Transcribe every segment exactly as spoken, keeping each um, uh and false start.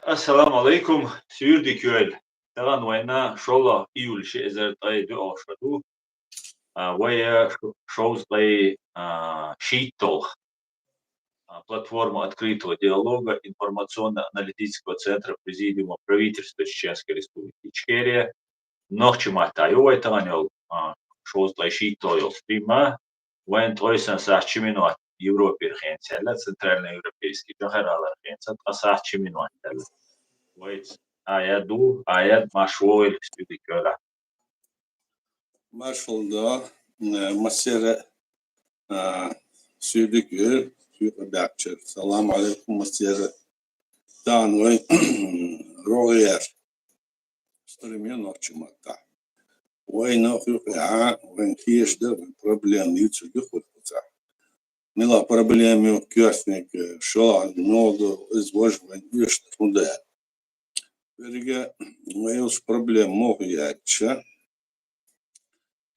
Ассаламу алейкум, суьйре дика йойла. Тахана вайна шолгӀа июль ши эзар ткъе доьалгӀа шо ду. А, вай, а, ш-, шовзткъе, а, шийтталгӀа. А, платформа открытого диалога информационно-аналитического центра Президиума правительства Чеченской Республики Ичкерия. Нохчийн маттахь ю вай тахана йолу, а, шовзткъе шийтталгӀа йолу стрим. Вайн ткъе сан сахьт ши минот Европера хенца аьлла, центральноевропейский, жахаралара хенца ткъа сахьт ши минот аьлла. Вайца Аят ду, Аят, марша вогӀийла, суьйре дика йойла. Маршалла, э, массеран, э, суьйре дика йойла, суьйре баьхчара. Салам алейкум, массеран. Тахана вай рогӀера стрим ю нохчийн маттахь. Вайна хӀуьху яхьа, вайн кхеташ дара, вайн проблема юьцург ю хӀуьху цхьа. Мила проблема ю, коьртаниг, э, шолгӀаниг муха ду, иза важа вайн оьшуш хӀун ду аьлла. Верриге вай йолчу проблема муха ю аьлча,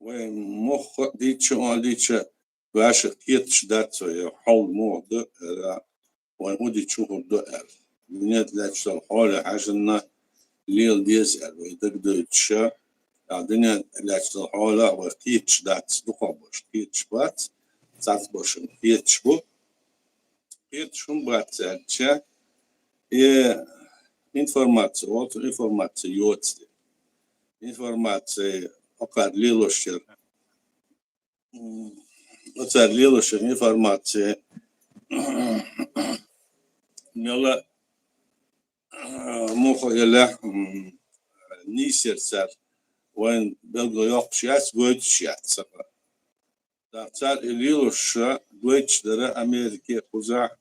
вай мохк а дийцча, а дийцча, ваьшах кхеташ дац вай, хьал муха ду, ара, вайн хӀун дича хӀун хир ду аьлла. Дуьнен тӀе лаьтташ долу хьоле хьаьжжина лела деза аьлла, вай дагадойтуш, а, дуьнен тӀе лаьтташ долу хьоле вай кхеташ дац, дукхах бац кхеташ, бац, цхьацца бац кхеташ бу. Кхеташ хӀун бац аьлча, и информаци, оцу информаци йоцу. Информаци, оцара лелош яра. М, оцара лелош яра информаци. Мела, а, муха елахь, м, нийсар цара. Вайн билгалйоккхуш яц, гойтуш яц цара. ТӀаккха цара и лелош ша гойтуш дара Америке кхузахь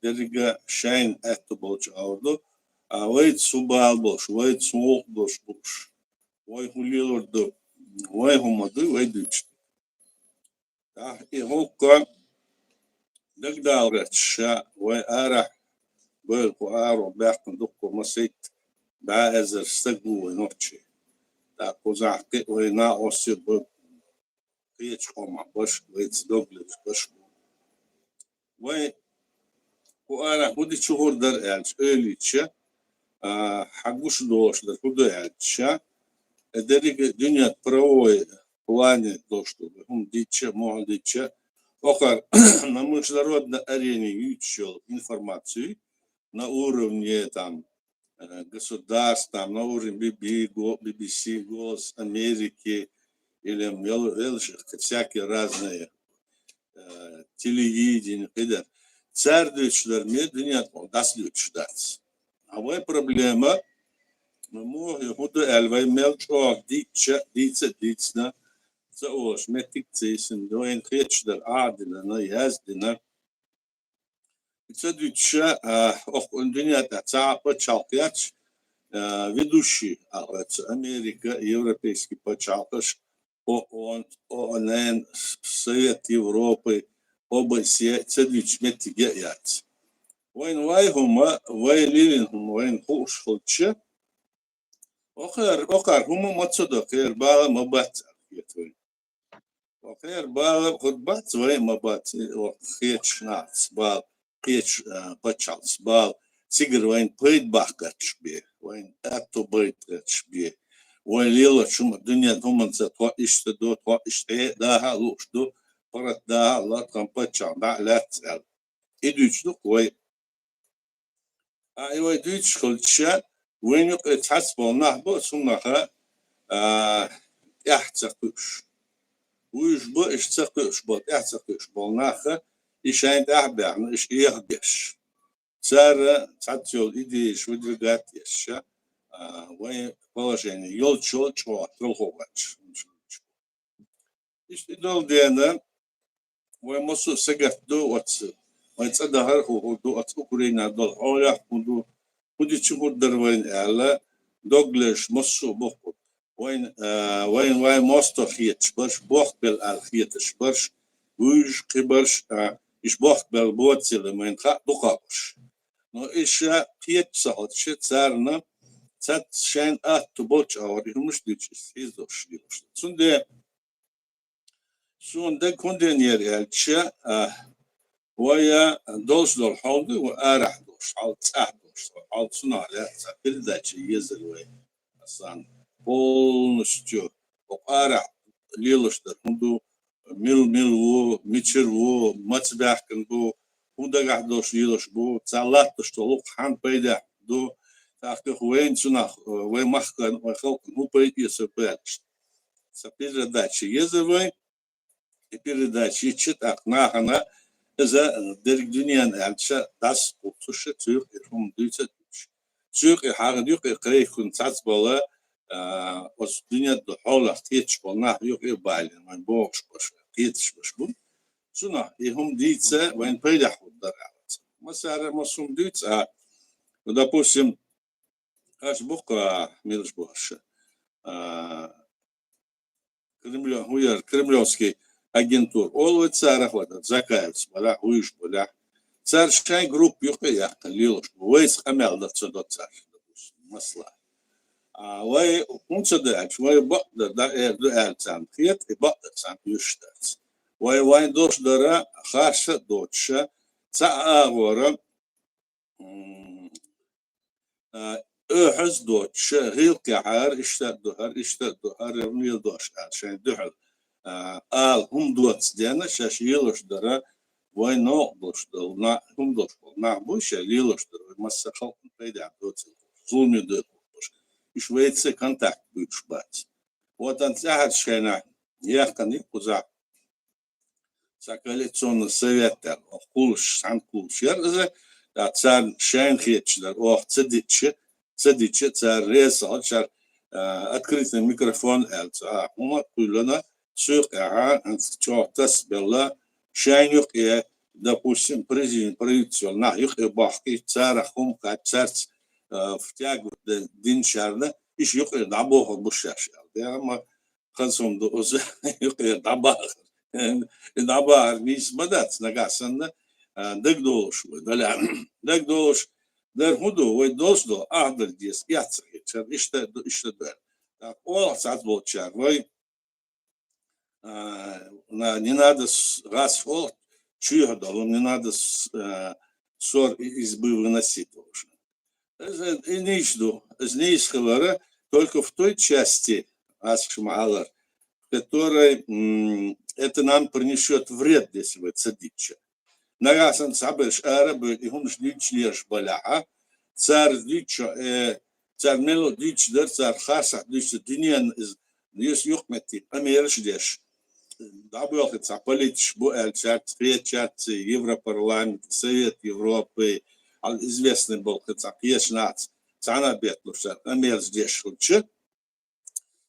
дерриге шайна аьтто болчу агӀор ду, а вайца хӀун бала болуш, вайца хӀун гӀуллакх долуш бууш, вай хӀун лелор ду, вай хӀума ду, вай дуьйцуш ду. ТӀаккха и хӀокху дагадала гӀерташ ша, вай арахь бевлла кху агӀор баьккхина дуккха масийтта бӀе эзар стаг ву вай нохчий. ТӀаккха кхузахь кхин а вай накъостий бу, кхечу къомах баш, вайца дог лелаш баш бу. Вай кху арахь хӀун дича хир дара аьлча, ойлича, а, хьан гуш долуш дара хӀун ду аьлча, э, дерриге дуьнен правовой плане долуш ду, хӀума дича, мохь дича, охар на международной арене юьйцуш йолу информацию на уровне там, э, государств, там, на уровне Би Би, Го-, Би Би Си, Голос Америки, или м-, ел-, ел-, всякие разные, э, телевидение, кхидӀа. Цара дуьйцуш дара, ме дуьнен тӀехь дӀасадуьйцуш дац. А вай проблема, ну, муха хӀун ду аьлла, вай мел чӀогӀа дийцча, дийца а дийцина, ца олуш меттиг ца йисина, вайна хеташ дара, Ӏадина, яздина. И ца дуьйцуша, а, окху дуьнен тӀехь цхьа а пачхьалкх яц, а, ведущий, а, оцу Америка, европейский пачхьалкхаш, О О Н, О Н Н, Совет Европы, О Б С Е, ца дуьйцуш меттиг а яц. Вайна вай хӀума, вай лилина хӀума вайна хууш хилча, охар, охар хӀума ма ца до, кхера бала ма бац аьлла хета вайна. Охар бала хӀуд бац, вай а ма бац, и оху хеташ нахаца бала, кхечу, а, пачхьалкхаца бала, цигара вайна пайда баккхарчаш бе, вайна аьтту байта гӀерташ бе. Вай лелочу хӀума, дуьнен хӀуманца тхо иштта ду, тхо иштта хье даха а лууш ду, паргӀат даха а ло, тхан паччахь дӀа а лаьцна аьлла. И дуьйцуш ду-кх вай. А, и вай дуьйцуш хилча, вайна юкъе цхьацца болу нах бу, цуннаха, а, тӀаьхьа ца кхуьуш. Вуьйш бу, иштта ца кхуьуш болу, тӀаьхьа ца кхуьуш болу наха, и шайна тӀаьхьа баьхна, иштта еха беш. Цара цхьацца йолу идеяш выдвигать еш, а, вайн положение йолччул чӀогӀа талхо гӀерташ. Иштта и долу дена, вай массо а сагатта ду оцу, вайн цӀа дахар а хӀун ду, оцу Украинехь долу хьолех а хӀун ду, хӀун дича хӀун дара вайна аьлла, дог лелаш массо а бу-кх. Вайн, а, вайн вай мостагӀа хеташ барш, бохк белла аьлла хеташ барш, вуьйш кхин барш, а, иш бохк белла боцийла вайна хаьа дукхахберш. Но иша кхеташ ца хилча, царна цаьрца шайна аьтту болчу агӀор и хӀумаш дуьйцуш, иза хьийзош лелаш ду. Цундела суна дага хӀун динера аьлча, а, вай долуш долу хьал ду, вай арахь долуш хьал, цӀахь долуш хьал цунах лаьцна передача езар вай. Асан полностью бокъарахь лелаш дар хӀун ду, мил-мил ву, мичир ву, маца баьхкан бу, хӀун дагахь долуш лелаш бу, цхьа латташ долу хӀан пайда ду, тӀаккха вайн цунах, вай махкан, вай халкъан хӀун пайда эца баьлаш. Сан передача еза вай, и передача йича тӀаккха нахана иза дерг дуьнен аьлча дас кхуцуша цуьйх и хӀума дуьйца дуьйцуш. Цуьйх и хьагӀ юкъе кхайкхун цац бала, а, оцу дуьнен ду хьолах кхеташ болу нах юкъе балийна, вайн бохуш баша, кхеташ баш бу. Цунах и хӀума дийца вайн пайдехь хӀума дара аьлла. Масара, масса хӀума дуьйца, а, ну, допустим, аша бу-кх, а, милаш бохуша, а, Кремлё-, хӀун яра, кремлевский агентура. Олу вай царах вадан, Закаевс балахь, вуьйш балахь. Цара шайн группа юкъе яьккхина лелаш бу. Вайца къамел дан ца до цара, допустим, масала. А вай хӀун ца даьлча, вай бакъдар дӀаэр ду аьлла царна хета, и бакъдар царна уьш дац. Вай вайн долуш дара, харша а доцуша, цхьа а агӀора, м, а, оьхьаз доцуша, гӀиллакхехьара, иштта а ду хӀара, иштта а ду хӀара, мел дош аьлла, шайн дуьхьал, а, ала хӀума доцу дена, шаьш лелаш дара, вай новкъа долуш долу на-, хӀума долуш болу нах бу, шайн лелаш дара, вай масса халкъан пайда доцу, зуламе доцу. Уьш вайца контакт буьйцуш бац. Вот ан цӀаьхьарчу хенахь яьккхина кхузахь цхьа коалиционный совет аьлла, оха кхуллуш, цхьаьна кхуллуш яра иза, ткъа царна шайна хеташ дара, оха ца дича, ца дича, цара реза ца хилча, цара, а, открытый микрофон аьлла, цхьа хӀума а кхоьллина, цу юкъехьа, хӀинца чӀогӀа тасабелла, шайна юкъе, допустим, президент, правительство нах юкъе бахкий, царах хӀума кхаьчча, цаьрца, а, втягивать д-, динчарна, иша юкъе дӀабохур бу шаьш аьлла. Дера ма хаза хӀума ду иза, юкъера дӀабахар. И дӀабахар нийса ма дац, нагахь санна, а, дагадолуш вай, даля-, дагадолуш дар хӀун ду, вай долуш долу, ахь дара деза, эццахь хеташ, иштта ду, иштта ду. ТӀаккха олахь цхьацца болчара, вай, а, на-, не надо с-, гӀас олу, чоьхьа долу, не надо с-, а, ссор из избы выносить олуш. Иза, и нийса ду. Иза нийса хилара только в той части, ас ма-аллара, в которой, м, это нам принесёт вред, если вай ца дича. Нагахь санна цхьаберш ара а бевлла, и хӀуманаш дуьйцуш лелаш балахь, цара дуьйцуш, э, цара мело дуьйцуш дара, цара харцахь дуьйцуш дара, дуьненна иза, юс юкъаметтиг къамелаш деш. ДӀабоьлху цхьа политикаш бу аьлла, цаьрца, кхечаьрца, Европарламент, Совет Европы, хьал известный болу кхин цхьа кхечу нахаца, цхьана а бетталуш цара къамелаш деш хилча,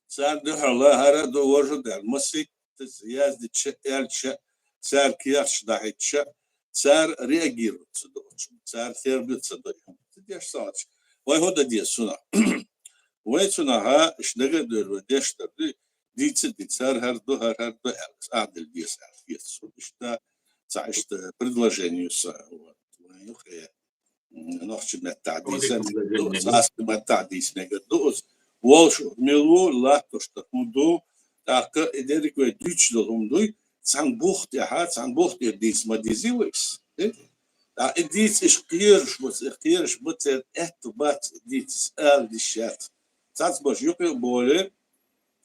царна дуьхьал хӀара а ду, важа а даьлла, масийтта яздича, аьлча, цара кехаташ дахьийтча, цара реагировать ца до оцу, цара терго ца до. Ца деш ца хилча, вай хӀун дан деза цунах? Вай цунах, а, иштта дага а дойла, вай деш дар дуй, дийца а дийца, хӀара, хӀара ду, хӀара, хӀара ду аьлла, ахь дерг деза аьлла, хета суна. Иштта, цхьа иштта предложение ю сан, вот, вайн юкъе, м, нохчийн маттахь дийца, аса маттахь дийца мегар ду иза. Волуш мила ву, латтош дар хӀун ду, тӀаккха и дерриг вай дуьйцуш долу хӀума дуй, цхьана бух тӀехьа, цхьана бух тӀера дийца ма дезий вай иза. ТӀаккха и дийца иша кхераш бац, и кхераш бац, церан аьтто бац, и дийца ала диш яц. Цац баш юкъе а боле,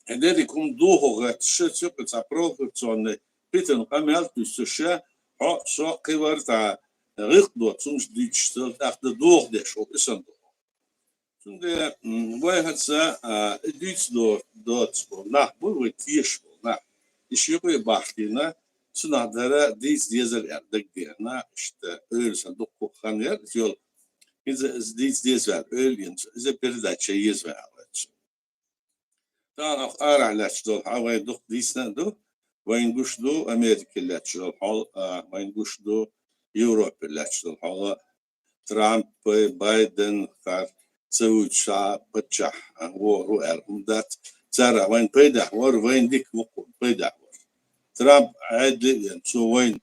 и дерриг хӀума духу гӀерташ, цуьнга цхьа провокационный питана къамел туьйсуша, хьо, со кхин вара цхьа гӀиллакх доцу хӀумаш дуьйцуш, цул тӀаьхьа дан духу деш волу, и санна ду. Цундела, м, вай хӀанца, а, и дуьйцу до-, доцу болу нах бу, вай тешаш болу нах. Иша юкъе а бахкийна, цунах дара дийца дезар аьлла дагадеана, иштта ойла сан дуккха хан яра, иза йолу, иза, иза дийца деза аьлла ойла йина, иза передача еза аьлла. Тахана оха арахь лаьтташ долу хьал вайн дукха дийцина а ду, вайн гуш ду Америке лаьтташ долу хьал, а, вайн гуш ду Европе лаьтташ долу хьал, Трамп, Байден, кхар ца вуьйцуш а паччахь, а, вогӀу аьлла хӀума дац. Цара вайн пайдехь вара, вайн дика вукхун пайдехь вара. Трамп Ӏедале а вен, цо вайн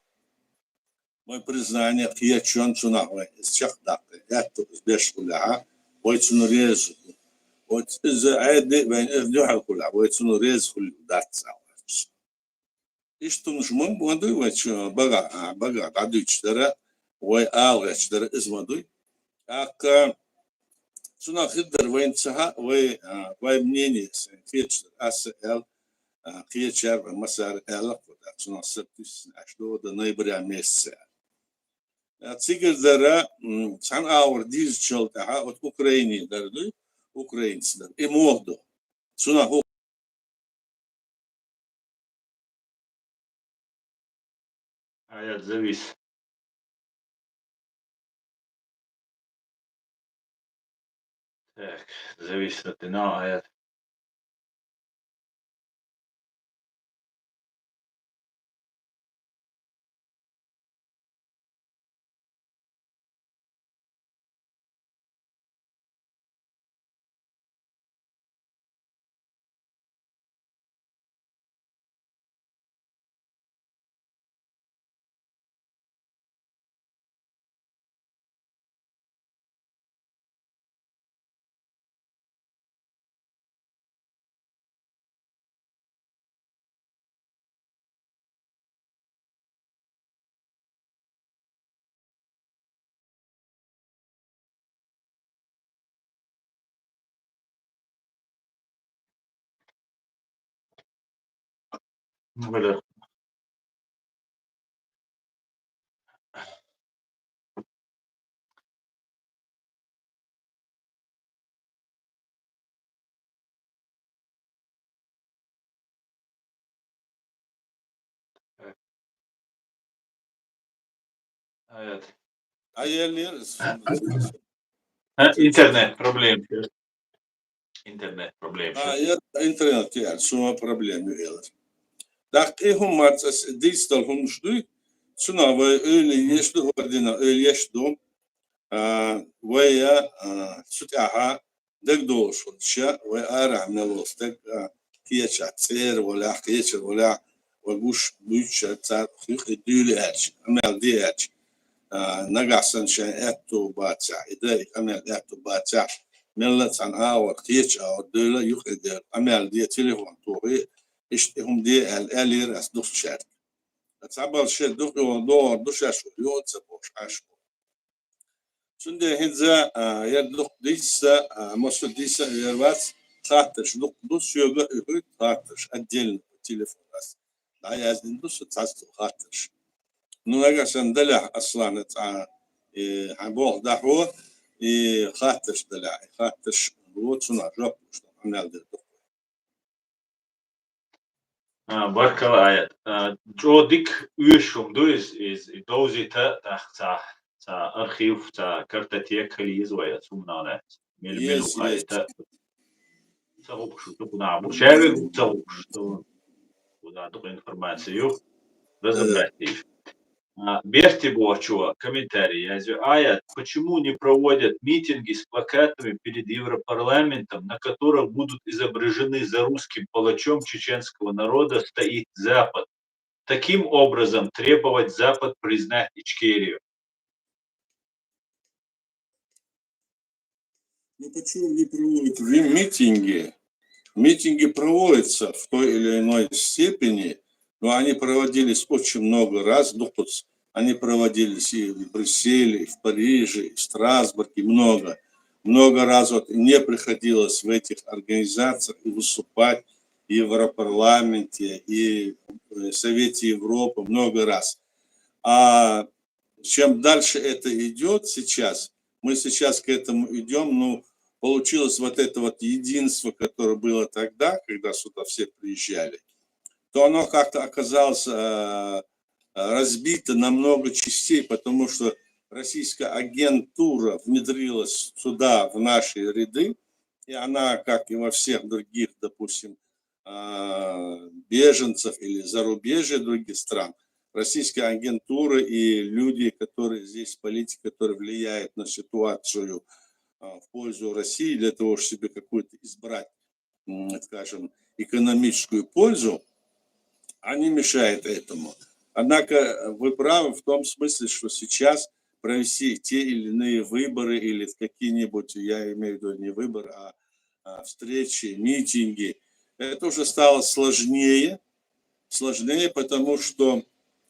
вайн признание кхечун цунах вайн иза чекхдаккха, аьтту иза беш хулехьа, вай цунна реза ду. Вай иза Ӏедале а вайн иза дуьхьал хулехьа, вай цунна реза хуьлу дац аьлла. Иштта хӀумаш ма, ма дуй вай чу-, бага, а, бага дӀадуьйцуш дара, вай ала гӀерташ дара, иза ма дуй. ТӀаккха цунах хир дар вайна ца хьа, вай, а, вай мнение сайн кхеташ дар. Аса аьл, а, кхечар вай массара аьлла кхо дар. Цунах сар туьссина аш ду, да ноября месяца. А, цигара дара, м, цхьана агӀор дийзачул тӀаьхьа, вот Украине дар дуй, украинцы дар. И мох ду. Цунах хӀу- Аят завис. Так, завис от финала, аят. Валер. Аят. Аят. Интернет проблем. Интернет проблем. А, я интернет, я, сума проблем, я. Так, и хӀума ца с-, дийцдал хӀумаш дуй, цунах вай ойла еш ду, хӀордина ойла еш ду. А, вай, а, цу тӀехьа дагадоагӀаш хилча, вай арахьа мел волча стага, а, кхеча цӀера валехь, кхеча валехь, вай гуш буьйцуш, цар юкъе дуьйла аьлча, къамаьл де аьлча, а, нагахь санна шайн аьтту бацахь, и да, и къамаьл аьтту бацахь, мелла а цхьана агӀор, кхеча агӀор дуьйла, юкъе де, къамаьл де, телефон тохе, иштта хӀума де аьлла, аьллера ас дукхачаьрга. Цхьабараш шоай дукха йола догӀар ду шоаш, юха ца бохуш Ӏаш бу. Цундела хӀинца, а, яр дукха дийца, а, массо а дийца а вер вац, хаттарш дукха ду, соьга а уьхуьйту хаттарш, отдельно телефон ас дӀаяздина ду со цхьацца хаттарш. Ну, нагахь санна далехь, Аслана, цхьа, э, хьан болх дӀахьо, и хаттарш далехь, и хаттарш ло, цунах жоп луш, къамаьл дер ду. А, баркалла, Аят. А, чӀогӀа дика оьшуш хӀума ду иза, иза, и довзийта, тӀаккха цхьа, цхьа архив, цхьа картотека хила еза вай оцу хӀуманал лаьцна. Мел, мел еза, ву хаийта. Ца гӀубаш ду кху нах бу. Шаьвега ца гӀубаш ду. Кху нах дукха информаци ю. Разобрать деш. А, Берти бохучо комментарий язйо. Аят, почему не проводят митинги с плакатами перед Европарламентом, на которых будут изображены: «За русским палачом чеченского народа стоит Запад»? Таким образом требовать Запад признать Ичкерию. Ну, почему не проводят ви-, митинги? Митинги проводятся в той или иной степени, но они проводились очень много раз. Ну, хоть они проводились и в Брюсселе, и в Париже, и в Страсбурге, много. Много раз вот мне приходилось в этих организациях и выступать, и в Европарламенте, и в Совете Европы много раз. А чем дальше это идёт сейчас, мы сейчас к этому идём, ну, получилось вот это вот единство, которое было тогда, когда сюда все приезжали, то оно как-то оказалось, э, разбито на много частей, потому что российская агентура внедрилась сюда, в наши ряды, и она, как и во всех других, допустим, а, беженцев или зарубежья других стран, российская агентура и люди, которые здесь, политики, которые влияют на ситуацию, а, в пользу России, для того, чтобы себе какую-то избрать, м, скажем, экономическую пользу, они мешают этому. Однако вы правы в том смысле, что сейчас провести те или иные выборы или какие-нибудь, я имею в виду не выборы, а, а, встречи, митинги, это уже стало сложнее, сложнее, потому что,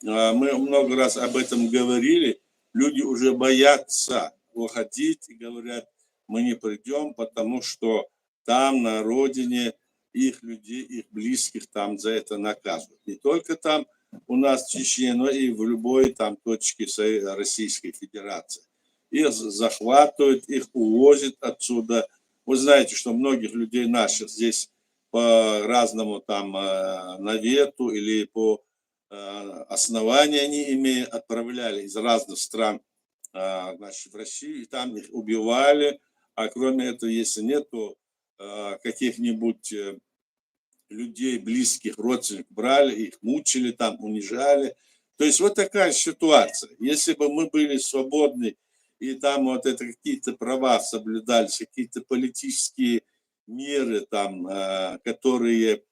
а, мы много раз об этом говорили, люди уже боятся уходить и говорят: «Мы не придем, потому что там, на родине, их людей, их близких там за это наказывают». Не только там у нас в Чечне, но и в любой там точке Российской Федерации. Их захватывают, их увозят отсюда. Вы знаете, что многих людей наших здесь по разному там э, навету или по э, основанию они имеют, отправляли из разных стран э, значит, в Россию, и там их убивали. А кроме этого, если нет, то э, каких-нибудь э, людей, близких, родственников брали, их мучили там, унижали. То есть вот такая ситуация. Если бы мы были свободны, и там вот это какие-то права соблюдались, какие-то политические меры там, э, которые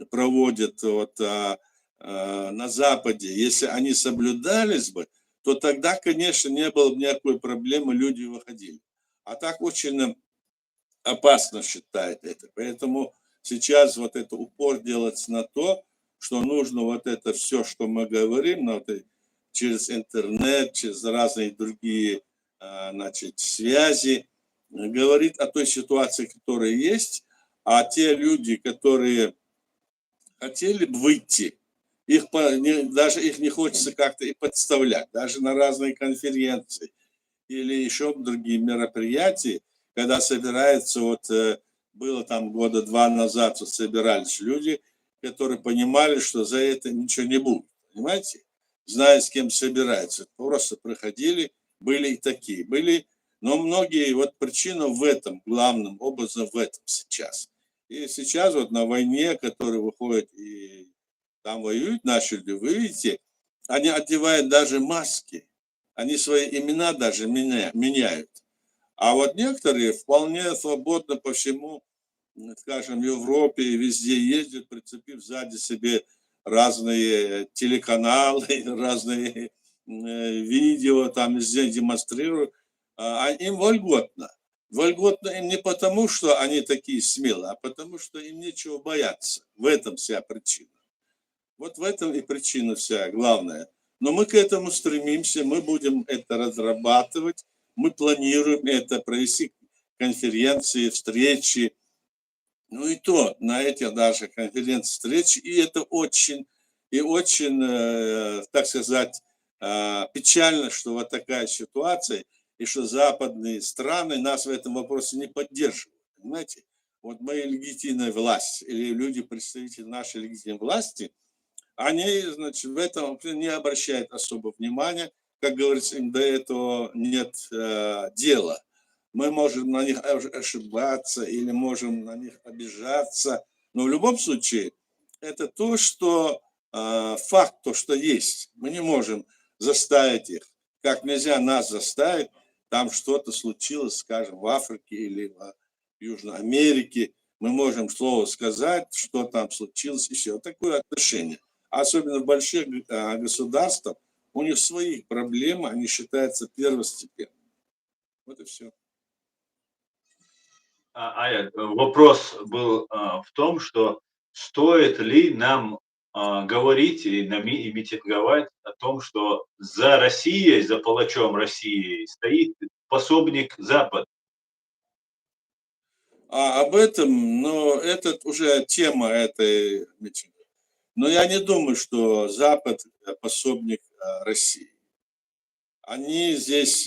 проводят вот, э, э, на Западе, если они соблюдались бы, то тогда, конечно, не было бы никакой проблемы, люди выходили. А так очень опасно считает это. Поэтому сейчас вот это упор делается на то, что нужно вот это все, что мы говорим, ну, вот через интернет, через разные другие а, значит, связи, говорит о той ситуации, которая есть, а те люди, которые хотели бы выйти, их по, не, даже их не хочется как-то и подставлять, даже на разные конференции или еще другие мероприятия, когда собирается вот э, было там года два назад, вот собирались люди, которые понимали, что за это ничего не будет, понимаете? Зная, с кем собираются, просто проходили, были и такие, были, но многие, вот причина в этом, главным образом в этом сейчас. И сейчас вот на войне, которые выходят и там воюют наши люди, вы видите, они одевают даже маски, они свои имена даже меняют. А вот некоторые вполне свободно по всему, скажем, Европе и везде ездят, прицепив сзади себе разные телеканалы, разные э, видео, там везде демонстрируют. А, а им вольготно. Вольготно им не потому, что они такие смелые, а потому, что им нечего бояться. В этом вся причина. Вот в этом и причина вся главная. Но мы к этому стремимся, мы будем это разрабатывать, мы планируем это провести, конференции, встречи. Ну и то, на этих даже конференциях, встречи, и это очень, и очень, э, так сказать, э, печально, что вот такая ситуация, и что западные страны нас в этом вопросе не поддерживают, понимаете? Вот мы легитимная власть, или люди, представители нашей легитимной власти, они, значит, в этом не обращают особо внимания, как говорится, им до этого нет э, дела. Мы можем на них ошибаться или можем на них обижаться, но в любом случае это то, что э, факт, то, что есть. Мы не можем заставить их, как нельзя нас заставить, там что-то случилось, скажем, в Африке или в Южной Америке, мы можем слово сказать, что там случилось, и все. Вот такое отношение. Особенно в больших а, государствах, у них свои проблемы, они считаются первостепенными. Вот и все. А, а, вопрос был а, в том, что стоит ли нам а, говорить и, и митинговать о том, что за Россией, за палачом России стоит пособник Запада. А об этом, но это уже тема этой митинга. Но я не думаю, что Запад пособник России. Они здесь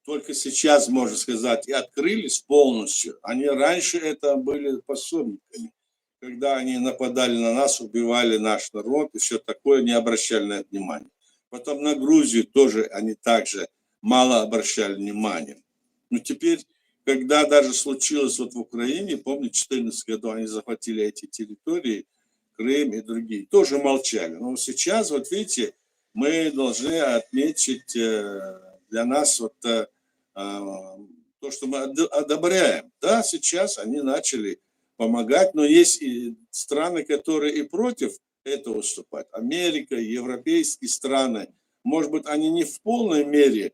только сейчас, можно сказать, и открылись полностью. Они раньше это были пособниками, когда они нападали на нас, убивали наш народ и все такое, не обращали на это внимания. Потом на Грузию тоже они также мало обращали внимания. Но теперь, когда даже случилось вот в Украине, помните, в четырнадцатом году они захватили эти территории, Крым и другие, тоже молчали. Но сейчас, вот видите, мы должны отметить э, для нас вот э, а, то, что мы одобряем. Да, сейчас они начали помогать, но есть и страны, которые и против этого выступать. Америка, европейские страны, может быть, они не в полной мере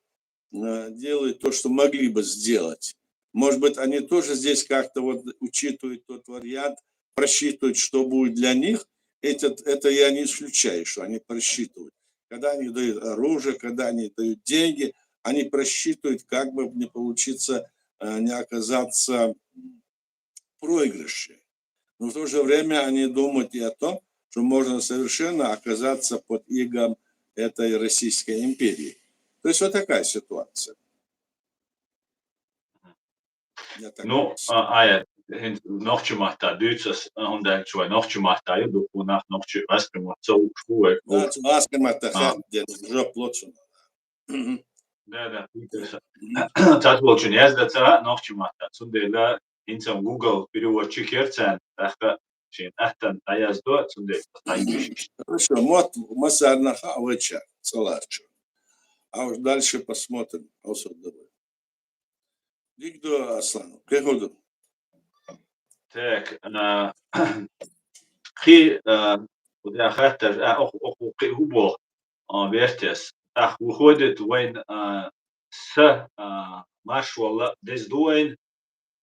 э, делают то, что могли бы сделать. Может быть, они тоже здесь как-то вот учитывают тот вариант, просчитывают, что будет для них. Это, это я не исключаю, что они просчитывают. Когда они дают оружие, когда они дают деньги, они просчитывают, как бы не получиться, э, не оказаться в проигрыше. Но в то же время они думают и о том, что можно совершенно оказаться под игом этой Российской империи. То есть вот такая ситуация. Ну, а, а, я, нохчи матта дюцас, а, он дальше вай нохчи матта ю духу нах нохчи васкамот цо ушку вай. Да, васкамот та хат дед жоп лоцун. Да, да, интересно. Цат волчун язда цара нохчи матта. Цундела инцам Google переводчик ерцан, таха шин аттан язда, цундела тайбиш. Хорошо, мот масарнаха авача, саларчу. А уж дальше посмотрим, особенно. Дигдо, Аслан, кехудо. Так, а, хи, а, удя хаттар, а, ох, ох, хи хубо, а, вертес. Ах, выходит, вайн, а, с, а, марш вала дез дуайн,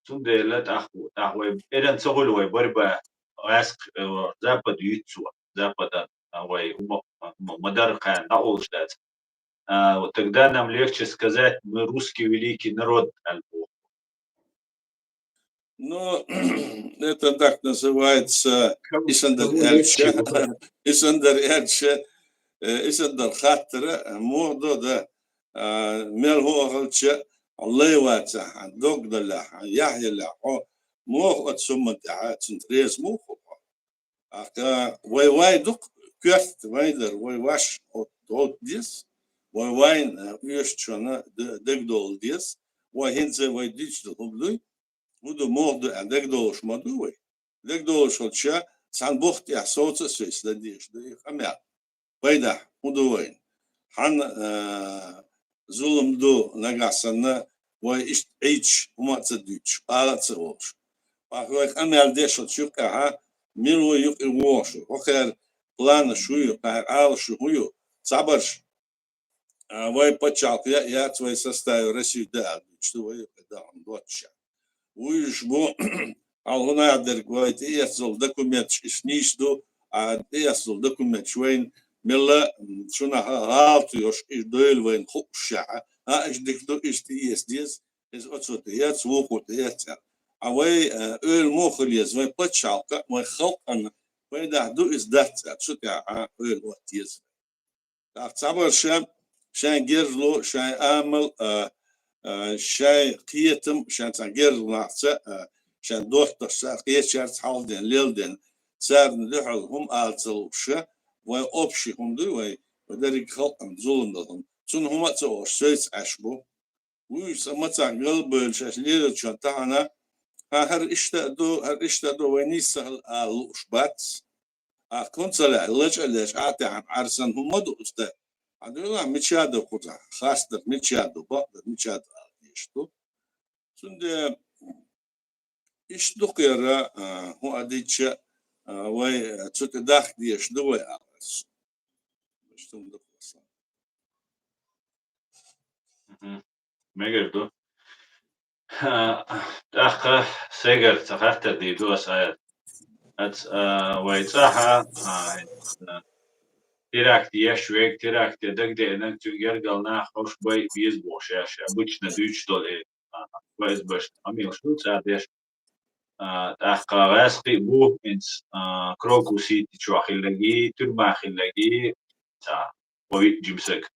цундела, ах, ах, вай, эрен цагул вай борьба, аск, э, запад юцу, запада, а, вай, ума, ума, мадар кан, да, олждат. А, вот тогда нам легче сказать: «Мы русский великий народ», альбо. Ну, это так называется Исандар Эльча. Исандар Эльча, э, Исандар Хаттера, э, модо, да, а, мел хо ахалча, лейваца, догдаля, яхьяля, хо, мох от суммата, цунтрез муху. Ака вай вай дук кёрт вайдар вай ваш от от дис. Вай вайн, э, уйш чона дегдол дис. Вай хинзе вай дич ду хубдуй. Уду мох ду а дегдолш ма ду вай. Дегдолш от ша сан бохт я соца сой сда диш ду их амя. Пайда, уду вайн. Хан, э, зулум ду нагасана вай ишт эйч умаца дич, алаца олш. Пахлай амял дешл чук аха, мил вай юк и вошл. Хохер плана шую, кахер ал шую, цабарш. А вай пачалк я, я твой составе Россию да, что вай да он доча. Уйш бу, ал хуна дер гвайт, и ясул документ иш ниш ду, а и ясул документ швейн, милла, шуна ха-, халту ёш, и дойл вайн хукша, а иш дик ду, иш ти ес дес, из отсут ес, вухут ес. А вай, э, өл мохл ес, вай пачалка, вай халкан, вай да ду из дац, а цут я, а өл вот ес. Так, цабар шен, шен герлу, шен амал, э, э, шен киетм, шен цан герлу нахца, э, шен дохтар са, киечар цалден, лелден, царн духал хум алцал ше, вай общий хум ду, вай, вай дарик халкан зулум далхум. Цун хума ца ош, сойц аш бу. Уйш са мацах гал бөлшаш лера чон тахана, ха хар ишта ду, хар ишта ду, вай нисахал алу уш бац. А кунцаля, лача леш, а тяхан арсан хумаду уста. А дула мичаду кута, хастар мичаду, бакдар мичаду, а, ишту. Цунде иш дукъера, а, ху адича, а, вай, а, цута дах деш ду вай алас. Ишту дукъаса. Мгм. Мегер ду. А, тӀаккха сегар ца хаттар дийр ду ас аят. Ац, а, вай цӀаха, а, а, теракт еш вег, теракт я дагдеънаг, цуьнга яргал нах хош бай беза бохуш еш. Обычно дуьйцуш долу, э, а, вай иза баш амилаш ду цӀа деш. А, тӀаккха гӀаьскхи а бу, хӀинца, а, Крокус Сити чохь хиллаги, тюрьма хиллаги, цхьа, вовиъ жимсаг.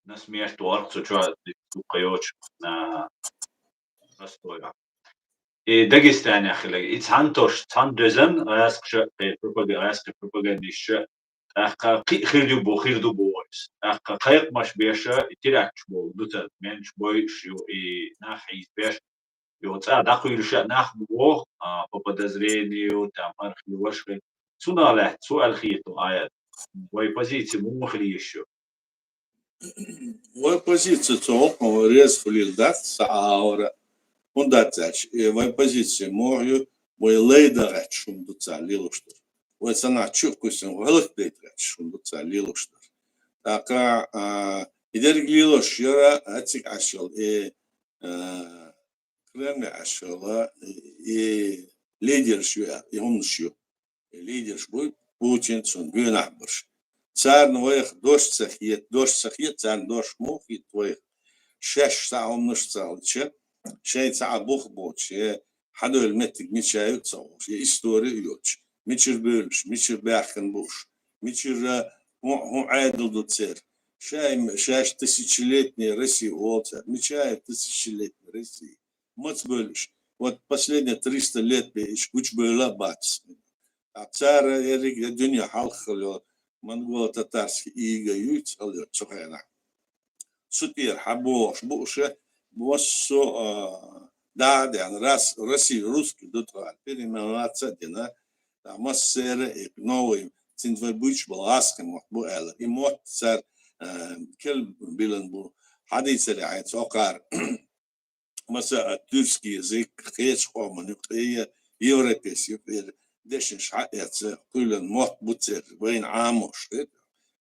На смерть варх цу чохь дукха йоцуш, а, Ростове. И Дагестанехь хилла, и цхьана тош, цхьана доьзан, гӀаьскхаша, кхин пропага-, гӀаьскхи пропагандистша, тӀаккха кхин а хир ю бу, хир ду бу вайс. ТӀаккха кхайкхамаш беша, и теракташ болу дуьтан, менчу бойуш ю, и нах хьийзабеш, йо, цӀа дӀакхуьйлуша нах бу боху, а, по подозрению, там, архи, вашхи. Цунах лаьцна цу аьлла хету аят. Вай позици муха хила йиш ю? Вай позици цу хӀокхунах вай реза хуьлийла дац, ца Ӏа а вара. ХӀунда аьлча, и вай позици муха ю, вай лай дан гӀерташ хӀума ду цара лелош дара. Вай ца нах чу а кхуьссина, вай хӀаллакдайта гӀерташ хӀума ду цара лелош дара. ТӀаккха, а, и дерриг лелош яра, а, цига Ӏаш йолу, и, а, Кремль Ӏаш йолу, и, и лидерш ю, и хӀуманаш ю. И лидерш буй Путин, цуьнан гуьнахь барш. царна вайх дош ца хета, дош ца хета, царна дош муха хета вайх. Шаьш цхьа хӀуманаш ца хилча, шайн цхьа бух боцуш, е хьадевлла меттиг мича ю ца хууш, е истори а йоцуш, мичара бевлла уьш, мичара баьхкина бу уьш, мичара хӀун, хӀун Ӏедал ду церан, шай, шаьш тысячелетняя Россия олу цара, мича ю тысячелетняя Россия, маца бевлла уьш, вот последние триста лет бен уьш гучубевлла а бац. Ткъа цара ерриг а дуьне хьалха хилла йолу монголо-татарский ига юй ца хилла йолу цу хенахь. Цу тӀера хьан бохуш бу уьш, массо а, дӀа а деана, рас-, Россия русский ду тхо аьлла, переименоваться а дина, ткъа массеран а и новый, цуьнца вай буьйцуш болу гӀазкхийн мотт бу аьлла. И мотт цара, а, кел биллина бу, хьадийцаре хьайца хӀокхара. Масала, тюркский язык, кхечу къоман юкъе, европейский юкъера дешнаш хьаэца, кхоьллина мотт бу церан, вайна Ӏамош.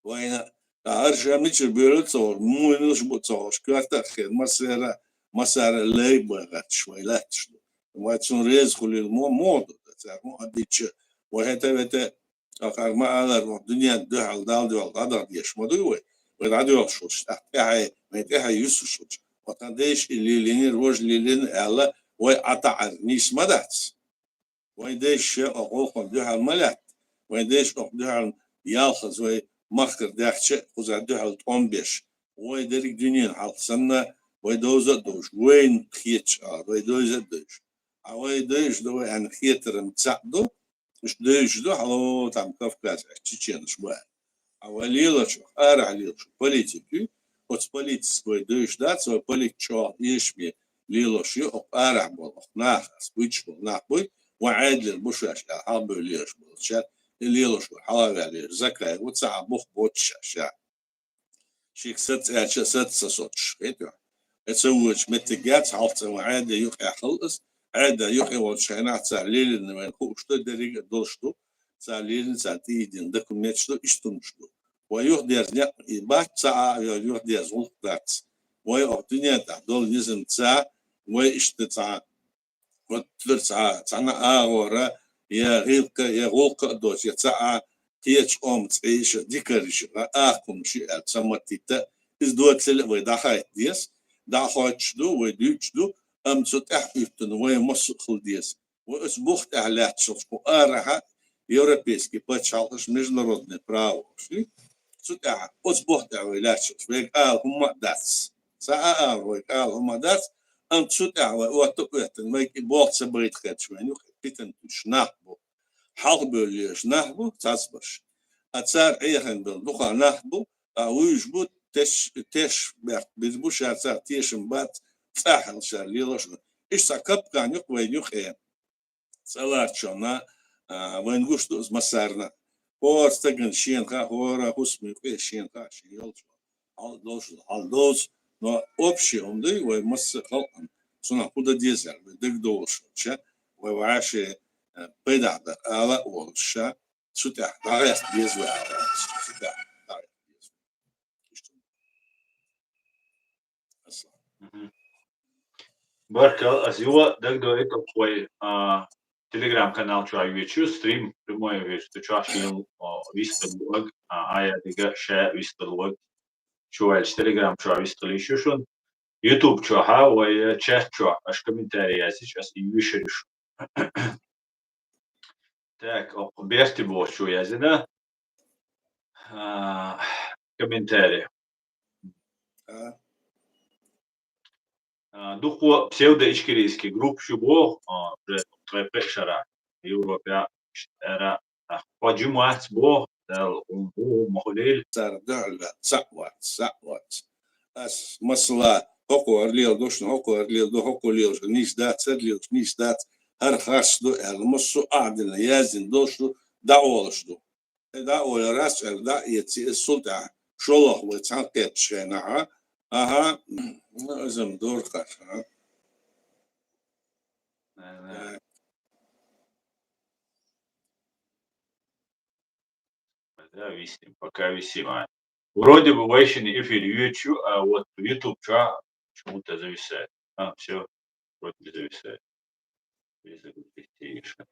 Вайна, ткъа хӀара ша мичара бевлла ца хууш, муха лелаш бу ца хууш, коьрта а хир, массара, массара лай а бан гӀерташ вай лаьтташ ду. Вай цунна реза хуьлийла мо-, муха ду, цара муха дича, вай хӀета-вета, ткъа хӀара ма-аллара, вай дуьненна дуьхьал Далла дуьхьал дӀадахьа дезаш ма дуй вай. Вай дӀадоьлхуш волчу, тӀаьхье, вайн тӀаьхье юьсуш волчу. Вай тхан дайша и лелийнера, важа лелийна аьлла, вай Ӏа таӀар нийса ма дац. Вайн дайша ша окху гӀуллакхана дуьхьал ма лаьтта. Вайн дайша окху дуьхьал ялхаза вай махкара даьхча а, кхузахь дуьхьал тӀом беш. Вай дерриг дуьненан хьалха санна, вай довза а довзуш, вайна хеташ а, вай довза а довзуш. Ткъа вай довзуш ду вай аьлла хетаран цхьаъ ду, уьш девзаш ду, хьало, там Кавказ, чеченаш бу аьлла. Ткъа вай лелаш, арахь лелаш политик ю, оцу политикашка вай девзаш дац, вай политик чӀогӀа эшаме лелаш ю, окху арахь болу, окху наха, ас буьйцуш болу нах буй, вайн Ӏедалера бу шаьш аьлла, хьалабевлла лелаш болу шаьш, и лелаш вай хьала а ваьлла лелаш, Закаев ву, цхьа а бух боцуш шаьш. Шега саца аьлча а, саца ца соцуш, хетий хьуна? Э, ца воьдуш меттиг яц, хьалха цӀа ван Ӏеда юкъехь хилла ас, Ӏеда юкъе волчу хенахь цара лелийна вайна хууш ду, дерриг а долуш ду, цара лелийна, цара тӀеийдина документаш ду, иштта хӀуманаш ду. Вай юхадерза некъ и бац, цхьа а юхадерза гӀуллакх дац. Вай окху дуьнен тӀехь долу низамца, вай иштта цхьа Вот цхьа, цхьана агӀора, я гӀиллакха, я гӀуллакха а доцуш, я цхьа а кхечу къоман цӀе йиша, дикарш ю, акха хӀумнаш ю аьлла ца маттийта, иза доцийла а вай дӀахайта деза, дӀа а хоьттуш ду, вай дуьйцуш ду, амма цу тӀаьхьа уьттуна вай массо а хила деза. Вай оцу бух тӀехь лаьтташ йолчу кху арахьа европейский пачхьалкхаш, международное право, ши? Цу тӀехь, оцу бух тӀехь вай лаьтташ йолчу, вайга ала хӀумма а дац. Цхьа а ала вайга ала хӀумма а дац, амма цу тӀехь вай отта а оьттина, вайга и болх ца байта хеташ вайн юкъа питана туьйсуш нах бу. Хьалхабевлла лелаш нах бу, цхьацбарш. А цара Ӏехийна белла дукха нах бу, а вуьйш бу, теш, теш баьхка бир бу, ша царах тешам бац, цӀахь хила ша лелаш а. Иштта цхьа капкан ю-кх вайн юкъе. ЦӀа ларчонна, а, вайна гуш ду иза массарна. ХӀора стагана шена хаьа, хӀора хӀусаман юкъе шена хаьа, шен йолчу хьал долуш, хьал долуш, но общий хӀума дуй, вай масса а халкъана, цунах хӀун дан деза аьлла, вай дагадовлуш волча, вай вӀаши, а, пайдахь дар ала а волуш ша, цу тӀехь дӀагӀерта деза вай ала, цу тӀехь дӀагӀерта деза. Мгм. Баркалла, ас юха дагадоуьйту вай, а, Telegram-канал чохь йоьдуш ю стрим, прямой эфир, цу чохь шен, а, вистхила ваг, а, Ӏаян дика ша вистхила ваг. Шу ваьлча Telegram чохь вистхила йиш ю шуна. YouTube чохь а, вай чат чохь, аша комментарий яздича, ас и йоьшур ю шуна. Так, окху Берти бохучо яздина. А, комментарий. А. А, дукха псевдоичкерийский группаш ю боху, а, уже ткъе пхи шарахь Европехь, иштта ара, а, хьо жима вац боху, Дала хӀума ву, хӀума ма хуьлийла. Цара дуьхьал ваьлла, цхьаъ вац, цхьаъ вац. Ас, масала, хӀокхо хӀара леладо шуна, хӀокхо хӀара леладо, хӀокхо лелаш нийса дац, хӀара лелаш нийса дац, хӀара харц ду аьлла, массо а Ӏадина, яздина долуш ду, дӀаолуш ду. Э, дӀаолар ас аьлла, дӀа а эций, иза цул тӀаьхьа шолгӀа вай цхьаьнакхеттачу хенахь, аха, ну, иза-м дора кхаьчна, а? Э, Да, висим, пока висим, а. Вроде бы вайшинна эфир йоьдуш ю, а вот YouTube чохь почему-то зависает. А, всё, вроде бы зависает. Перезагрузить ещё.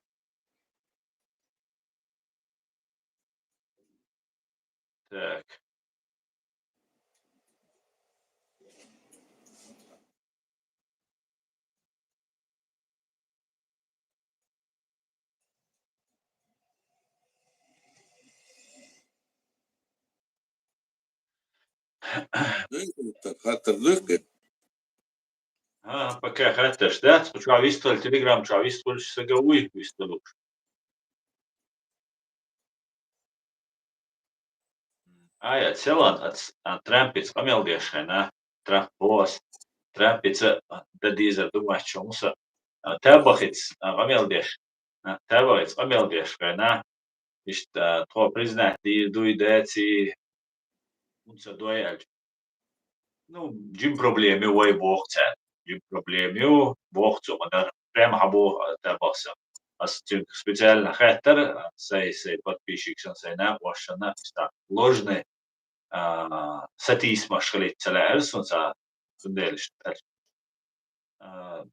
Так. Хаттар духе. А, пока хаттарш дац, чу вистал, Telegram чу вистал, сага вуй вистал. Ай, а Целан, а, а, Трампица къамел деш хьайна, Трамп бос, Трампица, а, да дизер думач, чё муса, а, Табахица, а, къамел деш, а, Табахица къамел деш хьайна, иштта, тхо признать ди-, дуй даци, унца дуй аль. Ну, жим проблеми вай бохца. Жим проблеми бохцу, мадар прям хабу, а, Табахса. Ас цюнк специально хаттар, а, сай, сай подписчиксан, сай накъошана, ста ложный, а, сатисмаш хилит цала арсун са сунделиш. А,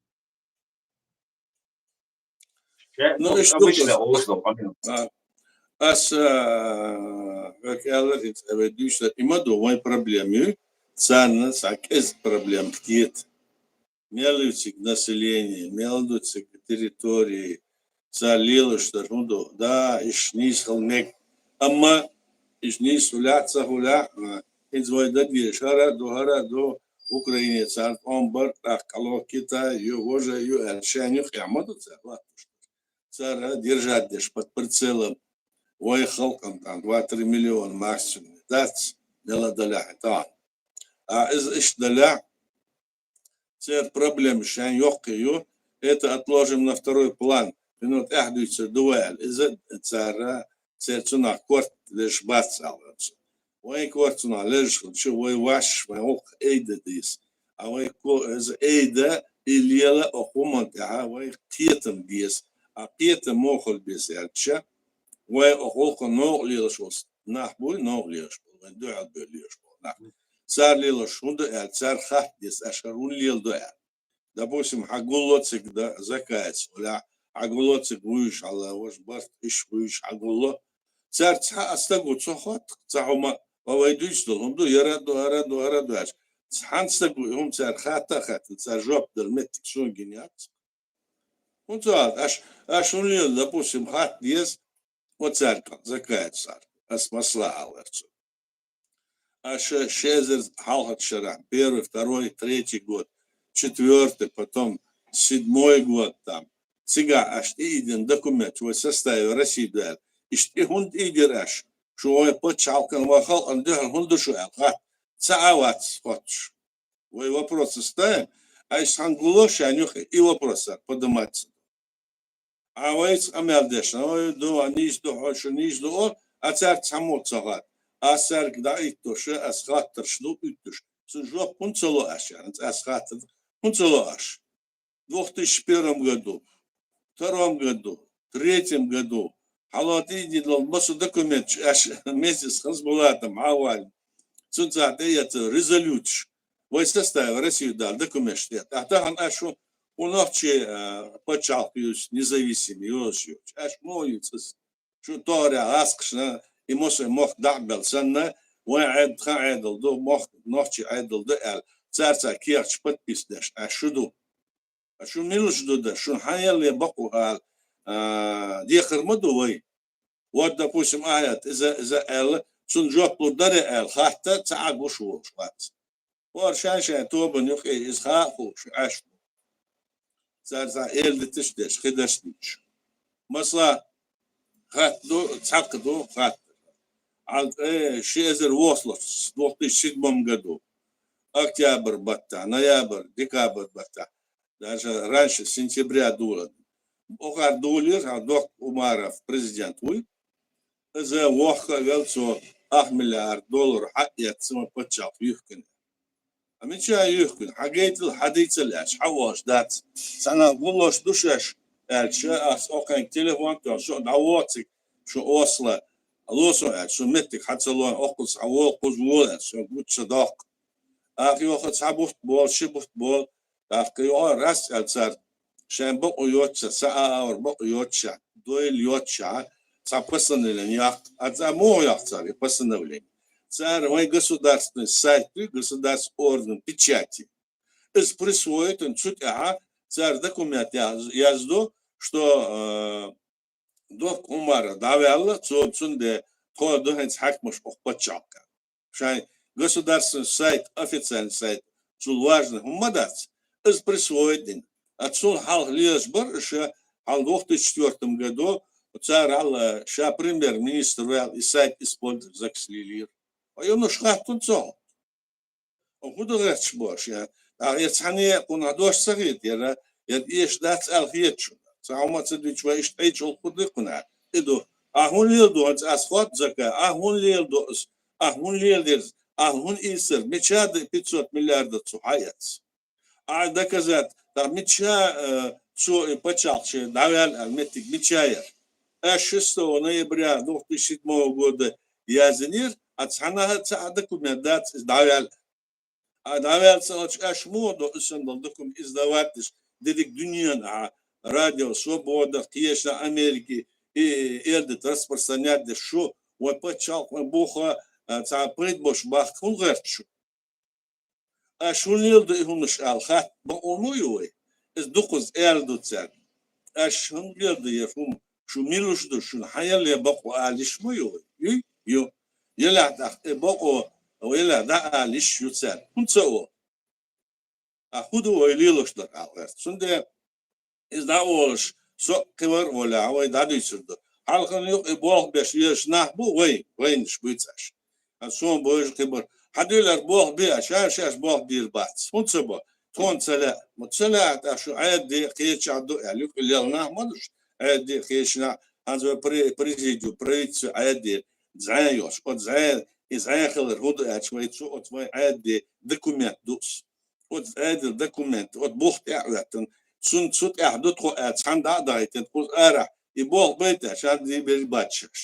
Ну, иш обычно ду-, олуш ду, къамел. А, ас, а, хӀокхалар хӀинца аве дуьйцуш дар, има ду вайн проблема ю, царна са кӀезиг проблема хетар. Мел ю цига население, мел ду цига территории, цар лелаш дар хӀун ду? Да, иш нийса хила мег. Амма иш нийса хулахь, ца хулахь, а, хӀинца вай дагадеш, хӀара ду, хӀара ду, Украине царна тӀом бар, тӀаккха къало Китай ю, вожа ю, аьлла, шайн юххехь ма ду цар латташ. Цара держать деш под прицелом вай халкъан тӀехь два-три миллиона максимум дац, мел а далехь тӀехь. А иза иштта далехь, церан проблема шайн йоккхий ю, это отложим на второй план. Хино тӀаьхьа дуьйцур ду вай аьлла. Иза цара, церан цунах корта леш бац аьлла. Вайн корта цунах леш хилча, вай ваш, вайн гӀуллакх айда деза. А вай ко-, иза айда, и лела, оха хӀуманна тӀехьа вай кхетам деза. А кхетам муха хила беза аьлча, вай оха гӀуллакхана новкъа лелаш волу нах буй, новкъа лелаш болу, вайн дуьхьал бевлла лелаш болу нах. Цара лелаш хӀун ду аьлла, цара хатта деза, аша хӀара хӀун леладо аьлла. Допустим, хьан гулло цига да, закаец, валя, хьан гулло цига вуьйш хьала, ваша барт иш вуьйш хьан гулло. Цаьрца хьан а стаг ву ца хотту, ца хӀума, ва вай дуьйцу долу хӀума ду, яра а ду, ара а ду, ара а ду аьлча. Цхьана стаг ву, и хӀума цара хатта а хатта, цара жоп дала меттиг суна гина яц. ХӀунда ца хатта? Аш, аш хӀун лела, допустим, хатта деза, оцаьрга закаец цара. Ас масала аларца. Аша ши эзар хьалхарчу шарахь, первый, второй, третий год, четвёртый, потом седьмой год там. Цигахь аша тӀеийдина документ вай составе России ду аьлла. Иштта и хӀунда тӀеийдира аша? Шу вай пачхьалкхана, вай халкъана дуьхьал хӀунда ду шу аьлла хатта? Цхьа а вац хоттуш. Вай вопрос ставим, а иштта хьан гулло шайн юххе, и вопрос цара поднимать ца до. А вайца къамел деш, ой, ду, а нийса ду, хьо шу нийса ду, о, а цаьрца цхьаммо ца хатта. Ас цаьрга дӀаиттош, ас хаттарш ду уьттуш. Цунна жоп хӀунда ца ло аш, яханца ас хаттар хӀунда ца ло аш? В двух тысячи первом году, втором году, третьем году, хьалотийдина долу массо документаш аш вместе с Хасбулатом хьавалийна. Цунца тӀеэцна резолюцеш. Вай составе России дала документаш тӀе. Ткъа тахана аш шу, шу нохчий, а, пачхьалкх юьйцу, независимый йозуш йоцуш. Аш муха юьйцу иза? Шу тохарехь гӀаскхашна, и мосо мохк дӀа а белла санна, вайн Ӏед-, тхан Ӏедал ду, мохк нохчий Ӏедал ду аьлла, цаьрца кехаташ подписать деш, аш шу ду. А шу милаш ду дан? Шуна хьан елла бакъо ала, а, дехар ма ду вай. Вот, допустим, ахьа иза, иза аьлла, цунна жоп лур дара аьлла, хатта ца Ӏа гуш волуш вац. ХӀора шайн-шайн тобанна юкъе иза хаа а хууш, Ӏаш ду. Цара цхьа эладиташ а деш, хи даш а дуьтуш. Масала, хатта ду, цхьаккха ду, хатта. Хьал, э, ши эзар восалгӀачу, двух тысячи седьмом году, октябрь баттахь, ноябрь, декабрь баттахь, даже раньше сентября дула. Охар дулира, хьан доккха Умаров президент вуй. Иза вохка а вел цо, ах миллиард доллар хьаэцна паччахьалкх юьхкина. Амича юьхкина, хьан гайтал, хьан дийцал аьлча, хьан вахаш дац. Цхьана гуллош ду шаьш аьлча, ас окхайна телефон тоьхна, со дӀавоциг, шу осла, ло со аьлча, со меттиг хьан ца лойна, оккхуза хьан волу, кхуза вола аьлча, со гучча доккху. Ах йоха цхьа бутт болу, ши бутт болу, тӀаккха йоха раст аьлла цара, шайн бакъо йоццушехь, сан а авар бакъо йоццушехь, дойла йоццушехь, цхьа постановление яккха. А цхьа муха яккха цара и постановление? цара вайн государственный сайт, государственный орган печати. Из присвоить, цу тӀехьа цара документ яз-, яздо, что, э, Дохк Умар дӀаваьлла, цо цунде тхо ду хӀинца хьаькамаш укх паччахьалкхе. Шайн государственный сайт, официальный сайт, цул важный хӀума дац, из присвоить дина. А цул хьалха лелаш бар, ша хьал две тысячи четвёртом году, цара хьал, ша премьер-министр ваьлла, и сайт использовать закс лелийра. А юнуш хаттун цо. ХӀу ду гӀерташ бош, я? ТӀаккха я цхьанне кхунах дош ца хета, яра, я эш дац аьлла хеташ. Ца хӀума ца дуьтуш вай иштта Ӏийча хӀуллакх хӀу ду кхунах? И ду. А хӀун леладу хӀанз ас хот зака? А хӀун леладу ас? А хӀун леладерз? А хӀун ийсар? Мича да пятьсот миллиардов цу хьаяц? А доказать, та мича, э, цо и пачалче дӀавял, а метик мича я? Аш шестого ноября две тысячи седьмого года язынир, а цхьанахьа ца а документ дац, из дӀавял. А дӀавял ца лач аш моду, исан дал документ издавать диш, дедик дуньян а, Радио Свобода, Кешна Америки, и элдит распространять диш шу, вай пачалкх, вай буха, а, ца пайд бош бахт хун гӀерт шу. Аш хӀун леладу и хӀуманаш аьлла хатта бакъо ма ю вай? Иза дукхаза аьлла ду цаьрга. Аш хӀун леладу я хӀума? Шу милуш ду, шуна хьаял я бакъо алиш ма ю вай? Ю? Ю. Елахь тӀаккха и бакъо, елахь дӀа алиш ю цаьрга. ХӀун ца о? А хӀу ду вай лелош дар аьлла гӀерт. Цундела Иза дӀаолаш, со кхивар олехь, вай дӀадуьйцур ду. Хьалхана юкъа и болх беш везаш нах бу вай, вайнаш буьйцаш. А сона бовжа кхибар. Хьадуьйлар болх бе, а ша шаьш болх бийр бац. ХӀун ца бо? Тхона ца лаьа. Ма ца лаьа, тӀа шу Ӏаьдде кхечахь ду аьлла, юкъа лел нах ма душ. Ӏаьдде кхеча нах, хьанз вай пре-, президиум, правительство Ӏаьдде зӀе йолуш. Оцу зӀе, и зӀе хилар хӀун ду аьлча, вай цу оцу вай Ӏаьдде документ ду ас. Оцу Ӏедал документ, оцу бух тӀе а хӀоьттина, цунна цу тӀехь ду тхо аьлла, цхьаьна дӀа а дахийтина, кхуза арахь, и болх байта, ша дийр бац шаьш.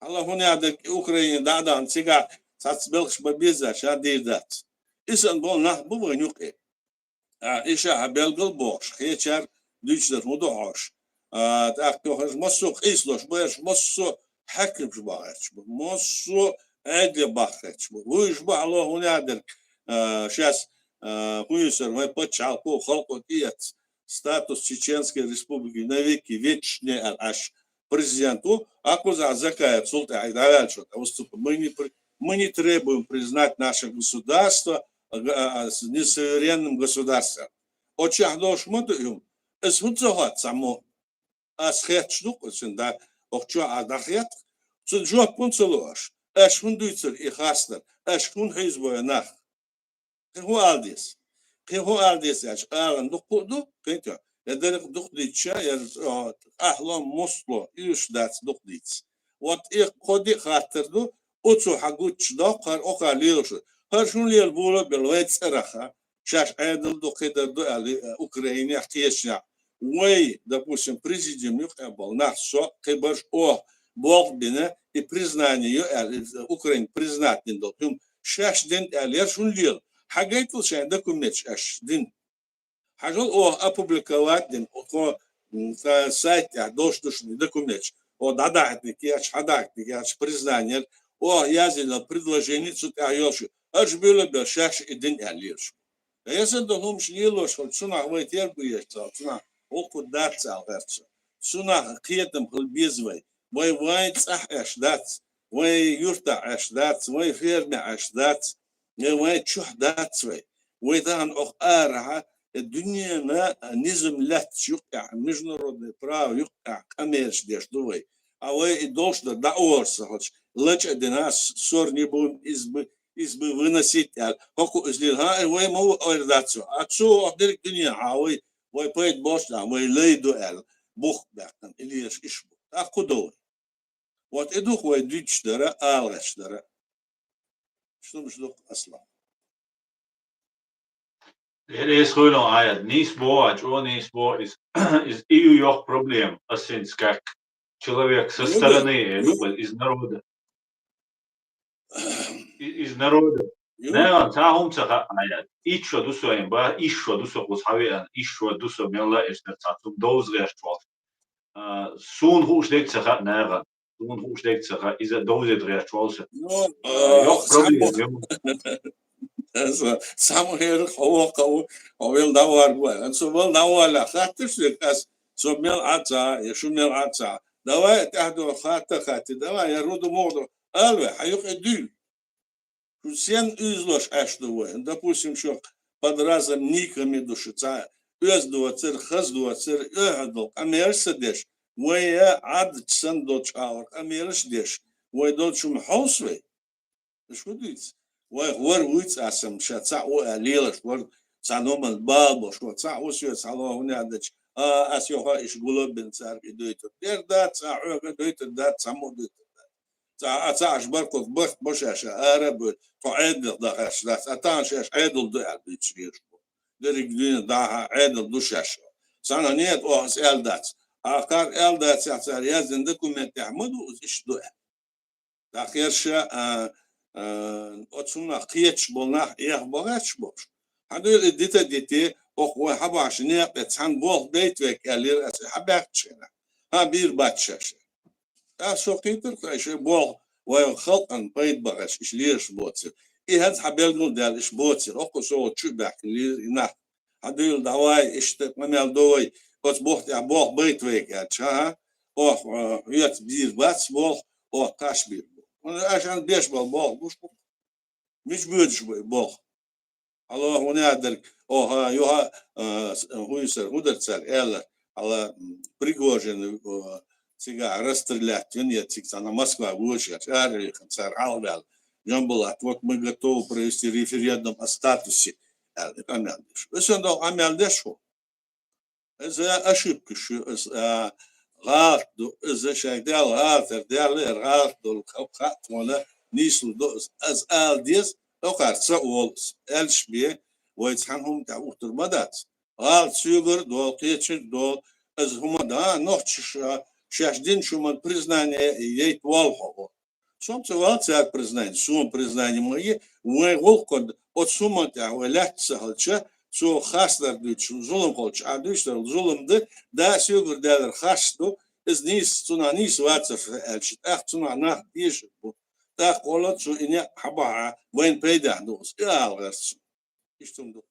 Хьала хӀун яхьа дерг, Украине дӀа а дахана, цигахь цхьацца белхаш бан беза, ша дийр дац. Исан болу нах бу вайн юкъе. А, иша хьан белгал бохуш, кхечара дуьйцуш дар хӀун ду хьош? А, тӀаккха хӀорш массо а къийсалош бу, хӀорш массо а хьаькамаш бахарч бу, массо а Ӏедале бахарч бу. Вуьйш бу хьало хӀун яхьа дерг, а, шаьс, а, хӀун юьсур, вайн паччахьалкхо, халкъо тӀеэцна статус Чеченской Республики навеки вечные аьлла Ӏаш президент ву, а кхузахь Закаев цул тӀаьхьа дӀаваьллачо тӀе выступил. Мы не при-, мы не требуем признать наше государство, а, а, с несуверенным государством. Оцу чохь долуш ма ду и хӀума. Аса хӀун ца хоьтту цхьаммо? Ас хетташ ду-кх, цуьнан да, охчо а дӀахетта. Цуьнан жоп хӀун ца ло аша? Аша хӀун дуьйцура и хастар? Аша хӀун хьийзабо и нах? Кхин хӀун ала деза? Кхин хӀун ала деза аьлча, алан дуккха а ду, кхин тӀе. Я дерриг дукха дийцча, я, а, къахьлон мусло, уьш дац дукха дийца. Вот и кхо-диъ хаттар ду, оцо хьан гуччу доккху, хӀара оха лелаш. ХӀара шун лела була а белла вай цӀараха, шаьш Ӏедал ду, кхидар ду аьлла, э, Украинехь, кхечанехь. Вай, допустим, президиум юкъа болу нах со, кхибарш оха болх бина, и признание ю аьлла, и Украина признать дина долу хӀума шаьш дина аьлла, яра шун лела. Хьан гайтал шайн документаш аьш дина? Хьажал оха опубликовать дина, оха, м, ца-, сайт тӀехь долуш ду шуна документаш. Оха дӀадахьийтиниг еш, хьадахьийтиниг еш, признание, оха язйина предложение цу тӀехь йолуш. Аша буьйлабелла шаьш и дина аьлла лелаш. Ткъа ясана долу хӀумаш лелош хилча, цунах вай терго еш ца, цунах гӀуллакх дац аьлла гӀерта со. Цунах кхетам хила беза вай. Вай вайн цӀахь Ӏеш дац, вайн юьртахь Ӏеш дац, вайн фермехь Ӏеш дац, я вайн чохь дац вай. Вай тахана оха арахьа, я дуьненан низам лаьтташ юкъехь, международное право юкъехь къамелаш деш ду вай. А вай и долуш дар дӀаорса хилча, лачкъа дина, с-, ссор не будем из бы, из бы выносить аьлла. ХӀокху иза лела, хӀа, вай ма ву ойла дац вай. А цо оха дерриг дуьне хьан вай, вай пайда болчу нах, вай лай ду аьлла, бух баьккхина, и лелаш иш бу. ТӀаккха хӀун до вай? Вот и ду-кх вай дуьйцуш дара, ала гӀерташ дара. Шнумаш ду-кх, Аслан. Эр эс хуйло Ӏаят, нийса боху, а чӀогӀа нийса боху иза. Иза и ю йоккха проблема, ас хӀинца как человек со стороны, э, из народа. И-, из народа. Нагахь цхьа хӀума ца хаьа Ӏаят. Итт шо ду со вайн ба, итт шо ду со кхуза хьан веана, итт шо ду со мелла а эшна цхьа цунна довза гӀерташ волуш. А, суна хууш дерг ца хаьа нагахь. Суна хууш дерг ца хаьа, иза довзийта гӀерташ волу сан. Ну, а, йоккха проблема ю. Цхьаммо хӀерах хьо воккха ву, хьо вел дӀавар бу. Ан со вел дӀавалла хатташ дерг ас, со мел Ӏа ца, я шу мел Ӏа ца. Давай, тӀаьхьа до хатта хатти, давай, я руду мохду. Алве, хьа юкъе дуьйла. Шу сен уьйзалаш Ӏаш ду вай? Допустим, шу под разным никами ду шу, цхьа оьзда доцура, хаза доцура, оьхьа долу къамелаш ца деш, вай я Ӏад сан долчу агӀор къамелаш деш, вай долчу хьовса вай. Шу дуьйцу? Вай гӀор вуьйцу аса, ша цхьаъ ву аьлла лелаш вара, цхьа номан бала бо, шу цхьаъ ву соьца хьалохуна аьллачу, а, ас йохо иш гулаббина цаьрга и дуьйтур. Дер дац, цхьа хьоьга дуьйтур дац, цхьаммо а дуьйтур дац. Цхьа, а, цхьа аш баркалла бахт бо ша, ша ара а буьйту, тхо Ӏедалх дахаш дац, а тахана шаьш Ӏедал ду аьлла дуьйцуш лелаш бу. Дерриг дуьйна дахьа Ӏедал ду шаьш. Цхьана нет, оха ас аьлла дац. А кхара аьлла дац, цара яздина документехь ма ду, иза иштта ду аьлла. ТӀаккха ерша, а, а, оцу хӀуманах кхеташ болу нах эхь бохуьйтуш болуш. Хьан дуьйла и дита а дитий, оха вай хьан бахьаш некъа цхьана болх бейта век аьллера аса хьан баьхча хӀара? Хьан бийр бац шаьш? ТӀаккха со кхийтира кху шайн болх вай халкъан пайда бахаш, иша лераш боцура. И хӀанз хьан белгал даьлла иша боцура, оха со чу баьхкина лийра и нах. Хьан дуьйла дӀавай, иштта къамел до вай, оцу болх тӀехь болх байта вайга аьлча, хӀа-хӀа, оха, а, хьоьца бийр бац болх, оха кхаш бийр бу. Аша беш болу болх гуш бу. Мича боьдуш бу и болх? Хьалохуна дерг, оха, юха, а, с-, хӀун ю сара, хӀун дара цара аьлла, хьала, м, Пригожин, а, цигахь расстрелять вина, я цига цхьана Москва вочу, я чӀаралехна цара хьалаваьлла. Джамбулат, вот мы готовы провести референдум о статусе, аьлла, къамел деш. Весан догӀу къамел деш хӀу? Иза ошибкаш ю, иза, а, гӀалат ду, иза шайн Дала гӀалатар даьлла, яра гӀалат долу хаб хаьа тхуна нийслу ду иза. Иза ала деза, тӀокхар ца олу иза. Аьлча бен, вай цхьана хӀума тӀехь уттур ма дац. ГӀалат соьгара долу, кхечуьнга долу, иза хӀума да, нохчаша шаьш динчу хӀуманна признание яйта волу хьо. Со-м ца вала цара признание, суна признание ма е, вайн гӀуллакхана оцу хӀуманна тӀехь вай лаьтта ца хилча, цо хастар дуьйцуш, зулам хилча, а дуьйцуш дара, зулам ду, да, соьгара даьллар хас ду, иза нийса, цунах нийса вацар аьлча, тӀаккха цунах нах дезаш бу. ТӀаккха гӀолла цо и некъ хьабахьа, вайн пайдехь ду иза, и ала гӀерта суна. Иштта хӀума ду.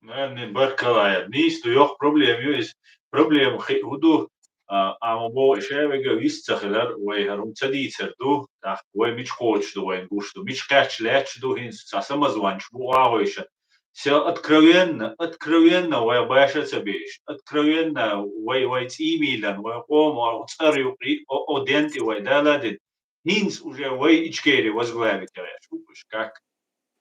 Наверное, баркалла, я. Нийса ду, йоккха проблема ю иза. Проблема хи-, хӀун ду, а, амма боху, ша вега вист ца хилар, вай хӀара хӀума ца дийцар ду, тӀаккха вай мича кхочуш ду, вайн гуш ду, мича кхаьчча лаьтташ ду, хӀинца цхьа самозванчаш бу агӀойша. Се откровенно, откровенно вай баша ца беш, откровенно вай, вай цӀиймийлан, вай къомо цӀар юкъе, о, о, ден тӀе вай дала дин. ХӀинца уже вай Ичкери возглавить гӀерташ ву уьш, как,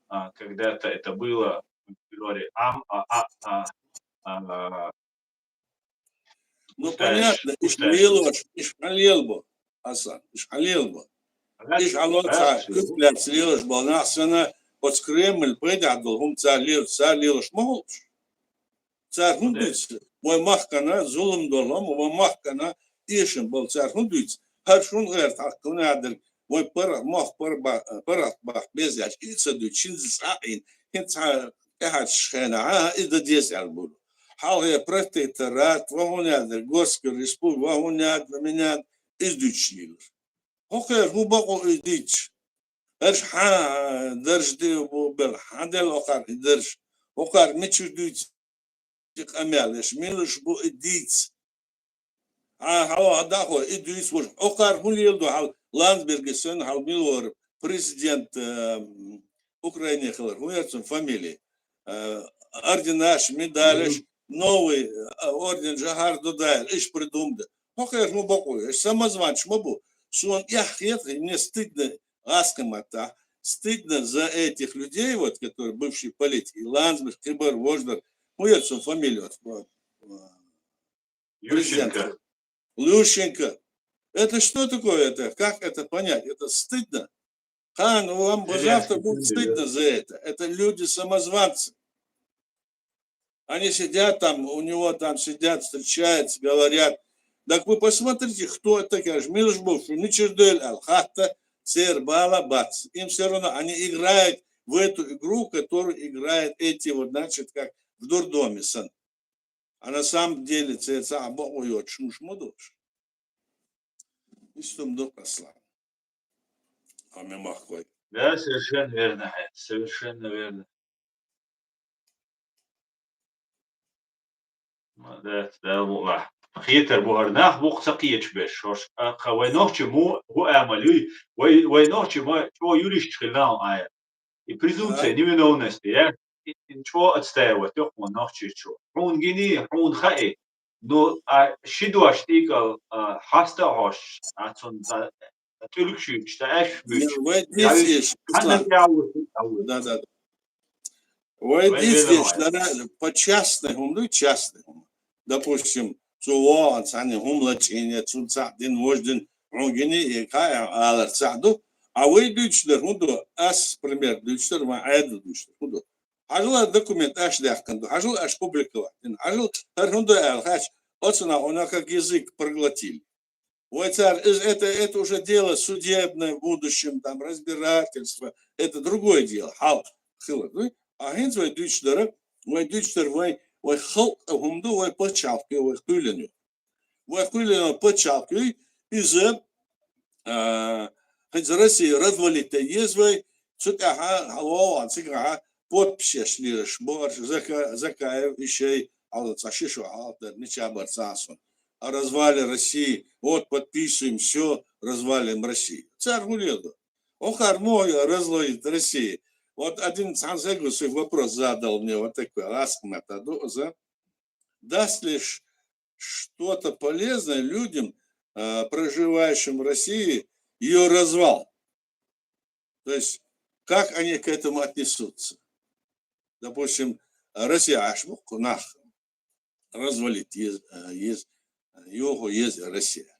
а, когда-то это было в фольклоре. Ам, а, а, а, а, Ну, понятно, иш лелош, иш хьан лелабо, Асан, иш хьан лелабо. Иш хьан лоца, куьтлаьца лелош бал нах сана, оцу Кремль пайдехь долу хӀума цара лелаш, цара лелаш ма хуьлуш. Цара хӀун дуьйцу? Вайн махкана зулам долу, амма вайн махкана эшам болу цара хӀун дуьйцу? ХӀара шун гӀерта хьакха хӀун а дерг, вайн пара-, мох пара-, ба-, паргӀат бахка беза аьлча, и ца дуьйцу, хӀинца цхьаъ йина, хӀинца цхьа тӀаьхьарчу хенахь, а, и дан деза аьлла бу. Хьалхе протекторат, ва хӀун а дерг, Горская республика, ва хӀун а дерг, ва мин а дерг, иза дуьйцуш лелаш. ХӀокхеран хӀун бакъо иза дийцча? Аша хьан дарж де бу бел, хьан дел окхар и дарж? Окхар мичуш дуьйцу и къамел, аша милуш бу и дийца? Хьан хьо дахо и дуьйцу вуш? Окхар хӀун леладу хьал Ландсберги санна хьал милвар президент, э, Украины хилар? ХӀун яр цун фамилия? Э, орденаш, медалеш, новый, э, орден жахар ду дайр, иш придумда. ХӀокхеран хӀун бакъо? Аша самозванчаш ма бу. Суна эхь хета, мне стыдно, гӀазкхи маттахь, стыдно за этих людей, вот, которые бывшие политики, Ландсберг, Кибер, Вождар, ну, я цу фамилию, вот, вот, э, Ющенко. президент. Ющенко. Это что такое это? Как это понять? Это стыдно. Хан, вам бы завтра будет стыдно за это. Это люди-самозванцы. Они сидят там, у него там сидят, встречаются, говорят. Так вы посмотрите, кто это, конечно, Милош Бовш, ну, Чердойл Ал, Хатта, Цер, Бала, Бац. Им все равно, они играют в эту игру, которую играют эти вот, значит, как в дурдоме сан. А на самом деле, Цер, Ца, Бо, Ой, Чушмудуш. Истум ду, Аслан. А ме махкой. Да, совершенно верно, хье, совершенно верно. Молодец, да, валлахӀ. Хетар бу хӀара нах букъ ца кхеташ беш, хӀорш, а, кха, вай нохчий му, хӀу амал юй, вай, вай нохчий ма, чӀо юристаш хилла хьуна, ая. И презумпция невиновности, я? И, и чӀо отстаивать йо хьона нохчийчо. Хьуна гини, хьуна хаи. Ну, а ши дош тӀекӀал, а, хьаста а хьош, а цун, а, тӀулг шуьйчу, та аьш Не, шуьйчу. Вай дийца еш, хьанна Аслан. Да, да, да. Вай дийца еш, да, да, по частной хӀума ду, частной хӀума. Допустим, цу воагӀан цхьанне хӀума лачкъийна, цун цхьаъ дин, вож дин, хьуна гини, и кхаъ алар цхьаъ ду. А вай дуьйцуш дар хӀума ду, ас пример дуьйцуш дар, ма Ӏаьдал дуьйцуш дар хӀума ду. Хьажал документ аш даьккхина ду, хьажал аш публиковать дина, хьажал хӀара хӀума ду аьлла хаьч, оцу нах хӀуна как язык проглотили. Вай цар, из-, это, это уже дело судебное в будущем, там, разбирательство, это другое дело, хьал хилар ду. А хӀинца вай дуьйцуш дара, вай дуьйцуш дара, вай, вай халкъ хӀума ду, вай пачхьалкх ю, вай кхоьлина ю. Вай кхоьлина пачхьалкх ю, иза, а, хӀинца Россия развалить е еза вай, цу тӀехьа, хьалвогӀа, цигахьа подписеш лелаш бу, Зака-, Закаев, и шай, хьал цхьа ши шо хьалха дар, мича бар цхьа сун. О развале России, вот подписываем, всё, развалим Россию. Цар хӀу леладу? Охар муха ю развалить России? Вот один цхьан сага свой вопрос задал мне, вот такой, ласкмата ду, за. Даст ли ш-, что-то полезное людям, э, проживающим в России, её развал? То есть, как они к этому отнесутся? Допустим, Россия Ӏаш бу кху нах, развалить ез-, э, ез-, йохо еза Россия.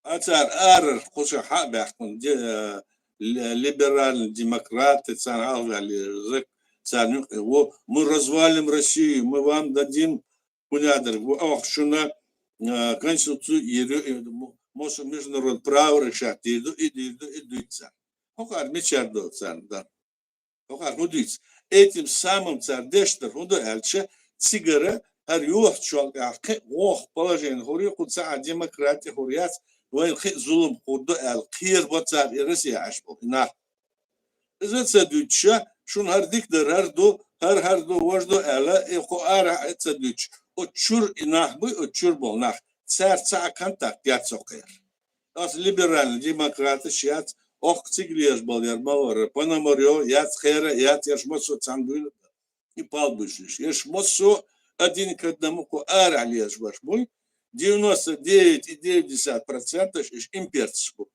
А цар арара кху ша хьа а баьккхина, де-, э, ле-, либеральный демократы, царна хьалха ваьлла зак-, царна юкъе: «Во, мы развалим Россию, мы вам дадим», хӀу лаьдар, во, оха шуна, э, конституцию йир ю, и мо-, мосо международное право решать дийр ду, и дийр ду, и дуьйцу царна. ХӀокхара мичара ду царна, да. ХӀокхара хӀу дуьйцу? Этим самым цар деш дар хӀу ду аьлча, цигара хӀара юхачул тӀехь кхин а воккха положение хӀур ю, кху цхьа а демократи хӀур яц, вайна кхин а зулам хӀур ду аьлла, кхерабо цар и Россия Ӏаш болу, и нах. Иза ца дуьйцуша, шуна хӀара дика дар, хӀара ду, хӀара, хӀара ду, важа ду аьлла, и кху арахь а ца дуьйцуш, оцу чуьра и нах буй, оцу чуьра болу нах, цаьрца цхьа а контакт яц хӀокхеран. Аса либеральный демократаш яц, охка цига лелаш болу яр ма вара, Пономарёв яц, хӀара яц, ерш массо а цхьаьна буьйлу, и пал буьйсуш. Ерш массо а один к одному кху арахь лелаш баш буй, девяносто девять и девять десятых проценташ иш имперцаш бу.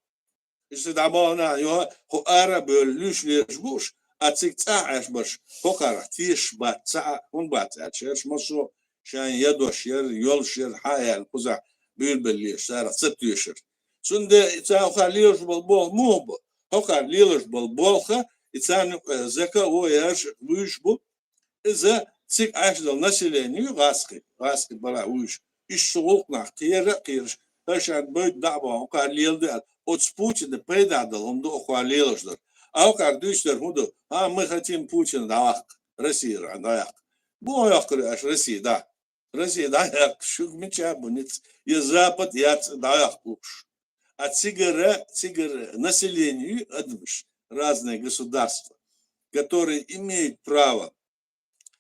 Иштта дӀабахана, йо, кху ара а бевлла, луьйш лелаш бу уьш, а цига цӀахь Ӏаш барш, хӀокхарах тешаш бац, цхьа а хӀун бац аьлча, ерш массо а шайн ядош яр, йолуш яр, хьан а яьлла кхузахь буьйлабелла лелаш, царах ца тоьшар. Цундела и царна хӀокхара лелаш болу болх муха бу? ХӀокхара лелаш болу болх, и царна юкъа закон а, ерш а вуьйш бу, иза цига Ӏаш долу население ю гӀазкхи, гӀазкхи бара вуьйш. Иштта гӀуллакх нах кхера а кхераш, ташан байда дӀа а бахьа, хӀокхара леладе аьлла. Оцу Путина пайда долу хӀума ду хӀокхара лелаш дара. А хӀокхара дуьйцуш дара хӀун ду? А, мы хотим Путина дӀаваккха, Россия дӀаваккха. Муха йоккхур ю аша Россия дӀа? Россия дӀаяккха шуьга мича а бу ницкъ, я Запад яц дӀаяккха лууш. А цигара, цигара население ю адамаш, разные государства, которые имеют право,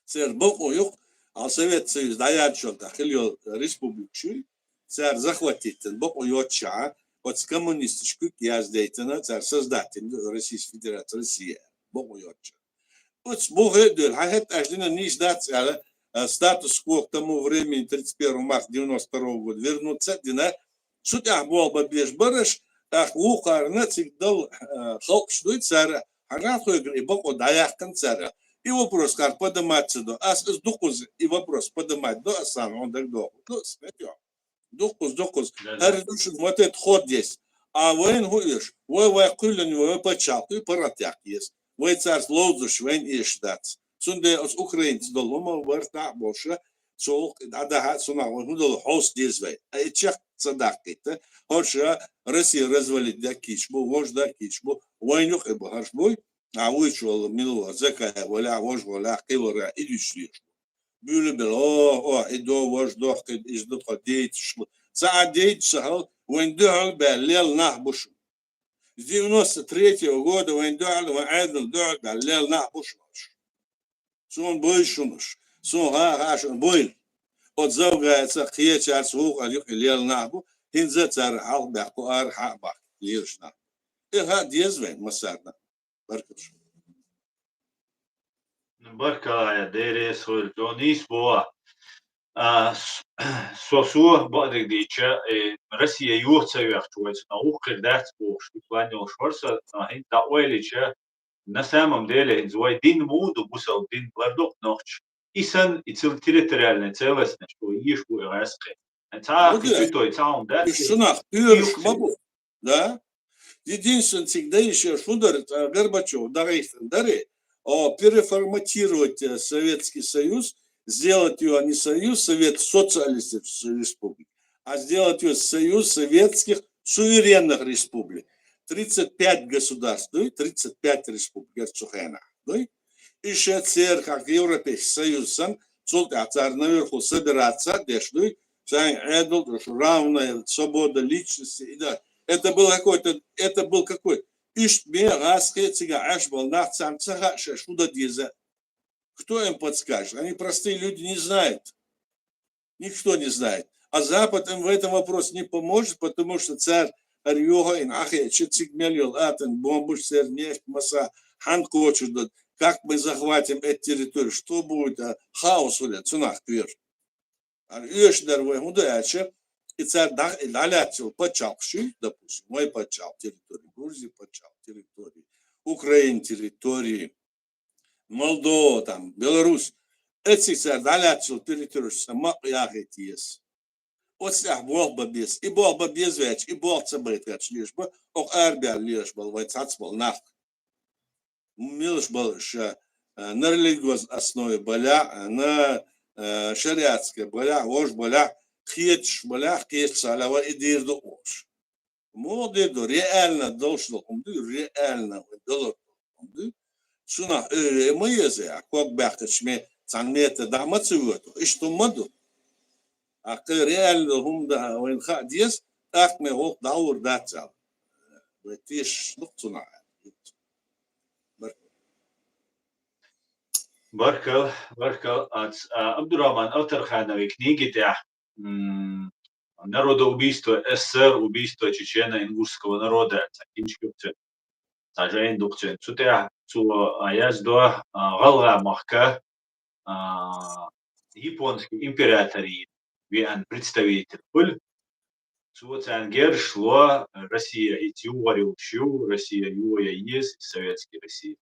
церан бакъо юкъа, а Совет Союз дӀаяьллачул тӀаьхьа хила йолу республикаш юй, цара захватить дина бакъо йоццушехь, оцу коммунисташ куьг яздайтина, цара создать дина Российская Федерация, Россия, бакъо йоццушехь. Оцу бухе а дуьйла, хьан хӀетта аша дина нийса дац аьлла, а, статус-кво к тому времени, тридцать первого марта девяносто второго года, вернуться а дина, цу тӀехь болх бан безаш бараш, тӀаккха вукхарна цига долу, а, халкъаш дуй цара, хьажал хьоьгара и бакъо дӀаяьккхина цара. И вопрос кхара поднимать ца до. Ас иза дукхаза и вопрос поднимать до, ас сан хьуна дагадоху. Ну, смет йо. Дуккхуза, дуккхуза. Да, да. ХӀара ду шуна вот этот ход есть. А вайна хӀун оьшу? Вай, вай кхоьллина, вай пачхьалкх ю, паргӀат яккха еза. Вай царца ловзуш, вайна эшаш дац. Цундела оцу украинца долу хӀума барт дӀа а болуша, цо гӀуллакх дӀадахьа а, цунах вай хӀун долу хьовса деза вай. А и чекх ца даккхийта, хӀорша Россия развалить даккхийча бу, вож даккхийча бу, вайна юкъе бу хӀорш буй. А вуьйчу волу мила вара, Закаев валахь, вож валахь, кхин вара, и дуьйцуш лелаш бу. Буьйлабелла, о, о, и до, вож дохкий, иза ду тхо дейташ. Ца а дейташ ца хьал, вайн дуьхьал баьлла лелла нах бу шуна. С девяносто третьего года вайн дуьхьал, вайн Ӏедал дуьхьал баьлла лелла нах бу шуна. Суна буй шунаш, суна ха ха шуна буй. От Завгайца, кхечарца вукхар юкъе лелла нах бу, хӀинца цар хьалха баьккху ара хьа а баккха лелаш нах. Э, ха деза вайн массарна. Баркалла шуна. Баркалла, Дерес хойр, то нийс бо. А, с-, со, со бакъдиг дийча, э, Россия юха ца вехча вайца, на вукхир дац бохуш, и план йолуш вара со, а, хӀинца дӀа ойлича, на самом деле, хӀинца вай дин муха ду, бусал дин лардокх нохча. И сан, и цил территориальная целостность, что еш бу и гӀаскхи. Ца Ну да. Хи той, ца хӀума дац. Уж шунах пуьраш ма бу. Да? Единственное, цига даишеш хӀун дара, цкъа Горбачев дагайхтина дара, о, переформатировать, э, Советский Союз, сделать его не Союз Совет Социалистических Республик, а сделать его Союз Советских Суверенных Республик. Тридцать пять государств, дуй, тридцать пять республик, цу хенахь, дуй. И ша церан, как Европейский Союз сан, цул тӀаьхьа цара наверху собираться деш, дуй, царна Ӏедал, равная свобода личности, и да. Это был какой-то, это был какой-то, иштта бен гӀаскхи цига Ӏаш бала нах царна ца хаьа шаьш хӀун дан деза. Кто им подскажет? Они простые люди не знают. Никто не знает. А Запад им в этом вопросе не поможет, потому что цара ара йоха ин ахе, чи цига мел йол атан, бомбуш цер нефть маса, хьан кочур дод, как мы захватим эту территорию, что будет, а, хаос хуьле, цунах квер. Ара уьш дар вай хӀун ду аьлча, и цара дах-, и дӀалаьцчул паччалкх шуй, допустим, вай паччалкх территории, Грузии паччалкх территории, Украина территории, Молдова, там, Беларусь, эциг цара дӀалаьцчул территореш сан макъ яхийта еза. Оцу тӀехь болх бан беза. И болх бан беза ваьлча, и болх ца байта ваьлча леш бан, окху арабаьлла леш бала вайн цхьацца болу нах. Милаш бала ша, а, на религиозной основе баля, а, на, а, шариатской баля, вож баля, кхеташ баля, кхеташ ца лава и дийр ду ош. Муха дийр ду, реально долуш долу хӀума ду, реально вай далур долу хӀума ду. Цунах эр ма еза, а ког баьккхача ме цхьана метта дӀа ма ца воьду. Иштта хӀума ма ду. А кхин реально хӀума дан вайна хаа деза, тӀаккха ме гӀуллакх дӀа а вур дац аьлла. Вай тешаш ду-кх цунах аьлла. Баркалла. Баркалла, баркалла. Ац, а, Абдурахман Алтархановой книги тӀехь, м, «Народоубийство СССР, убийство чечено-ингушского народа», цхьа кинчка ю цуьнан. Цхьа жайна ду-кх цуьнан. Цу тӀехь цо, а, яздо, а, гӀалгӀа махка, а, японский императорийн веана представитель хуьлу. Цо царна герзаш ло, Россия хӀинца юхар йолуш ю, Россия йо я еза, советский Россия.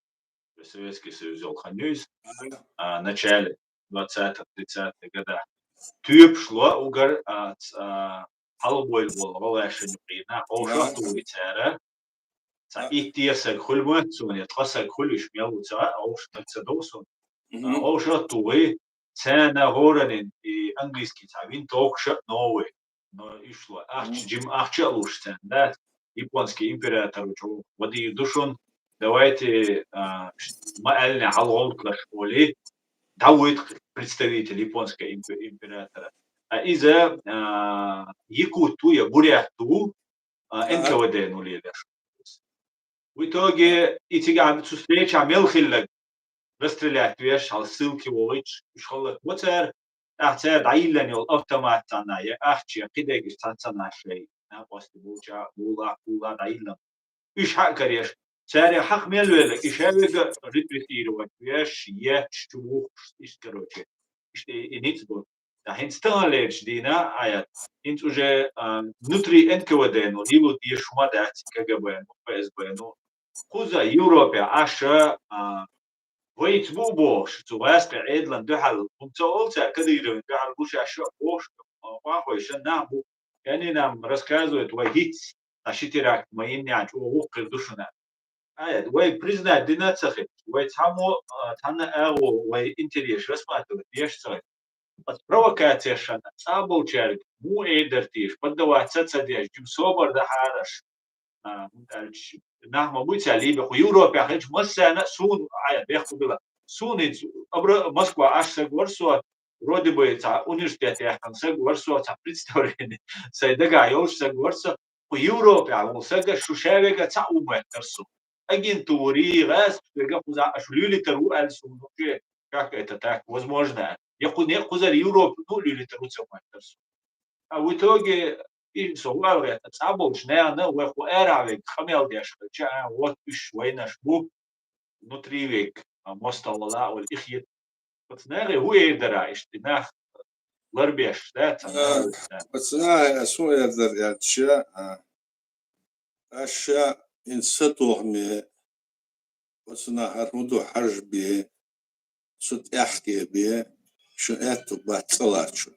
Советский Союз йолу хан ю иза, а, начале двадцатых, тридцатых годах. Тоьпаш ло угар, а, ц-, а, хьалхабойла болу гӀалгӀашна юкъана, вовшах а тухий цара. Цхьа итт-деха саг хуьлу ма, суна я ткъа саг хуьлу, уьш мел ву ца хаьа, вовшах ца догӀу суна. А, вовшах а тухий, царна хӀоранна и английский цхьа винтовкаш а новый. Но ишло, ахча, жима ахча а луш царна дац, японский император чӀогӀа вадийр ду шуна, давайте, а, ш-, ма аьллинехь хьалагӀовтталаш олий, дӀавоьду представитель японского имп-, императора. А иза, а, якут ву я бурят ву, а, НКВД-но лелаш. В итоге и цигахь цу встречахь мел хилларг расстрелять веш, хьал ссылке вогӀуьйтуш, уьш хӀаллакбо цара, тӀаккха цара дӀайиллина йолу автомат цхьанна, я ахча, я кхидерг цхьацца цхьанна шайн накъостий болчохь, гӀуллакх, гӀуллакх дӀайиллина. Уьш хьа а кареш, цара хьаха мел велла, и шаверг а репрессировать веш, етташ, чу вухкуш, иштта, короче, иштта и ницкъ бу. Ткъа хӀинца таханлерчу дийнахь, а, хӀинца уже, а, внутри НКВД-но лело дезаш хӀума дац, КГБ-но, ФСБ-но. Кхуза Европе Ӏаш, а, вайца бу бохуш, цу гӀаскхийн Ӏедална дуьхьал хӀума ца олу цара, Кадыровна дуьхьал бу шаьш а бохуш, а, къахьойша нах бу. И они нам рассказывают, вай хӀинца, а, ши теракт ма йиннехь, чӀогӀа вукхуьр ду шуна. Ай, вай признать дина а ца хилча, вай цхьаммо, а, цхьанна а агӀо вай интересаш рассматривать деш а ца хилча. Оцу провокацешна цхьаболчаьрга муха эр дара теша, поддаваться а ца деш, жима собар дахьара аша. А, хӀунда аьлча, нах ма буй цара лийбе, кху Европехь хилча массарна а суна, ай, бехк хӀун била. Суна хӀинца абра-, Москва Ӏаш саг вара со, вроде бы цхьа университет яьккхина саг вар со, цхьа представление сай дагахь йолуш саг вар со, кху Европехь волу сага шу шавега цхьаъ ву моьттура со. Агентури, гӀазкхаша вега кхузахь аша луьйлуьйтур ву аьлла суна, вообще, как это так, возможно аьлла. Я кху некъ кхузара Европа ну луьйлуьйтур ву ца моьттура со. А в итоге, и со валгӀе, цхьаболчу нахана вай кху арахь вега къамел деш хилча, а, вот уьш вайнаш бу, внутри вега, а, мостагӀа вала а вала, и хета. Оцу нахе хӀун эр дара, иштта нах ларбеш, да, ца А, нах, да. Оцу нахе ас хӀун эр дара аьлча, а, аша хӀинца сатохаме, оцу нахара хӀун ду хьажа бен, цу тӀаьхье бен, шун аьтту бац цӀа ларчу.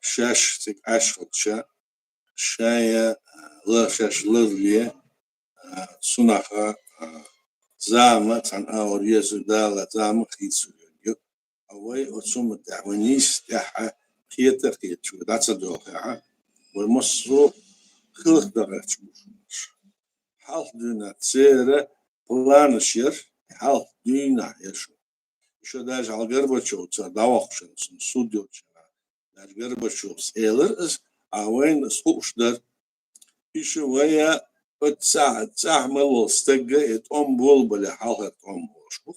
Шаьш цига Ӏаш хилча, шайн, а, ла-, шаьш ларле, а, цу наха, а, зама, цхьана агӀор еза Дала, зама хийцалур ю. А вай оцу хӀуманна тӀехь, вай нийса тӀехь кхета а кхеташ, вай дӀа ца дохахь, вай массо а хилха дахарч бу шуна. Хьалха дуьйна церан планаш яра, хьалха дуьйна яра шуна. Ишо даже хьал Горбачёвца дӀавахча, цунна суд йолча, даже Горбачёвс элира иза, а вайна иза хууш дара. Иша вая оцу цӀа-, цӀахь мел волу стагга и тӀом болабалехь, хьалхара тӀом олуш бу.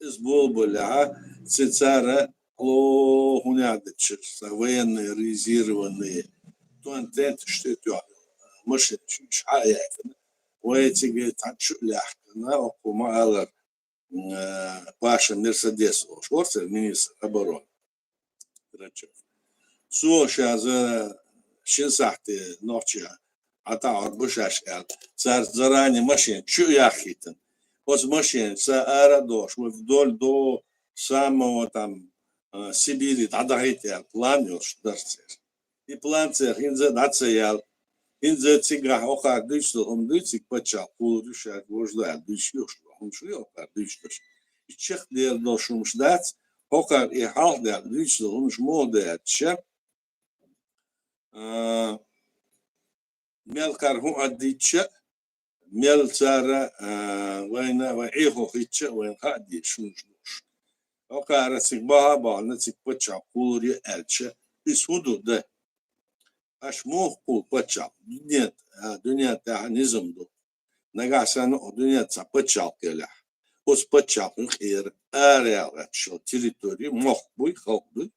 Иза болабалехь, ци цара, хьо, хӀун яхьа дечира, сан военные, резерванные, тонн тенташ тӀе тоьхна, машинаш хьа а яьккхина. Вай цига цхьаьна чу а лаьхкина, оккху ма-аллара, э, Паша Мерседес олуш, вара церан министр обороны Грачев. Цо ша за шин сахьте нохча ӀатаӀор бу шаьш аьлла. Цара зарани машина чу а яххийтина. Оцу машина ца ара а дохуш, вай вдоль до самого там, э, Сибири дӀадахийта аьлла план йолуш дара церан. И план церан хӀинца а дӀа ца яьлла. ХӀинца а цигахь хӀокхара дуьйцу хӀума дуьйцу, цига паччахь кхуллур ю, шаьш вожа ду аьлла дуьйцуш ю, хӀумаш ю хӀокхара дуьйцуш. И чекхдер долуш хӀумаш дац, хӀокхара и хьалха даьлла дуьйцу хӀумаш муха ду аьлча, а, мел кхара хӀун а дийцча, мел цара, а, вайна, вай Ӏехо хитча, вайна хаа дезаш хӀумаш ду уьш. ХӀокхара цига баха а бахана, цига паччахь кхуллур ю аьлча, иза хӀун ду дан? Аша муха кхуллу паччахь? Дуьнен, а, дуьнен тӀехь низам ду. Нагахь санна оха дуьнен цхьа паччахь елахь, оцу паччахьан юкъера ара яла гӀерташ йолу территори, мохк буй, халкъ дуй.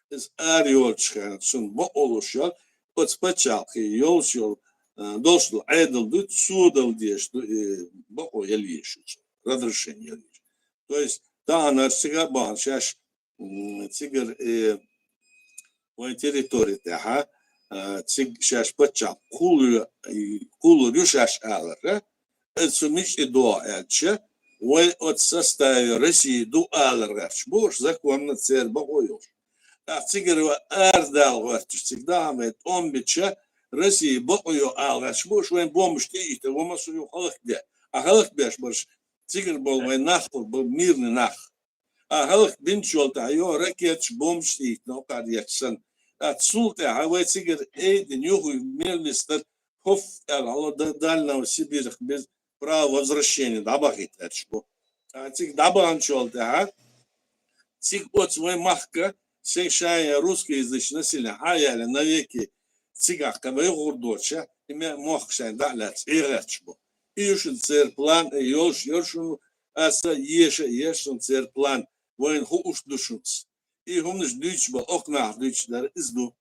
Иза ара йолчу хенахь цунна бакъо луш йолу, оцу паччахьан йолуш йолу, а, долуш долу Ӏедал дуй, цо дала дезаш ду, и бакъо яла езаш ю цунна, разрешение яла езаш. То есть, таханарш цига а бахана шаьш, м, цигара, э, вайн территори тӀехь, а, цига шаьш паччахь кхуллу-, и, кхуллур ю шаьш аларх, иза цу мича тӀе догӀу аьлча, вай оцу составе России ду алар гӀерташ бу уьш, законна церан бакъо йолуш. ТӀаккха цигара вай арадала гӀерташ, цига дахьа вай тӀом бича, России бакъо йо ала гӀерташ бу уьш, вайн бомбаш тӀе а йита, вай массо а ю хӀаллакбе. А хӀаллакбеш барш цигара болу вайн нах, бу мирный нах. А хӀаллакбинчул тӀаьхьа йо ракеташ, бомбаш тӀе йитина, хӀокхара етташ санна. ТӀаккха цул тӀаьхьа вай цигара айдина юхуй мел нисдар, хӀоф аьлла, хьала д-, Дальнего Сибирах без права возвращения дӀабахийта гӀерташ бу. ТӀаккха цига дӀабаханчул тӀаьхьа, цига оцу вай махка, сайн шайн русскоязычный население хьа а яьлла, навеки цигахь кхин вай гӀур доцуша, и ме-, мохк шайн дӀа а лаьцна, Ӏе гӀерташ бу. И ю шуна церан план, и йолуш яра шуна, аса еша а еш шуна церан план, вайна хууш ду шуна. И хӀуманаш дуьйцуш бан, окху нах дуьйцуш дара, иза ду.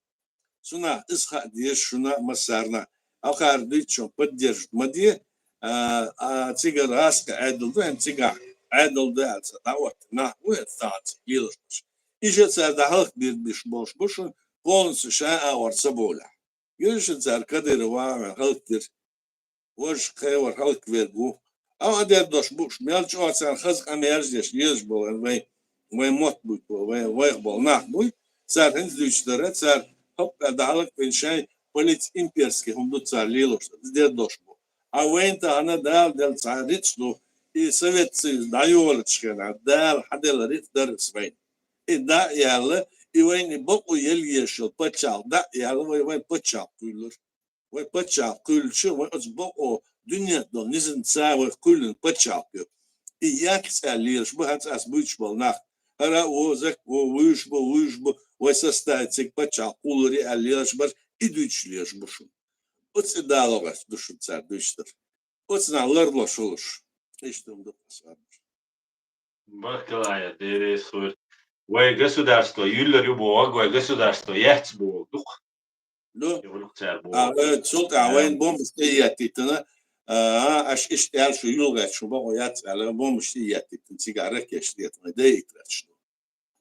Цунах иза хаа деза шуна массарна. ХӀокхара дуьйцучун поддерживать ма де, а, а, цигара гӀазкхийн Ӏедал ду, хӀинца цигахь Ӏедал ду аьлла, ца дӀаотта нах бу, хӀинца цигахь лелаш бу уьш. Иша цара дӀахӀаллакбийр беш болуш бу шуна, полностью шайн агӀор ца бовлехь. Юьршан цара Кадыров вахана хӀаллакдира. Важа кхевар хӀаллакверг ву. Амма дер дош бууш, мел чӀогӀа царна хаза къамел еш деш, езаш болу вайн, вайн мотт буй, вайн, вайх болу нах буй. Цара хӀинца дуьйцуш дара, цара хӀокху дӀахӀаллакбина шайн политик-имперский хӀума ду цара лелош, дер дош бу. А вайн тахана Дала делла цхьа рицкъ ду, и Совет Союз дӀайолучу хенахь Дала хьаделла рицкъ дара ас вайн. И дӀа а яьлла, и вайн и бакъо елла езаш йолу паччахьалкх дӀа а яьлла, вай, вайн паччахьалкх кхуьйлура. Вай паччахьалкх кхуьйлучу, вай оцу бакъо дуьнен долу низамца вай кхуьйлина паччахьалкх ю. И яц аьлла лелаш бу хӀинца ас буьйцуш болу нах. ХӀара а во, зак во, вуьйш бу, вуьйш бу, вай составе цига паччахь кхуллур я аьлла лелаш бараш, и дуьйцуш лелаш бу шуна. Оцу и далогӀарш ду шуна цара дуьйцуш дар. Оцу нах ларло шулуш. Иштта хӀума ду-кх аса аьлла. Баркалла, Аят, Дела реза хуьлда. Вай государство юьллур ю бохург, вай государство яц бохург ду-кх. Ду. Юьллур цара бохург. А, э, цул тӀаьхьа вайна бомбаш тӀе а еттийтина, а, аш иштта аьлла шу юьллу гӀерташ шу бакъо яц аьлла, бомбаш тӀе а еттийтина, цигахь ракеташ дӀаэтта вай дӀаэттаргӀерташ ду.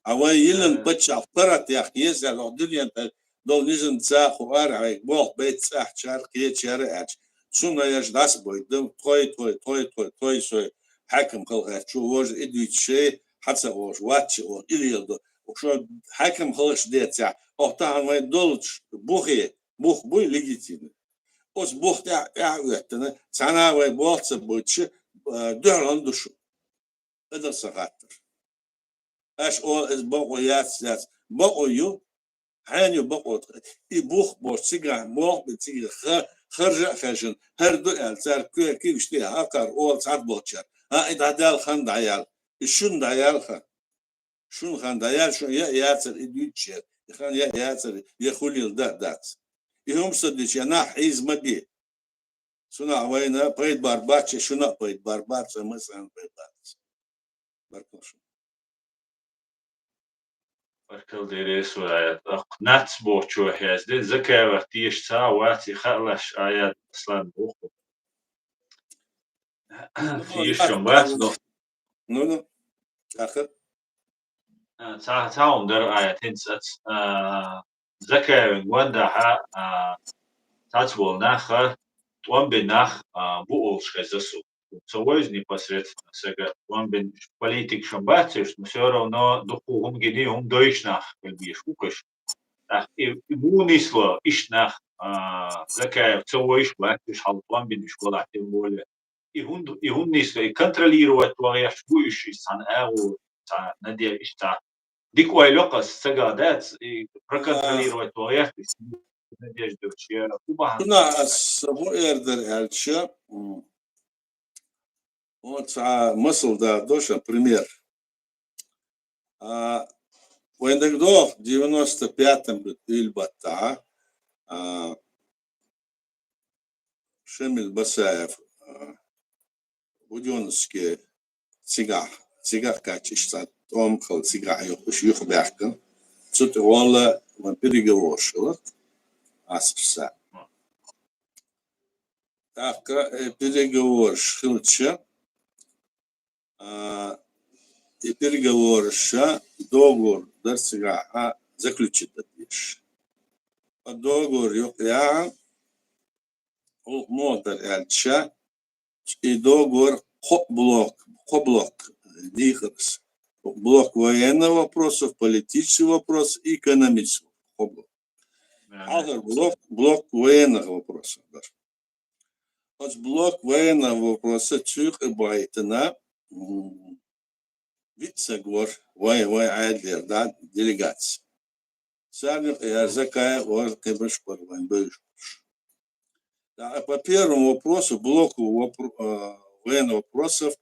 А вай йиллина паччахь паргӀат яккха еза аьлла, оха дуьнен тӀа долу низамца кху арахьа вайга болх бейта цӀахь чара, кхечара аьлча, цунна ерш дӀасабойта ду, тхой, тхой, тхой, тхой, тхой, сой, хьаькам хала гӀертачо вожа и дуьйцу шай, хьан ца олуш, вац чи олуш, и леладо. Шо хьаькам халаш децахь, оха тахана вайн долчу бухе, бух буй легитимный. Оцу бух тӀехь, тӀехь а оьттина, цхьана а вай болх ца бойтуш, а, дуьхьалан ду шу. Адам сан хаттар. Аш ола иза бакъо яц, яц. Бакъо ю. Хьенан ю бакъо? И бух бош цигахь, болх бен цигахь, ха-, харжа а харжина, хӀара ду аьлла, цара ке-, куьйгаш тӀе хьакхар, ола цхьаболчара. А, и дӀадаьлла хан дӀаяьлла. И шуна дӀаяьлла хан. Шуна хан дӀаяьлла, шуна яа яцара и дуьйцуш яра. И хан яа яцара, я хуьлийла да а дац. И хӀума ца дича, я нах хьийза ма де. Цунах вайна пайда бар бац, я шуна а пайда бар бац, вай массарна пайда бац. Баркалла шуна. Баркалла, Дела реза хуьлда, Аят. Аккха нацбохучо хьаьжда, Закаевах теша ца вац и хаалаш, Аят, Аслан боху. Ну, теша шун бац, но. Ну, ну. ТӀаккха? А, цхьа, цхьа хӀума дара, Аят, хӀинца ац, а, Закаевн гондахьа, а, цхьацца болу нах, тӀом бина нах, а, бу олуш хеза суна. Ца вайза непосредственно сага, тӀом бина политик шун бац уьш, но всё равно дуккха хӀума гиний, хӀума дойуш нах хила безаш бу-кх уьш. ТӀаккха и, и муха нисло, иштта нах, а, Закаев ца вайш бац уьш, хьал тӀом бина уьш валахь, тем более. И хӀунда, и хӀунда нисло, и контролировать ван гӀерташ бу уьш, и цхьана агӀо, цхьа надежда, и цхьа дика ойла йоккхуш сага дац, и проконтролировать ван гӀерташ, надежда йоцуш, я хӀун бахьана? Шуна ас хӀун эр дара аьлча, м, вот цхьа масал дала доша, пример. А, вайн дагадогӀу, девяносто пятом году июль баттахь, а, Шамил Басаев, а, Будённовске цигахь, цигахь кхаьчча, иштта тӀом хилла цигахь юх-, уьш юхабаьхкина. Цу тӀе валла вайн переговораш хилла, Асарса. ТӀаккха, э, переговораш хилча, а, и переговораш договор дар цигахь, а, заключить дан дезаш. Ткъа договор юкъа яхьа, хӀу-, муха дара аьлча, и договор кхо блок, кхо блок дийхира аса. Блок военных вопросов, политических вопросов и экономических вопросов. Кхо блок. Ага. Хьалхара блок, блок военных вопросов дара. Оцу блок военных вопросов цу юкъа бахийтина, м, виъ саг вара вайн, вайн Ӏедалера, да, делегаци. Царна юкъа яра Закаев вара, кхин берш бара вайн бевзаш берш. Да, по первому вопросу, блоку вопро-, а, военных вопросов,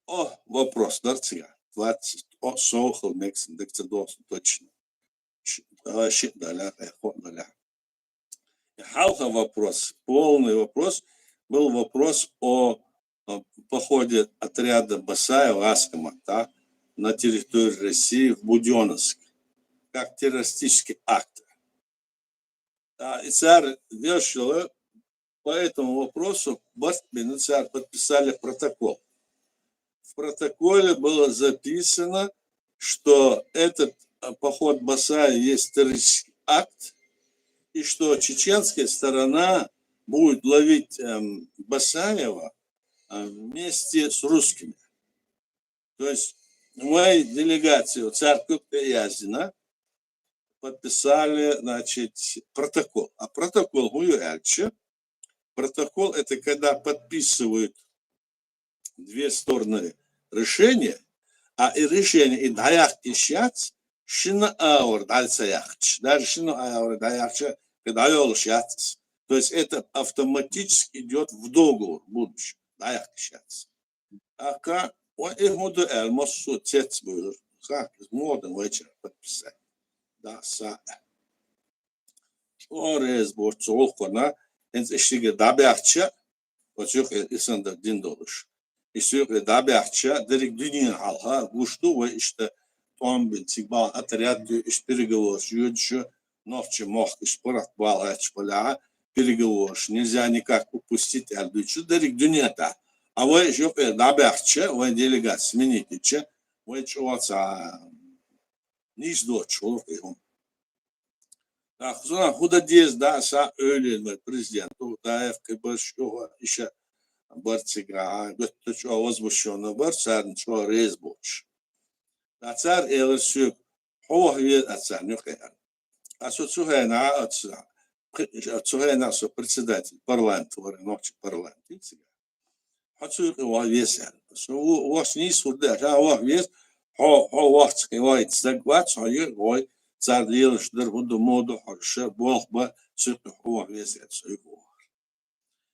о, вопрос дара цигахь. Двадцать, о, сов хилла мегаш, дага ца догӀу суна точно. Ш-, а, шиъ далахь, э, кхоъ далахь. И хьалха вопрос, полный вопрос, был вопрос о, о походе отряда Басаева, гӀазкхаман, да, на территорию России в Будённовск, как террористический акт. А, и цара вешала по этому вопросу барт бина, цара подписали протокол. В протоколе было записано, что этот, а, поход Басаева есть террористический акт, и что чеченская сторона будет ловить, эм, Басаева, э, вместе с русскими. То есть вай делегацию царкук яздина, подписали, значит, протокол. А протокол хӀун ю аьлча? Протокол — это когда подписывают две стороны решение, а и решение и дӀаяхка йиш яц, шина агӀор дӀа ца яхча. Даже шина агӀор дӀаяхча, дӀайолуш яц. То есть это автоматически идёт в договор в будущем. ДӀаяхка йиш яц. ТӀаккха, Ва и хӀун ду аьлла, массо а цец буйла. Ха, муха дан вайчара подписать. Да, са. ЧӀоагӀа реза боцу гӀуллакхана, хӀинца иштта дӀабаьхча, оцу юкъе и санна дина долуш. И суьйкъе дӀабаьхча, дерриг дуьненан хьалха гуш ду, вай иштта тӀом бина, цига бала отряд ду, иштта переговораш йоьдуш, нохчийн мохк иштта паргӀат бала гӀаьтташ балахьа, переговораш нельзя никак упустить аьлла дуьйцуш, дерриг дуьне тӀехь. А вай иштта юкъера дӀабаьхча, вайн делегат сменить дича, вай чӀогӀа ца нийса доцуш хӀума. ТӀаккха цунах хӀун дан деза, да, сан эвлаелла вай президент Дудаев, кхиберш юха иша бар цигахьа, гуттар чӀогӀа возмущённо бар, царна чӀогӀа реза боцуш. ТӀаккха цара элира соьга, хьо ваха веза аса царна юкъе аьлла. Аса цу хенахь аса, цу хенахь со председатель парламента вара, нохчийн парламент цига. Хьо цу юкъе ваха веза аьлла. Со ву-, вахча нийса хӀума ду, ша ваха веза, хьо, хьо вахча кхин вахийта стаг вац, хьо юкъе вой, цара лелаш дар хӀун ду, муха ду хьо, ша болх бан, цу юкъе хьо ваха веза аьлла, со юкъе вахара.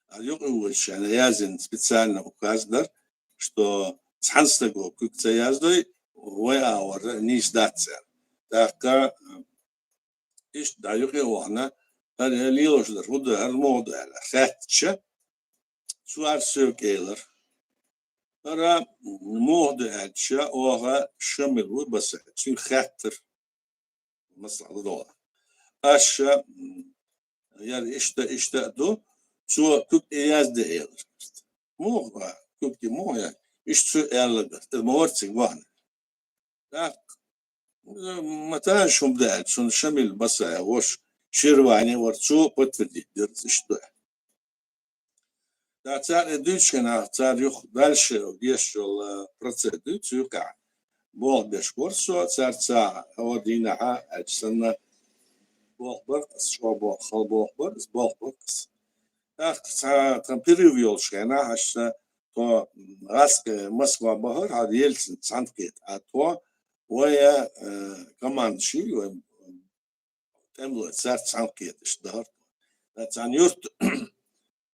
А юкъе вуьйцуш шайна яздина специально указ дар, что цхьана стага куьг ца яздой, вай агӀор нийса дац аьлла. ТӀаккха иштта дӀа юкъе а вахана, хӀара лелаш дар хӀун ду, хӀара муха ду аьлла хаьттича, цара соьга элира. ХӀара муха ду аьлча, оха Шамил ву Басаев, цуьнга хаьттира. Масала ладогӀа. Аша, м, яра иштта, иштта а ду, цо куьг тӀе язде элира. Муха, куьг тӀе муха яз? Иштта цо аьлла гар. Ма вара цига вахана. ТӀаккха, ма танаш хӀума ду аьлла, цунна Шамил Басаев, ваша Ширвани вара, цо подтвердить дира, иштта ду аьлла. ТӀаккха цара и дуьйцучу хенахь, цара юха дальше деш йолу процесс дуьйцу юкъахь. Болх беш вара со, цара ца хьо дийнахьа, аьлча санна, болх бар аса, чӀогӀа болх, хала болх бар, иза болх бар аса. ТӀаккха цхьа тхан перерыв йолчу хенахь, аша тхо гӀазкхи Москва бахара, хьан Ельцин цхьаьнакхета, а тхо вай, э, командаший, вай тӀемалой цаьрца цхьаьнакхеташ дахара. Цхьана юрт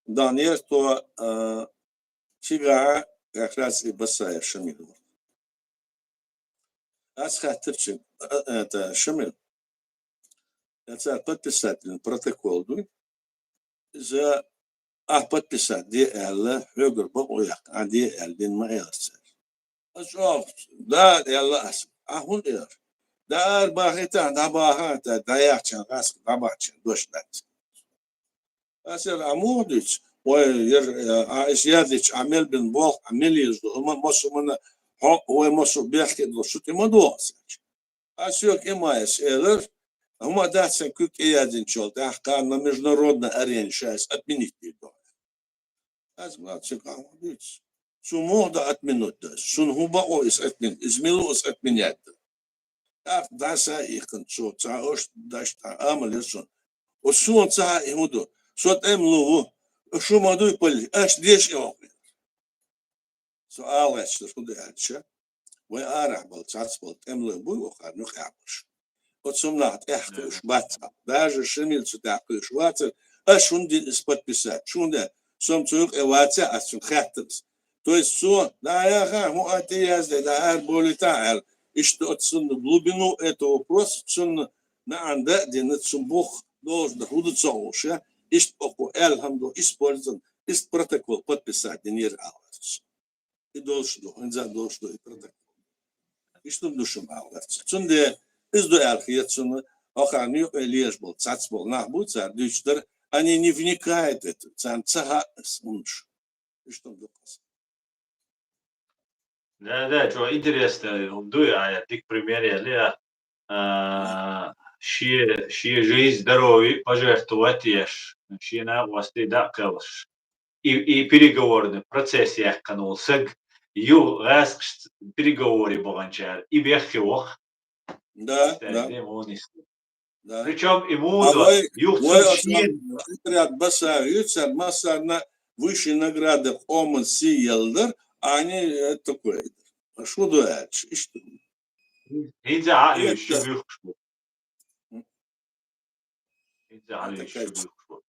данера тхо, а, цигахь как раз и Басаев Шамил вара. Ас хаьттира цуьнга, а, это, Шамил, я цара подписательный протокол дуй. Иза ахь подписать де аьлла, хьоьгара бакъо яккха, ахь де аьлла, дина ма элира цара. Ас чӀогӀа, да, аьлла ас. Ахь хӀунда элира? Да, ара бахийтахь, дӀабаха, да, дӀаяхча гӀазкхи, дӀабахча дош дац. Ас элира, ахь муха дуьйцу? Вай, яра, ахь иша яздича, ахь мел бина болх, ахь мел еза ду, хӀума, массо хӀуманна, хьо, вай массо бехке долуш, шу тӀе ма догӀу ас аьлча. Ас соьга Имаевс элира, хӀума дац сан куьг тӀе яздинчул тӀаьхьа кхана на международной арене ша иза отменить дийр ду. Ас ма цига хӀун дуьйцу? Цу муха дан отменить дан? Цунна хӀун бакъо иза отменить? Иза мила ву иза отменять дан? ТӀаккха дӀа са ихкана цо, цхьа ош даш тӀа амал яра цунна. Оцу суна ца хаьа и хӀун ду? Со тӀемало ву. Шу ма дуй палли, аша деша и воккху. Со ала гӀерташ хӀун ду аьлча, вай арахь болу цхьацца болу тӀемалой буй вахара юкъахь болуш. Оцу хӀуманах тӀаьхьакхуьуш бац. Даже Шамил цу тӀаьхьакхуьуш вацара, аша хӀунда дина иза подписать? Шуна де, со-м цу юкъе вацахь, ас цуьнга хаьттира. То есть цо, да, яха, хӀун а тӀе язде, да, ара болийтахь аьлла. Иштта оцу цунна глубину этого вопроса, цунна наӀан дан а дина, цунна бух должна хӀун ду ца хууш, иштта окхо аьлла хӀума ду, использован, иштта протокол подписать динера ала гӀерташ. И долуш ду, хӀинца а долуш ду и протокол. Иштта ду шуна ала гӀерташ. Цундела иза ду аьлла хета суна, оха юкъе лелаш болу, цхьацца болу нах бу, цара дуьйцуш дара, они не вникают это, царна ца хаьа аса хӀумаш. Иштта ду аса. Да, да, чё интересно, дуй, а я дик пример, я, а, ши, ши жизнь, здоровье пожертвовать еш, ши накъостий дакъа кхелаш. И, и переговорный процесс яьккхина волу саг, ю гӀаскаш переговоре баханчара, и бехке ваха. Да, да. Да. Причём и муха, вай, юха вай цо оцу шен отряд Басаев ю, цара массарна высшие награды къоман сий елла дара, а они это такое. Шу ду аьлча, иштта. ХӀинца а ю, шу буьйхуш бу. ХӀинца а ю, шу буьйхуш бу.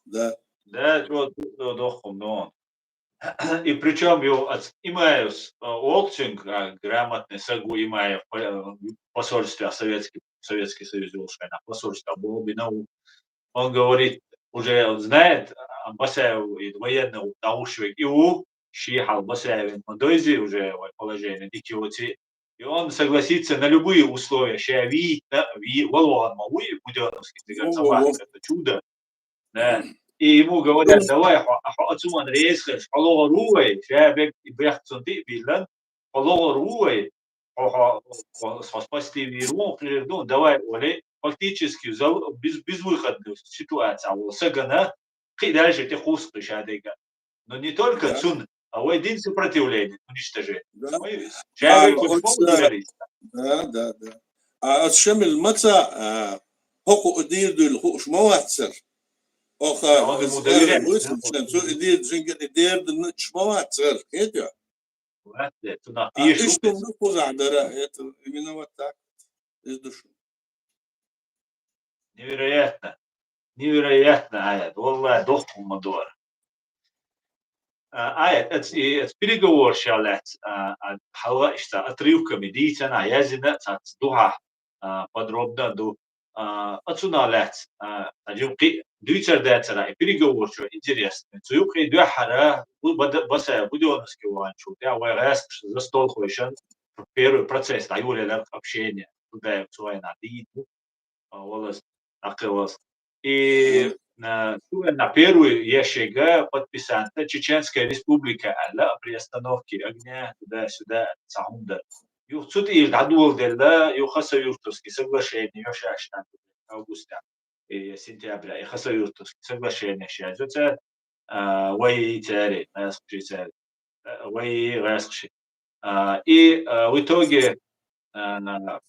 Да. Да, чё, чё, дохкум, дон. И причём его от-, Имаевс, э, олчинг, а, грамотный саг ву Имаев, по-, э, посольстве Советский, Советский Союз йолча хана посольстве болбина ву. Он говорит, уже он знает, а, Басаев и военный дӀагӀуш вег и ву, ший хьал Басаевн ма дойзи, уже вай положение дика йоацаш. И он согласится на любые условия, ше вийтта, ви-, валвалар ма вуй, Будённовский цигара ца вахар, это чудо. Да. И ему говорят: «Давай, хьо, хьо оцу ма реза хилча, хьо лоӀар ву вай, ша бег и бехк цунна тӀе а биллан, хьо лоӀар ву вай, хьо, хьо, хьо, хьо спасти вийр ву, кхерар ду, давай», оле, фактически зал-, без-, безвыходную ситуация вола сагана, кхы а дальше тӀе кхувс кхы ша дега. Но не только цун, а вай дин сопротивление, уничтожение. Да. Вай, а, ша вай кхувс оцу-, да, да, да. А оцу Шамил маца, а, хӀокху дийр дуйла хууш ма ваццара. Оха, он ему доверяет, да? Цу и дийр, жингир и дийр дуйла ма ваццара, кхетий? Вац, да, цунах а, тешаш иштта ду кхузахь дара, это именно вот так. Из ду шу. Невероятно. Невероятно, Аят. Валлахи, дохку ма дора. А, Аят, эц-, и эц переговорша лаьцна, а, а, хьалха иштта отрывками дийцина, язйина, цац духьа, а, подробно ду. А, оцунах лаьцна, а, а, жим кхи-, дуьйцар дацара, и переговорчо интересно. Цу юкъе дуьххьара, бу-, бада-, Басаев Будённовский ваханчул тӀаьхьа вай гӀаьскаш за стол хойшан первый процесс дӀайолаелира общение. Дудаев цу вайна дийна. А, волас, акхавас. И, а, цу вайна первый ешега подписанта Чеченская Республика аьлла, при остановке огня, туда-сюда, цхьа хӀума дар. Юха цу тӀера дӀадоладелла, юха Хасавюртовский соглашение, йо шаьш августехь, и сентября, и Хасавюртовский соглашение шаьш йо цара, а, вай цаьрий, гӀаьскхий цаьрий, а, вай гӀаьскхий. А, и, а, в итоге, а,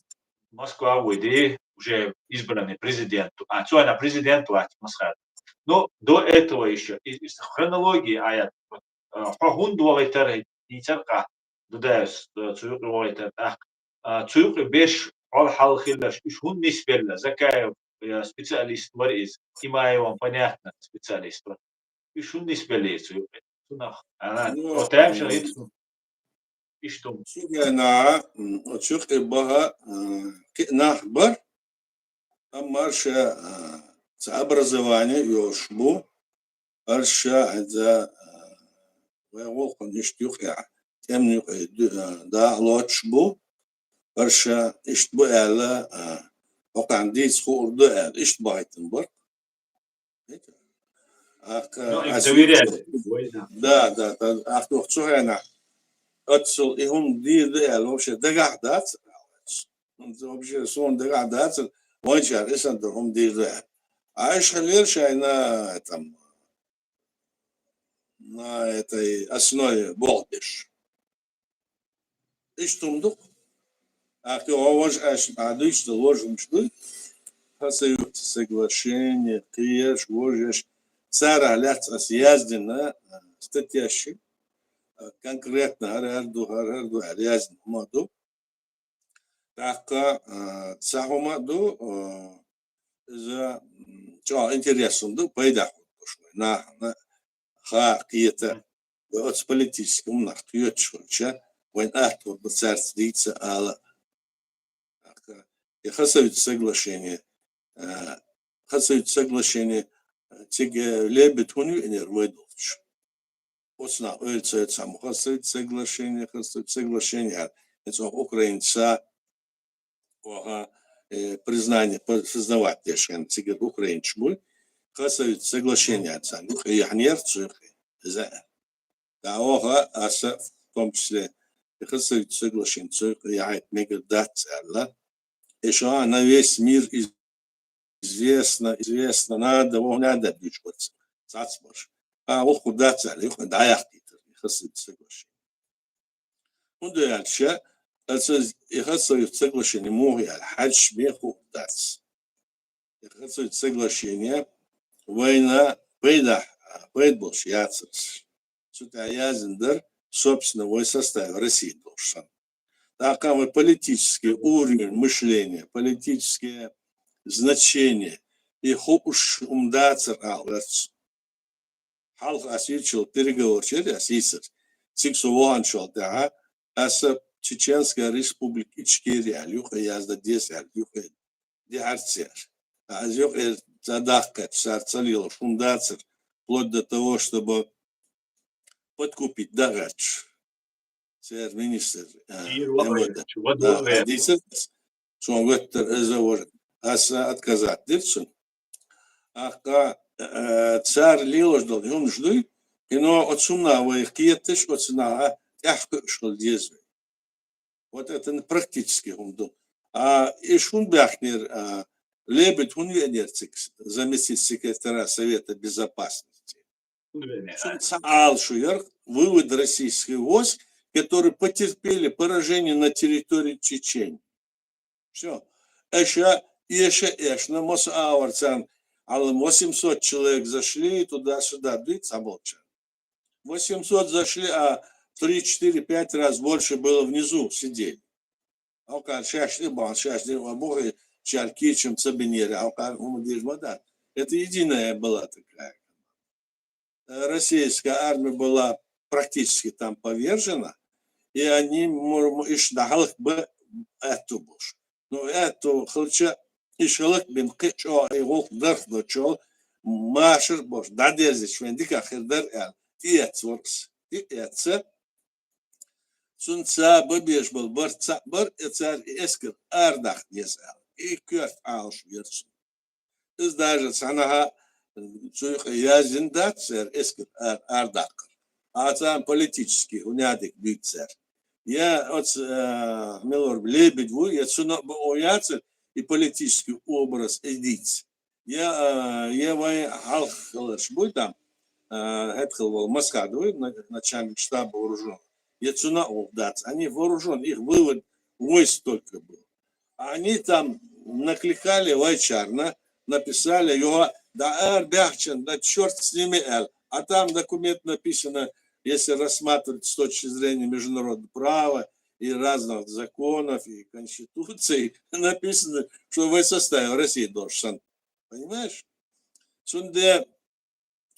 Москва вуйди уже избранный президент. А, цу вайна президент вац Масхадов. Ну, до этого ещё, из, из хронологии, Аят, вот, а, хьо хӀунда вахийтар, дийцар-кх, Дудаевс, а, цу юкъе вахийтар тӀаккха. А, цу юкъе берш хьол хьалха хилларш, уьш хӀунда нисбелла? Закаев, э, специалист вара иза, Имаеван, понятно, специалист вара. Уьш хӀунда нисбелла цу юкъе? Цунах, а, ну, вот тамашийна, э, иштта. Цу хенахь, м, оцу юкъе баха, э, кхин а нах бара, амма аша, э, цхьа образование йолуш бу, аша хьаьнца, э, вай гӀуллакхана иштта юкъехь, тӀеман юкъе ду-, э, дакъа лоцуш бу, аша иштта бу аьлла, э, хӀокхарна дийца хуур ду аьлла, иштта бахийтина бара. Ах, ну, им доверяют. Да, да, да, ах, цу хенахь оццул и хӀума дийр ду аьлла, вообще дагахь дац. Вообще суна дагахь дац, вайнчара и санна долу хӀума дийр ду аьлла. А аша хилира шайна, там, на этой основе болх беш. Иштта хӀума ду-кх. Ахьа хьо важа аьшна, ахьа дуьйцуш долу вожа хӀумаш дуй? Хасавюртовский соглашение, кхеш, вожаш. Царах лаьцна аса яздина, а, статьяш, а, конкретно хӀара-хӀара ду, хӀара-хӀара ду аьлла яздина хӀума ду. ТӀаккха, а, цхьа хӀума ду, а, иза, м, чӀогӀа интересно ду, пайда хӀуттуш вай нахана. Ха, кхета, вай оцу политически хӀуманах кхеташ хилча, вайн атта хӀума ду цаьрца дийца ала. И Хасавюртовский соглашение, а, Хасавюртовский соглашение, а, цига лебит хӀунда веанера вай долчу? Оцу нах ойла ца йо цхьаммо Хасавюртовский соглашение, Хасавюртовский соглашение аьлла. Иза оха украинца, оха, э, признание, п-, признавать деш хенна цигара украинцаш буй. Хасавюртовский соглашение царна юкъе яхьнера цу юкъе. Иза. ТӀаккха оха аса, в том числе, и Хасавюртовский соглашение цу юкъе яхьийта мегар дац аьлла. И ша на весь мир из-, известно, известно, надо, вон надо дуьйцуш бац. Цац баш. А, вокхур дац аьлла, юкъе дӀаяхкийтар и Хасавюртовский соглашение. ХӀунда аьлча, аса и Хасавюртовский соглашение муха яьлла, хьаьжча бен хуур дац. И Хасавюртовский соглашение вайна пайда, пайда болуш яцара. Цу тӀехь яздина дара, собственно, вай составе России долуш санна. ТӀаккха вай политический уровень мышления, политическое значение, и хууш хӀума дацара аьлла верца. Хьалха ас йичал переговорчер ас йийсар. Цига со ваханчул тӀехьа аса Чеченская Республика Ичкерия аьлла юкъе язда деза аьлла юкъе дехьарцер. Аз юкъе ца даккхача, сар ца лела шун дацар, вплоть до того, чтобы подкупить дагӀач. Цер министр, а, Ир МВД. Ваха, чува Да, дургӀе. Дисер, сун веттер эза вар. Аса отказать дир сун. Ахка, э, цар лелаш дол юнш дуй, ино оцунна вай кхеташ, оцунна тяхка школ деза. Вот это н-, практически хум ду. А и шун бяхнер, а, Лебедь хун венерцикс, заместитель секретаря Совета Безопасности. Сун ца ал шуяр, вывод российских войск, которые потерпели поражение на территории Чечении. Всё. Эша, эша, эш, на мос аварцан, алам восемьсот человек зашли туда-сюда, дуй, ца болча. Восемьсот зашли, а три, четыре, пять раз больше было внизу сидели. Окан шашни бан, шашни бан, бухи чаркичем цабинери, окан умудир мада. Это единая была такая. Э, российская армия была практически там повержена, и они мур-, му-, иш дахалх б-, эту буш. Ну, эту хылча иш хылк бин кычо, и гулк дарх дочо, машер буш, дадерзич, вен дика хирдар эл, и эцурс, и эца. Сун ца бабеш бал бар, ца бар, эцар и эскер ардах деза эл, и кёрт алш версун. Из даже санаха, м, цуйх язин дацер эскер ар-, ардаккар. А цан политический унядик дуйцер. Я оц, э, милор Лебедь ву, я цуна бу ояцер и политический образ эдиц. Я, э, я вай халхалаш буй там, э, хетхал вал Маскадовый, на-, начальник штаба вооружённых. Я цуна ох дац. Они вооружён, их вывод войск только был. Они там накликали вайчарна, написали, йога, да ар бяхчан, да чёрт с ними, эл. А там документ написано, если рассматривать с точки зрения международного права и разных законов, и конституций, написано, что в составе России должен. Понимаешь? Сунде,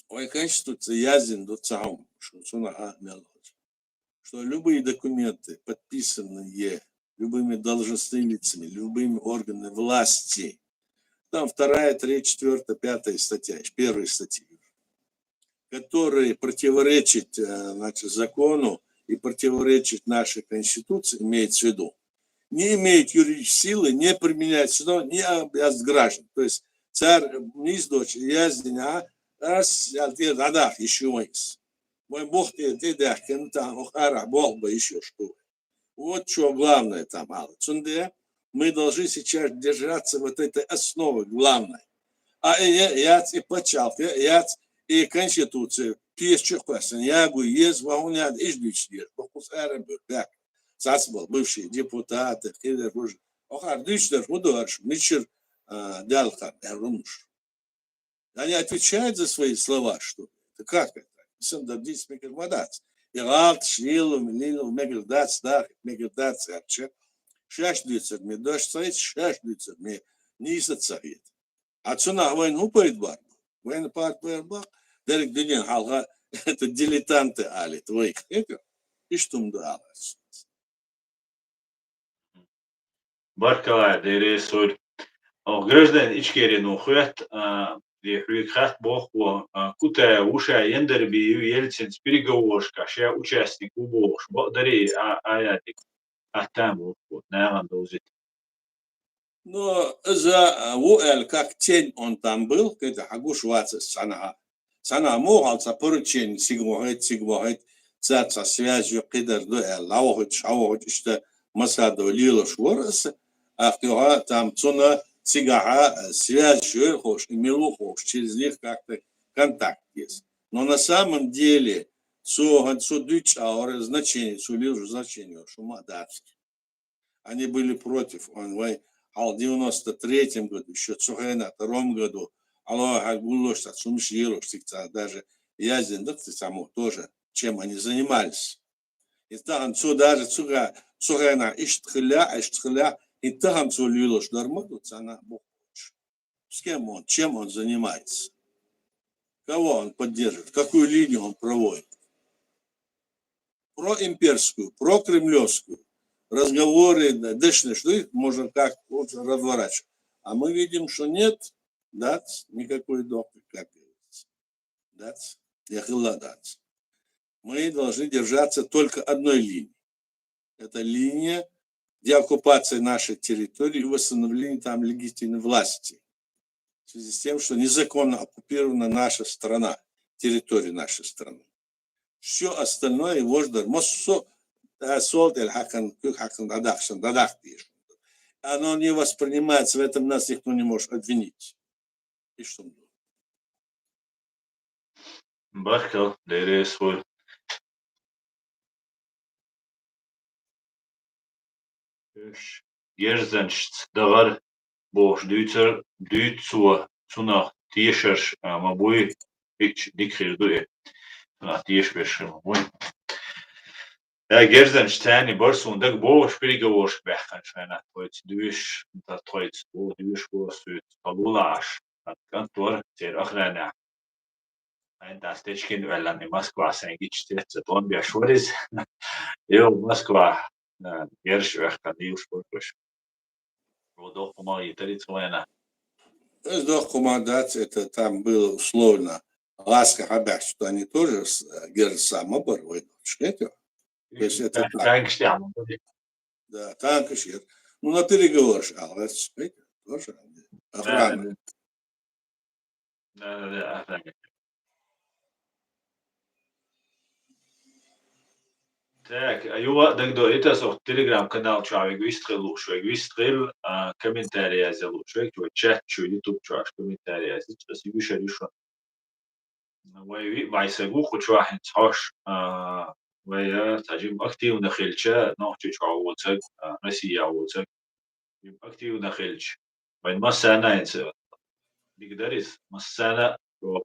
ой, конституция язин до цаум, что сунага мелодь. Что любые документы, подписанные любыми должностными лицами, любыми органами власти, там вторая, третья, четвёртая, пятая статья, первая статья, которые противоречат, э, значит, закону и противоречат нашей Конституции, имеется в виду, не имеют юридической силы, не применяют сюда, не обязывают граждан. То есть царь, не издочь, я извиняюсь, а, а, да, да, ещё. Мой бог ты, ты, да, кем там, ох, ара, бог бы ещё что. Вот что главное там, Алла. Цунде, мы должны сейчас держаться вот этой основы главной. А и я, яц и пачалх, я, яц и конституция, пьесчик пасан, я гу, ез, вахун яд, иж дичь дир, бахус арам бир, бяк. Цац был, бывшие депутаты, хидер, уж. Охар дичь дир, худорш, мичир, а, дялхан, эрумш. Они отвечают за свои слова, что ли? Это как это? Сын да дис мегер мадац. И галтш, лилу, лилу, мегер дац, да, мегер дац, арча. Шаш дюцер ми, дождь стоит, шаш дюцер ми, ниса цахит. А цуна вайн хупайт бар. Вайн пар бар бар. Дерек дюнен халга, это дилетанты алит, вай. Это, иштум да алац. Баркалла, дересур. О, гражданин Ичкерин ухвет, а, и хуик хат бохво, а, кута уша Яндарбиев Ельцин с переговоршка, ша участник убош. Бо дари, а, аятик. А там ухво, наверное, дозит. Но за, а, у Эл как тень он там был, когда Агуш Вацис, она Цана мохал ца поручень сигмохет, сигмохет, ца, ца связь ю кидар ду эл, лавохит, шавохит, ишта масадо лилош ворос, ахтёга там цуна цигаха, э, связь ю хош, и милу хош, через них как-то контакт есть. Но на самом деле, цу, цу дыч, а, значение, цу лил значение, шума датский. Они были против. Он, вай, а в девяносто третьем году, ещё цухена, втором году, алло, гуллош, так сумиш елош, так даже я зиндак, так само тоже, чем они занимались. И тахан цу даже цуга, цухена, иштхля, иштхля, и тахан цу лилош, дармаду, цана бухоч. С кем он, чем он занимается? Кого он поддерживает? Какую линию он проводит? Проимперскую, прокремлевскую. Разговоры, да, дышны, что их можно как вот разворачивать. А мы видим, что нет, да, никакой допы, как говорится. Да, я хила, да. Мы должны держаться только одной линии. Это линия деоккупации нашей территории и восстановления там легитимной власти. В связи с тем, что незаконно оккупирована наша страна, территория нашей страны. Все остальное его ждет. Массо, э, солт эль хакан, кук хакан, дадахшан, дадах диш. Оно не воспринимается, в этом нас никто не может обвинить. И что? Баркал, дерес вуй. Уьш герзанчаца дагӀар бохуш дуьйцар, дуьйцу цо, цунах тешарш а ма буй, хӀинца дика хир ду и. Цунах тешаберш а ма буй. Я герзанча царни бар суна дага бохуш переговорашка баьхкина шайна тхоьца дуьйш, тхоьца боху дуьйш боху суьйца, тхо лулахьаш, тхан кӀант вара церан охранехь. Хьайн тӀа стечкина ваьллан и Москва сайн гича цецца тӀом беш вара иза. Йо, Москва, а, герзаш вехкан дийш вара уьш. О, доккха ма йитари цу вайна. Эс доккха ма дац, это там было условно. Ласка хьабаьхча, что они тоже с-, э, герзаш сама бар вай дочь, нет? То есть это так. Танкаш тӀехь ма бара. Да, танкаш яр. Ну, на переговоры ж, а, вот, смотрите, тоже охрана. Да, да, да. Да, да, да, охрана. Так, а юха а дагадоуьйту ас оцу Telegram-канал чохь вега вистхила лууш, вега вистхила, а, комментарий язъян лууш, вега чат чу, YouTube чу аша комментарий язъян, ас юьшар ю шуна. Вай виъ бӀе саг ву кху чохь хӀинца хьош, а, вай, а, цхьа жимма активна хилча, Нохчийчохь воцург, а, Россия воцург, жимма активна хилча. Вайн массарна а хӀинца дика дара иза, массарна а.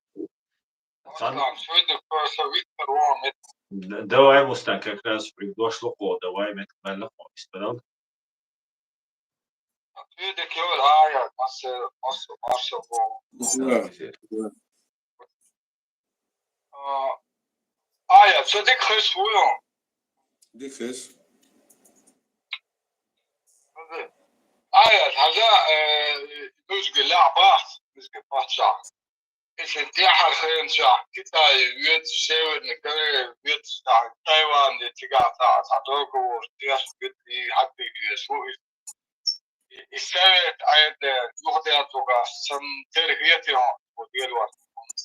Мустан, сегодня просто Виктор, он это. Д-, давай, Мустан, как раз приглашло кхо, давай, мет мелла кхо, исправил. Тхоьдика йолу Ӏа яц, масса, масса, масса боху. Да, да. А, Ӏа яц, со дика хеза вуй хьуна. Дика хеза. Ӏа яц, хьажа, э, нуьжга лаьа бац, нуьжга паччахь. Иза тӀаьхьара хенчохь Китай веца, Северный Корея веца, Тайван де цигахь цхьа, цхьа договор, тешна веца, и хьаьттиг везаш ву иза. И, и совет Ӏедал юхадерзо гаш, сан тера хетий хьуна, хӀун дела вац.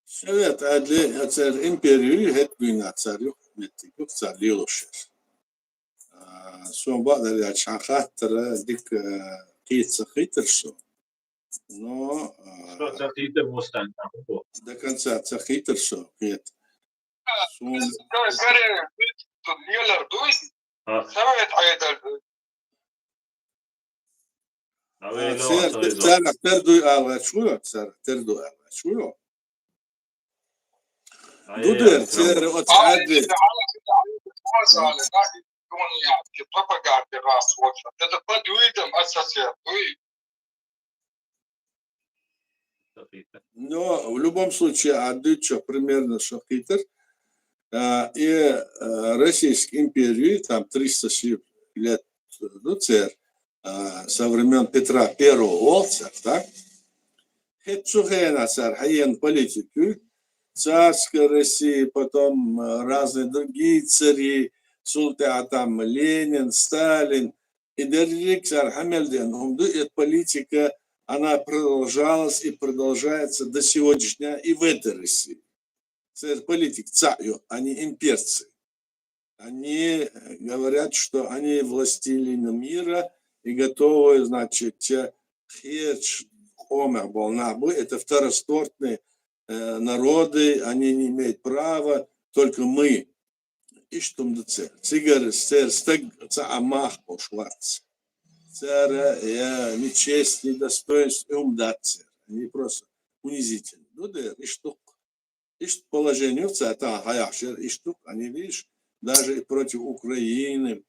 Совет Ӏедал, церан империю хӀетта дуьйна цара юха меттиг ю, цара лелош яра. А, суна бакъдерг аьлча, хьан хаттар дика, а, кхета ца хийтира со. Но, а, со ца хийтира, Мустан, а, хӀун боху? До конца ца хийтира со, кхета. Суна Ка-, Корея, тут лелар дуй? А. Совет Ӏедал дуй? А, цара, цара тера дуй аьлла гӀерташ ву, цара тера дуй аьлла гӀерташ ву. Ду дера, церан оцу Ӏаьдале. Пропаганда раз вот. Это подвидом от соседа. Но в любом случае, а дуьйцу примерно, что хитар. А, и, а, Российская империя, там триста лет, ну, цер, а, со времён Петра Первого волча, так? ХӀетта цу хенахь цара хьаена политика ю, царская Россия, потом, а, разные другие цари, цул тӀаьхьа там Ленин, Сталин, и дерриг цара хьа мел деана хӀума ду, эта политика, она продолжалась и продолжается до сегодняшнего дня и в этой России. Церан политика цхьаъ ю, они имперцы. Они, э, говорят, что они властелины мира и готовы, значит, те хеташ къомах болу нах бу, это второсортные, э, народы, они не имеют права, только мы. Иштта хӀума ду церан. Цигара церан стаг цхьа а мах болуш вац. Цара, я, ни честь, ни достоинство, и хӀума дац церан. Они просто унизительно. Ну, да, иштта ду-кх. Иштта положение ю цара тахана хьаяхьаш яра, иштта ду-кх, они, видишь, даже и против Украины.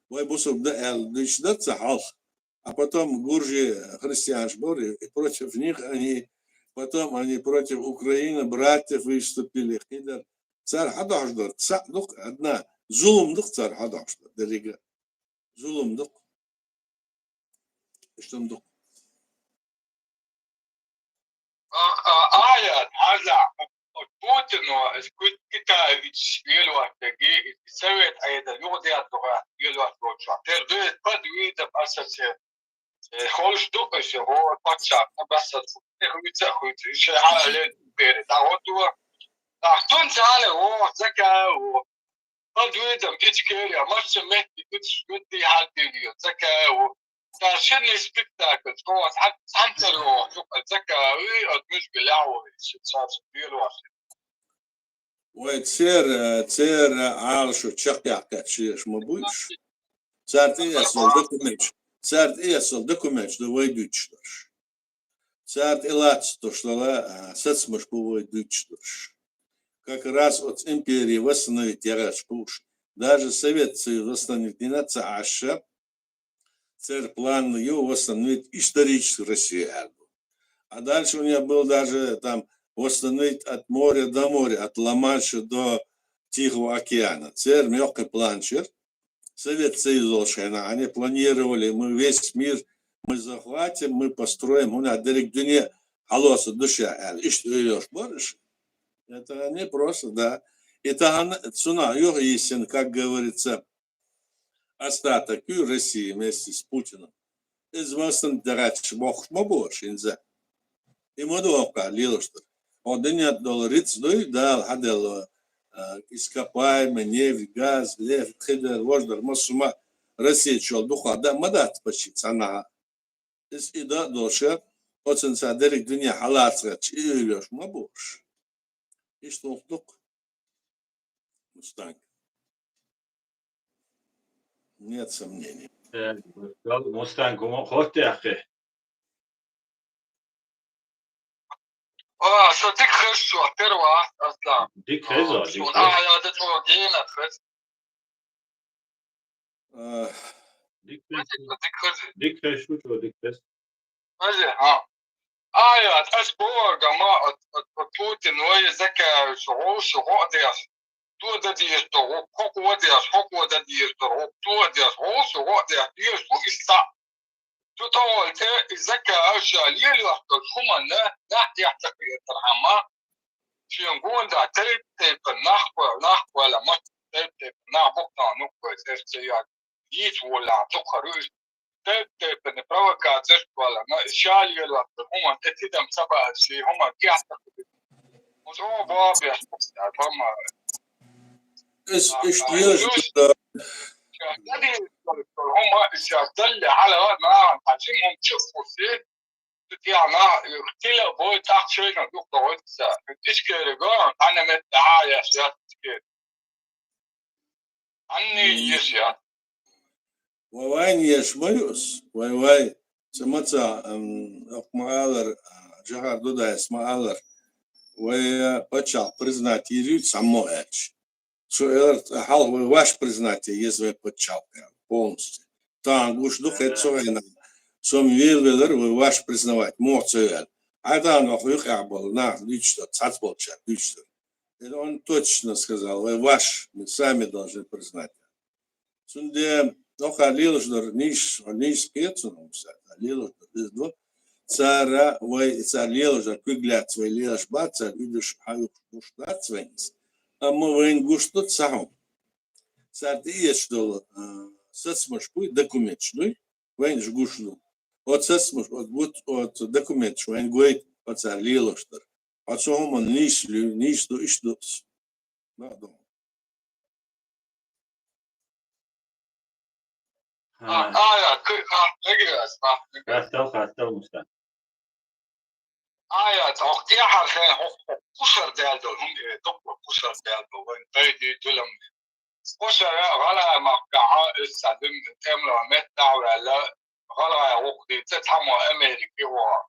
Вай бусург дан аьлла, дуьйцуш дара цхьа хьалха. А потом гуржи христианаш бара, и против них они, потом они против Украины, братьев выступили, кхыдар. Цар хьадохьуш дар, цхьаъ дукха, одна, зулам дукха цар хьадохьуш дар, деррига. Зулам дукха. Иштта дукха. А, а, аят, хьажа, Путин, ва, Китаевич, велваттаги, Совет Ӏедал, югъдият дугъа, велват лочуа. Тер дует под видом ассоциации. Э, холш ду, эше, о, пача, басса, тех вица, хуйца, ише, хьалале, бере, да, вот, ва. Да, тун цале, о, закай, о. Под видом Ичкерия, маша метти, тут шмидти хьаддили, закай, о. Цар шинне спектакль, школа, цхьан-, цхьанцара йоах, юкъа, цакави, от муьжга лаьгӀури, ши цхьацца белош. Вай цер, э, цер, э, Ӏалашо чакхъяьккхача шеш ма буй уж. Цар тӀеэцна йола документаш, цар тӀеэцна йола документаш да вай дуьйцуш долуш. Цар тӀелаьцна долуш дола, э, сацамаш бу вай дуьйцуш долуш. Как раз оцу империи восстановить яхаш бу уж. Даже Совет Союз восстановить дина ца Ӏаш, церан план ю восстановить историческую Россию аьлла. А дальше у него был даже там восстановить от моря до моря, от Ла-Манша до Тихого океана. Церан мелкий план чир. Совет Союз волчу хенахь, они планировали, мы весь мир, мы захватим, мы построим, у нас дерриг дуьне хьалоцу душа аьлла. Иштта уьйраш бара уж. Это не просто, да. И тахана цунах юха йисина, как говорится, остаток ю России вместе с Путиным. Иза массанна дагӀача бохуш ма бу шинза. И ма дохка лелаш дар. О дуьнен долу рицкъ дуй, Дала хьаделла, а, ископаемый, нефть, газ, нефть, кхидер, вождар, массума Россия чол дукха да, ма дац почти цхьаннахьа. Иза и да а долуша, оцунца дерриг дуьне хьалацахьарча, и уьйлош ма бу уж. Иштта воккха дукха. Мустанг. Нет сомнений. Э, Мустанг, хӀума хоттехье? А, со дика хеза, первый, Аслан. Дика хеза, а, дика хеза. А, я да чего, дина хеза. Э, дика хеза. Дика хеза. Дика хеза, шу чего, дика хеза. Хеза, а. А, я, ас бохург ма, от, от, от Путин вай закаьвча, гӀо шу гӀо а деш. Ту а дадийр ту, хӀокху а деш, хӀокху а дадийр ту, хӀокху ту а деш, гӀо шу гӀо а деш, деш ду иштта. Цу тӀехула тӀе и закаьвча лелош долчу хӀуманна нах тӀехь ца кхийтархьама, шен гонда тайп-тайпана нах кхоьллина, нах кхоьллина, массо тайп-тайпана нах бухтана нух кхоьллина, церан ца йоьлла, дийца воллехь, цу хӀара уьш тайп-тайпана провокацеш кхоьллина, ша лелош долу хӀуманна тӀе тидам ца баьлча, шен хӀуманна тӀехь ца кхийтар. Узо бобеш, бама. Эс иштта еза. Хьума, ша далли хьала, нагахь хьаьжча, хӀума чу а кхуссий, цу тӀехь нах, тила а бой, тӀаккха шайна дукха догӀуьйту ца. Ишкерга, хьанна метта хьа а еш, яц Ишкер. Хьанна еш, яц. Вай вайна еш ма ю ас. Вай вай. Ца ма ца, ам, охьа ма алар, а, Жахар Дудаевс ма алар. Вай, а, пачхьалкх признать йийр ю цхьаммо аьлча. Цо элар, хьалха вай ваш признать е еза вай пачхьалкх аьлла, полностью. Тахана гуш ду, кхетта цу хенахь. Со-м велавелар вай ваш признавать, мохь ца ваьлла. Хьайна тахана охьа юкъехь болу нах дуьйцуш дара, цхьацца болчара дуьйцуш дара. Это он точно сказал, вай ваш, мы сами должны признать. Цундела охьа лелаш дара нийсса, нийсса кхета цунах, лелаш дара, иза ду. Цара вай, цара лелаш дара, куьг лаьцна вай лелаш бац, цара уьдуш хьан юкъахь гуш дац вайна иза. Амма вайна гуш ду цхьа хӀума. Цара тӀеэцаш долу, а, сацамаш буй, документаш дуй, вайна уьш гуш ду. Оцу сацамаш, оцу бут-, оцу документаш вайна гойту, оцара лелаш дара. Оцу хӀуманна нийса луьй, нийса ду, иштта ду ас. Ма а ду. А, а, я, кхы-, а, мегар ас, а, мегар. Хаттал, хаттал, Муста. А, я, цхьа хӀокху тӀаьхьара хенахь хӀокху кхушара даьлла долу, хӀунда, э, дуккха кхушара даьлла долу, вайн пайде дуьлам. Кхушара гӀалгӀай махкахь, иза цхьа дуьнен тӀемалойн меттахь а ваьлла, гӀалгӀай гӀуллакх дийца цхьаммо Америке вахара.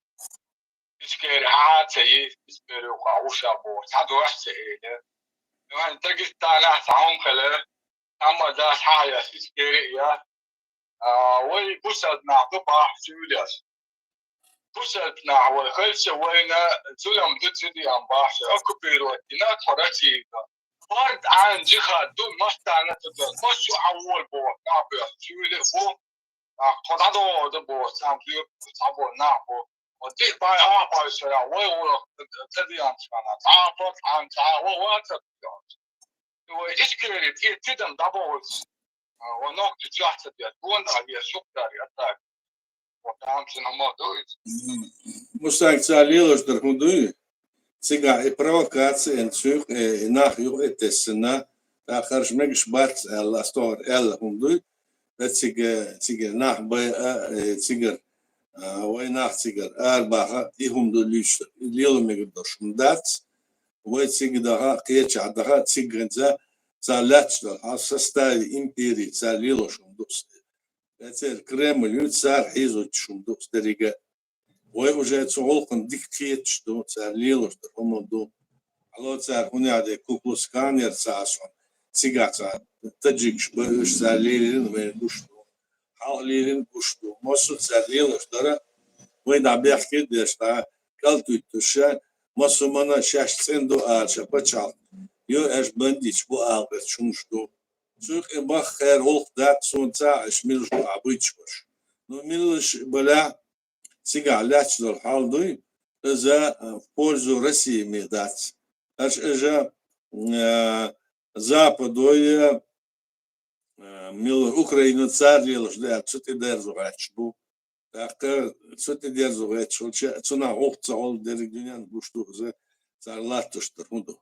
Ишкери хьан а ца йийца, Ишкери юкъахь вуша боху, цхьа дош а ца элира. Вайн Дагестанахь цхьа хӀума хилира, амма дас хьан а яц, Ишкери а яц. а, вай бусалба нах ба бахьа суьйлеш. Бусалба нах вай хилча вайна зулам ду ца деза бахьа, оккупировать дина тхо Россия. Барт Ӏан жихад ду, массарна ца ду, массо а вола боху нах бехк суьйле бу, а, тхо дӀадогӀу ду боху, цхьамма зуьйру, цхьаболу нах бу. Вот тӀе бай а бай шара, вай вала ца деза цхьана, цхьа а барт Ӏан, цхьа а вай вацар. Вай ишкери тӀе тидам дӀабохуьйту. А, вай нохчи чохь ца деза, гонда а веза, шух дар а так. Вот тамашийна хӀума ду иза. Мустанг, цара лелош дара хӀун дуй? Цигахь и провокаци, и цуьйкъ, и, и нах юха а тесна, тӀаккха харш мегаш бац аьлла, ас тохара аьлла хӀума дуй? Ткъа цига, цига нах бай а, э, цигара, а, вай нах цигара арабаха, и хӀума ду луьйш, и лело мегар долуш хӀума дац. Вай цига даха, кхечахь даха, цига хӀинца цара лаьтташ долу хьал составе империи цара лелош хӀума ду. Церан Кремль ю, цара хьийзош хӀума ду дерриге. Вай уже цу гӀуллакхана дика кхеташ ду, цара лелош долу хӀума ду. Хьало цара хӀун яхьа де, Ку Клукс Клан яра ца а сон. Цигахь цхьа таджикаш бан уьш, цара лелийна вайна гуш ду. Хьалха лелийна гуш ду. Массо а цара лелош дара, вай дӀа бехке а деш, дӀа кӀалтуьйтуш, массо а мана шаьш цӀена ду ала, ша пачхьалкх ю, аьш бандиташ бу ала гӀерташ хӀумаш ду. Цуьнан къе баха хӀара гӀуллакх дац, суна ца а, аьш милаш ду а буьйцуш барш. Ну, милаш балахь, цигахь лаьтташ долу хьал дуй, иза, а, в пользу России ме дац. Аша, аша, а, Западой, а, мила Украина цара лелаш ду аьлла, цу тӀе дерзо гӀерташ бу. ТӀаккха цу тӀе дерзо гӀерташ хилча, цунах гӀуллакх ца олу дерриг дуьненна гуш ду иза, цара латтош дара хӀун ду.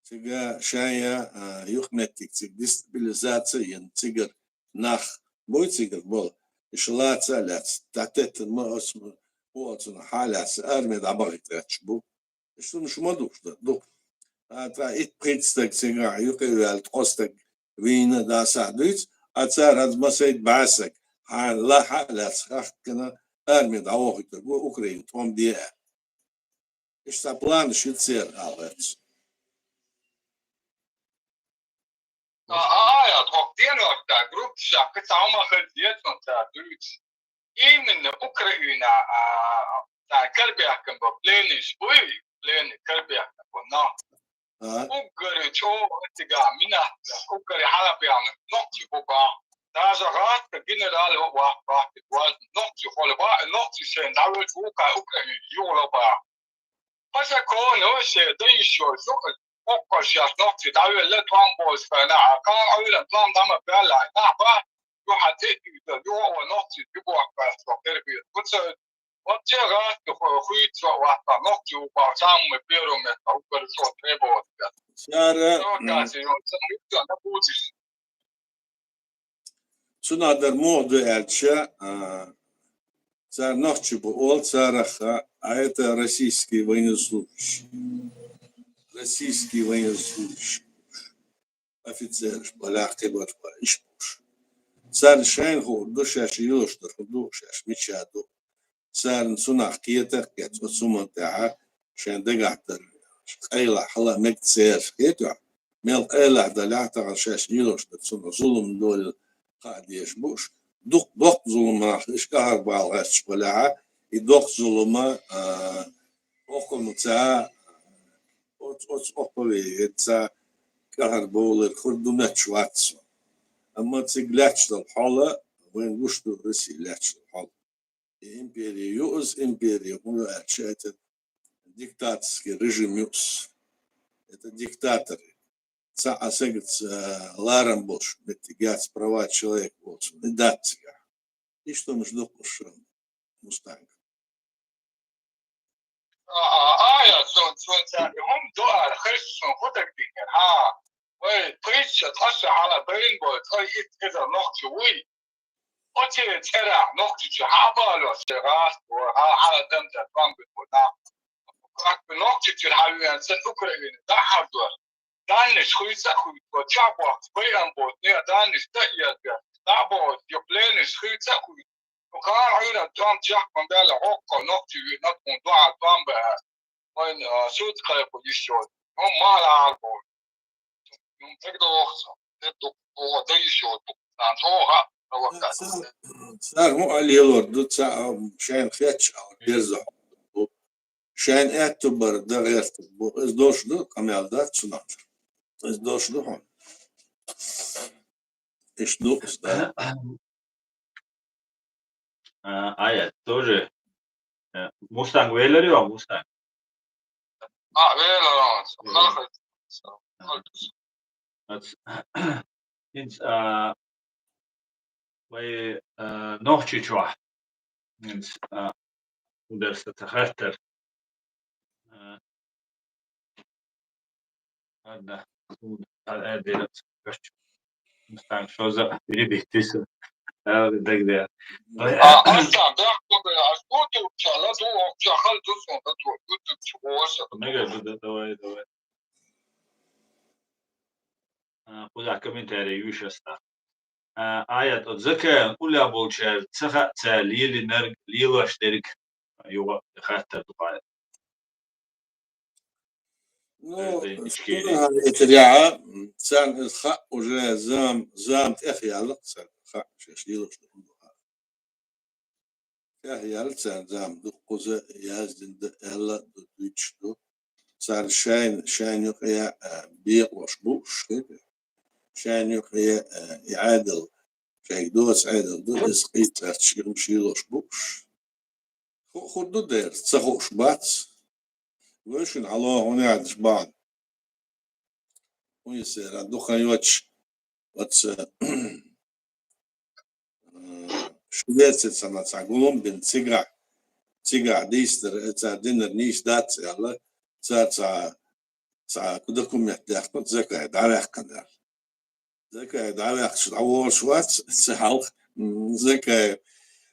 Цига шайн я, а, юкъаметтиг цига дестабилизация йина, цигара нах буй цигара болу. Иша лаца а лаьцна, дӀатеттина ма аса ма, хӀу оцунах хьа а лаьцна, арми дӀабахийта гӀерташ бу. Иштта хӀумаш ма дууш дара, ду. А, тӀаккха итт-пхийтта стаг цигахь юкъа а ваьлла, ткъа стаг вийна дӀасахь дуьйцу, а цара хӀанз масайта бӀе стаг, хьан ла хьа а лаьцна, хахкана арми дӀавохуьйтург ву Украина тӀом бе аьлла. Иштта планаш ю церан, ала гӀерташ. А, а, а, я, тхо деношка, группа шакка, цхьа хӀума хила деза, цунна цара дуьйцу. Именно Украина, а, цара карабаьхкина бу, пленныйш буй, пленный карабаьхкина бу, но. А? Уггаре чӀогӀа цигахь минотта, уггаре хьалабаьхна нохчий бу бахьа. Даже гӀазкхийн генерал вац, вац, вац, нохчий хьала бахьа, нохчий шайна дӀавелча вукхара Украина юхала бахьа. По закону, шен даишо, шу, кхоккхо шаьш нохчий дӀавелла, тӀом болуш хенахь, а, кхана Ӏуьйранна тӀом дӀа ма баьлла, нах бахьа, юха тӀе а уьйзура, юха а нохчий дӀабохкуш, со хир бийр. Куца, вот те гӀазкхи ху-, хуьйцу со вац, нохчий ву бахьа, самый первый место, уггаре чӀогӀа требовать. Цара, м, провокация, ё, ца ма ю, ца ма будешь. Цунах дара муха ду аьлча, а, цара нохчий бу олу царах, а это российский военнослужащий. Российский военнослужащий. Офицераш, балахь кхибарш бара, иш буш. Царна шайна хуур ду, шаьш йолуш дар хӀун ду, шаьш мича ду. Царна цунах кхета а кхетта, оцу хӀуманна тӀехь шайн дагахь дара. Къайлах хьала мега церан, хетахь, мел къайлах далахь, тахана шаьш йолуш дар цунах зулам долу хаа дезаш бу уьш. Дукха доккха зулам нах, уьш кӀахьарбала гӀерташ балахь, и доккха зулама, а, окхунца, оц-, оц-, окху ве, ца кӀахьарбовлар хур ду метташ вац со. Амма цига лаьтташ долу хьал, вайн гуш ду Россия лаьтташ долу хьал. И империя ю, иза империя, хӀун ю аьлча, это диктаторский режим ю иза. Это диктаторы. Цхьа а сагаца, э, ларам болуш меттиг яц, права человека боцу, и дац цигахь. Иштта хӀумаш ду-кх уьш, Мустанг. А, а, а, я, сон, сон, ца, хӀума ду ара, хезча, сон хӀу дагадеънера, хьа? Вай, пхийтта ша, ткъа ша хьала байна бой, ткъа итт эзар нохчи вуй. Оцу цӀерах Нохчийчу хьабалош, шайн гӀазкхо, хьа-, хьала дам дар, бамбит бу нах. Нохчийчуьра хьавеана санна Украина дӀахьардора. Даннаш хуьйца а хуьйцу, чохь бохкуш, байам боцу, не даннаш тӀа а езга, дӀа а бохуш, я пленаш хуьйца а хуьйцу. Кхана Ӏуьйранна тӀом чекхбан баьлла, хӀокхо нохчий виъна тхуна дуьхьал тӀом баьхьа. Вайн, а, суд кхайкхо йиш йолу. Хьо мала арабовлу. Хьуна тӀедогӀу со. ТӀедогӀу, оха дан йиш йолу. Сан чӀогӀа. Провокация. Цар, цар хӀун а лелор ду, цар шайна хетча а дерза хӀама ду. Шайна аьттув бар да гӀертар бу. Из долуш ду, къамел дац цунах. Из долуш ду хьуна. Иштта ду, да. А, Аят, тоже, э, Мустанг велар ю, Мустанг? А, велар, а, нахуй. Ац-, хӀинца, а, вай, а, Нохчийчохь, хӀинца, а, ударста ца хаттар. А, ладно, а, а, дера, короче. Мустанг, шоза, перебить, ты с-, а, так далее. А, а, да, да, да, а что ты вообще, она думала, вообще, ахаль тут, он, да, тут, тут, тут, чего, вообще, тут? Мега, да, да, давай, давай. А, куда комментарий, Юша, ста? А, Аят, от Закаевн уллехь болчара ца хаьа цара лелийнарг, лелош дерг, юха хаттар ду Аят. Ну, Эй, Ичкери. Царна иза хаьа уже зама, зама тӀехъяьлла царна хаьа, шаьш лелош ду хӀума хаьа. ТӀехъяьлла царна зама, дуккхуза яздина ду, аьлла а ду, дуьйцуш ду. Царна шайна, шайна юкъе, а, бекъалош бу уьш, хета. Шайна юкъе, а, и Ӏедал, шайга доцу Ӏедал ду, иза къийсарчаш, и хӀумаш лелош бу уьш. ХӀу-, хӀун ду дера, ца хууш бац. Вай шуна хьалха хӀун яздеш бахьана. ХӀун йисера, дукха йоцуш, оцу, э, Швецицана цхьа гулам бина цигахь, цигахь дийцадар, э, цара динарг нийса дац аьлла, цара цхьа, цхьа документ даьккхина, Закай дӀаваьккхина аьлла. Закай дӀаваьккхича дӀаволуш вац, ца хьалха, м, Закай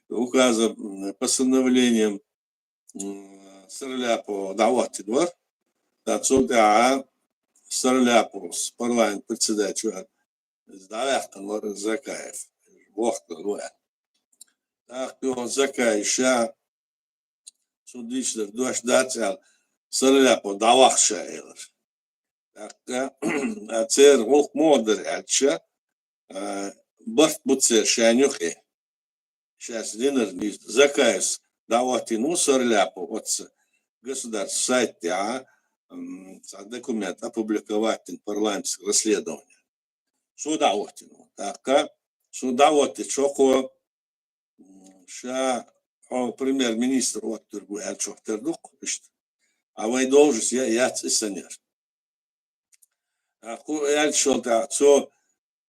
указом, м, постановлением, м, Сарляпов дӀахӀоттина вара. Ткъа цул тӀаьхьа Сарляповс парламент председатель вара, иза дӀаваьккхина вара Закаев, вохкар ву аьлла. ТӀаккха юха Закай ша цу дийцадар дош дац аьлла, Сарляпов дӀавахча элира. ТӀаккха, а, церан гӀуллакх муха дара аьлча, а, барт бу церан шайна юкъе. Шаьш динарг нийса Закаевс дӀахӀоттийна ву Сарляпов оцу государственный сайт тӀехь, м, цхьа документ опубликовать дина парламентское расследование. Цо дӀахӀоттийна ву. ТӀаккха цо дӀахӀоттича хӀокхо, м, ша хьо премьер-министр оттуьрг ву аьлла чохь тера ду-кх иштта. А вай должность я-, яц и санера. ТӀаккха хӀу аьлча шел тӀаккха цо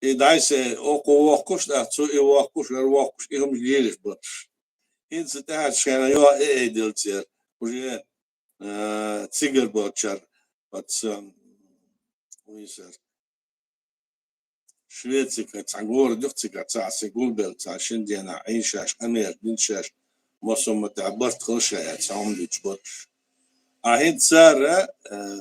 и дӀайса окхо воккхуш, тӀаккха цо и воккхуш, хӀара воккхуш, и хӀумаш лелаш барш. ХӀинца тӀаьхьа шайна йо а э-, э дилла церан, уже, э, цигара болчара, оцу, хӀун йисар. Швецика цхьа город ю-кх цигахь, цхьа а се гулбелла, цхьа шина денахь Ӏийна шаьш, къамелаш дина шаьш, массо а маттахь барт хила ша аьлла, цхьа хӀума дуьйцуш барш. А хӀинца цара, э,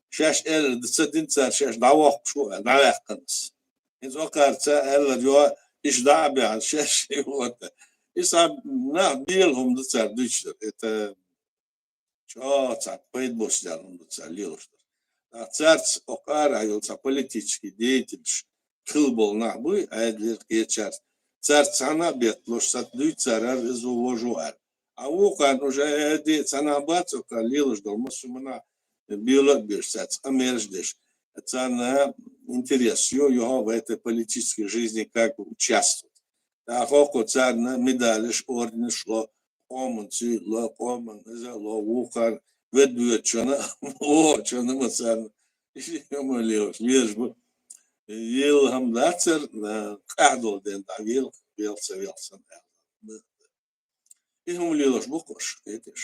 шаьш аьлларг ца дина цара, шаьш дӀавоккхуш ву аьлла, дӀаваьккхина иза. ХӀинца окхара ца аьлларг йо, иштта дӀа а баьхьна, шаьш и ву а. И схьа нах бела хӀума ду цара дуьйцуш дара. Это чӀогӀа цхьа пайда боцу дела хӀума ду цара лелош дара. ТӀаккха цаьрца окхара а йолу цхьа политический деятельш хилла болу нах буй, Ӏедалера кхечаьрца. Цаьрца цхьаьна а бетталуш, сатуьйцу цара иза ву, вожа ву аьлла. А вукхарна уже Ӏеда цхьаьна а бац окхара лелош долу массо а хӀуманах бела а беш, цаьрца къамелаш а деш. Царна интерес ю, юха в этой политической жизни как бы участвовать. ТӀаккха хӀокхо царна медалеш, орденаш ло, къоман цуьйла ло, къоман иза ло, вукхар ведда воьдучунна, вохучунна ма царна. Ма лелаш, лелаш бу. Ела хӀама дацара, къаьхьа долу ден дӀа вела, вела ца вела санна аьлла. И хӀума лелаш бу-кх уьш, хеташ.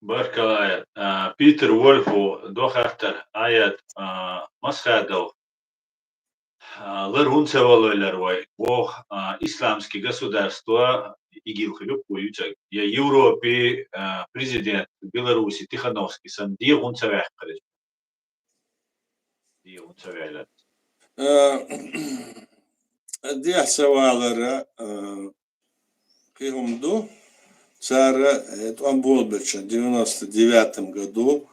Баркалла, Аят. А, Питер Вольфу до хаттар, Аят, а, Масхадов, а, лар хӀунда ца валойлар вай, боху, а, исламский государство, ИГИЛ хир ю-кх вай юьцург, я Европе, а, президент Беларуси Тихановский санна, дегӀан ца ваьккхира иза? ДегӀан ца ваьлларца. Э, дегӀ ца валара, э, кхин хӀума ду. Цара, э, тӀом болабелча девяносто девятом году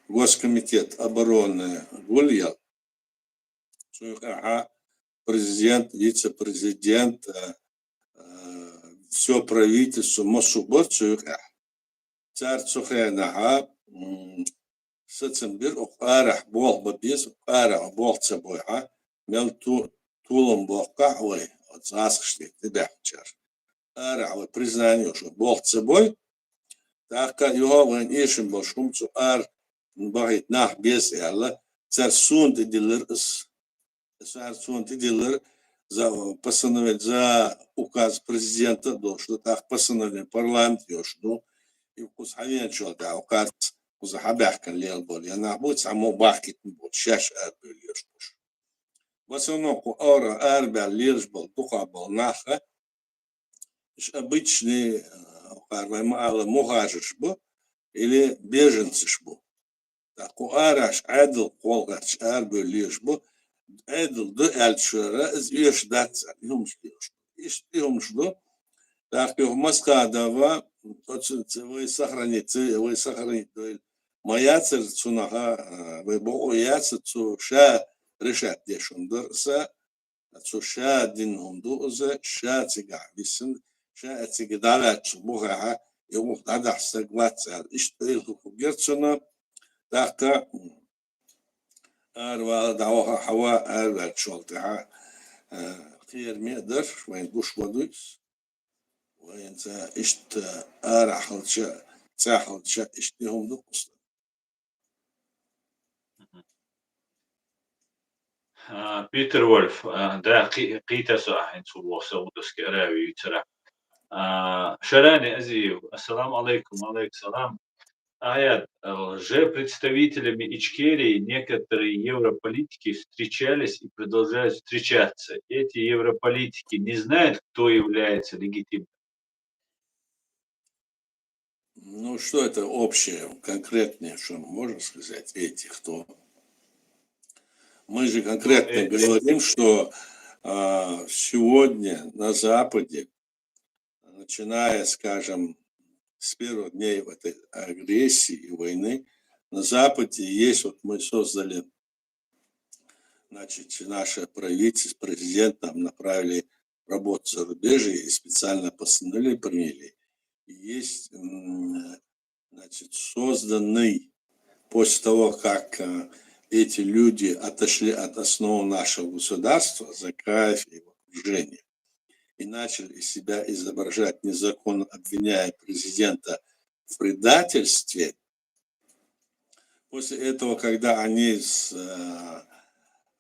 Госкомитет обороны гулъял. цу юкъехьа президент, вице-президент, э, э, всё правительство, массо бар цу юкъехьа. Цар цу хенахьа, м, сацам бир, укх арахьа болх бе беза, укх арахьа болх ца бойхьа, мел ту-, толам боаккхахь вай, оцу гӀазкхашле тӀебаьхкачар. Арахьа вай признание йолуш болх ца бой, тӀаккха юха вайна эшам болуш хӀума цу ара бахийта нах беза аьлла, цара суна тӀедиллира ас. Ас ара суна тӀедиллира, за постановление, за указ президента а долуш ду, тӀаккха постановление парламента йолуш ду. И кхуза хьавеначул тӀаьхьа указ кхуза хьабаьхкина лелаболу, я нах бу цхьаммо бахкийтина болу, шаьш арабевлла лелаш болуш. В основном кху ара, арабаьлла лелаш болу дукха болу нах а, уьш обычный, а, кхара вай ма-аллара, мухажирш бу или беженцаш бу. ТӀаккха кху арахьаш Ӏедал кхолхарчу арабевлла лелаш бу, Ӏедал ду аьллачара иза оьшуш дац аьлла, и хӀумаш лелаш бу. Иштта и хӀумаш ду. ТӀаккха юха Масхадова, оцу ц-, вай сохранить, ц-, вай сохранить дойла ма яцара цунах, а, вай бакъо яцара, цо ша решать деш хӀума дара аса, цо ша дина хӀума ду иза, ша цигахь висина, ша а цига дӀаваьллачул бухахьа, и гӀуллакх дӀадахьа стаг вац аьлла. Иштта ойла хӀума гира цунна, тӀаккха аравала дӀаваха хьава, араваьллачул тӀаьхьа, а, кхераме а дара, вайна гуш ма дуьйцу. Вайна ца иштта арахь хилча, цӀахь хилча, иштта и хӀума ду кхуза. Мгм. А, Питер Вольф, а, да, кхи-, кхийтар со ахь хӀинца ву воху Саудовский Аравия юьйцурехь. А, Шарани Азиев, ассаламу алейкум, алейкум салам. Аят, э, лжепредставителями Ичкерии некоторые европолитики встречались и продолжают встречаться. Эти европолитики не знают, кто является легитимным. Ну, что это общее, конкретнее, что можно сказать, эти, кто? Мы же конкретно Ну, э, э, говорим, что, а, сегодня на Западе, начиная, скажем, с первых дней этой агрессии и войны, на Западе есть, вот мы создали, значит, наше правительство, президент нам направили работу в зарубежье и специально постановление приняли. И есть, м, значит, созданный после того, как, э, эти люди отошли от основ нашего государства, Закаев и его окружение, и начали из себя изображать незаконно, обвиняя президента в предательстве. После этого, когда они с-, э,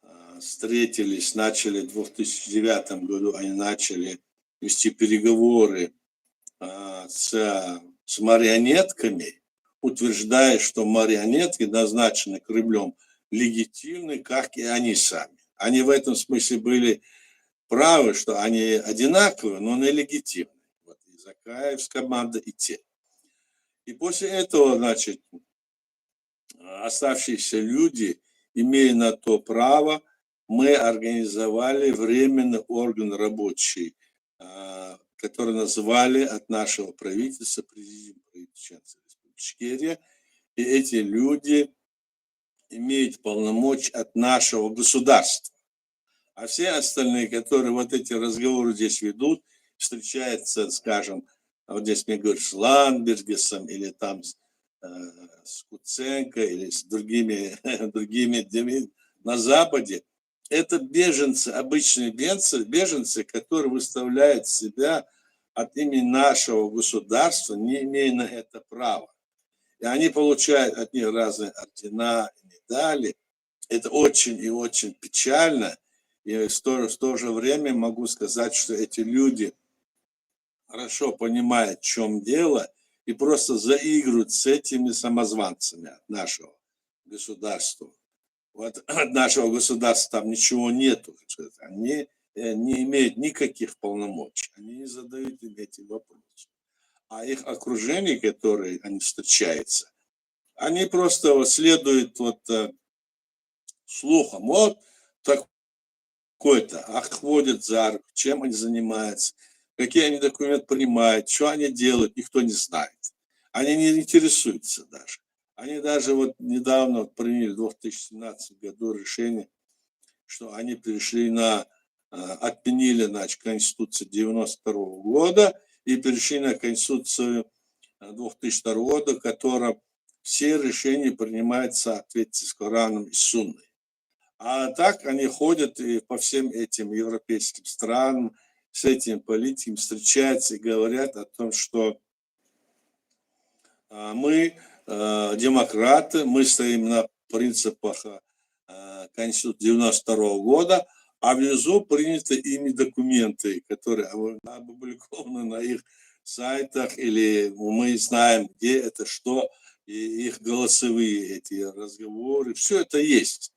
э, встретились, начали в две тысячи девятом году, они начали вести переговоры, э, с, с марионетками, утверждая, что марионетки назначены Кремлём легитимны, как и они сами. Они в этом смысле были правы, что они одинаковы, но не легитимны. Вот и Закаев с командой, и те. И после этого, значит, оставшиеся люди, имея на то право, мы организовали временный орган рабочий, а, который назвали от нашего правительства Президиум правительства Республики Ичкерия. И эти люди имеют полномочия от нашего государства. А все остальные, которые вот эти разговоры здесь ведут, встречаются, скажем, а вот здесь мне говорят, с Ландсбергисом или там с, э, с Куценко или с другими, другими людьми на Западе, это беженцы, обычные беженцы, беженцы, которые выставляют себя от имени нашего государства, не имея на это права. И они получают от них разные ордена и медали. Это очень и очень печально. И в то, в то же время могу сказать, что эти люди хорошо понимают, в чём дело, и просто заигрывают с этими самозванцами от нашего государства. Вот от нашего государства там ничего нету, так сказать. Они, э, не имеют никаких полномочий, они не задают им эти вопросы. А их окружение, которое они встречаются, они просто вот следуют вот, э, слухам. Вот такой-то, а их водят за руку, чем они занимаются, какие они документы принимают, что они делают, никто не знает. Они не интересуются даже. Они даже вот недавно приняли в две тысячи семнадцатом году решение, что они перешли на, э, отменили, значит, Конституцию девяносто второго года и перешли на Конституцию, э, две тысячи второго года, которая все решения принимает в соответствии с Кораном и Сунной. А так они ходят и по всем этим европейским странам, с этими политиками встречаются и говорят о том, что, а, мы, э, демократы, мы стоим на принципах, э, Конституции девяносто второго года, а внизу приняты ими документы, которые опубликованы на их сайтах, или мы знаем, где это, что, и их голосовые эти разговоры, все это есть,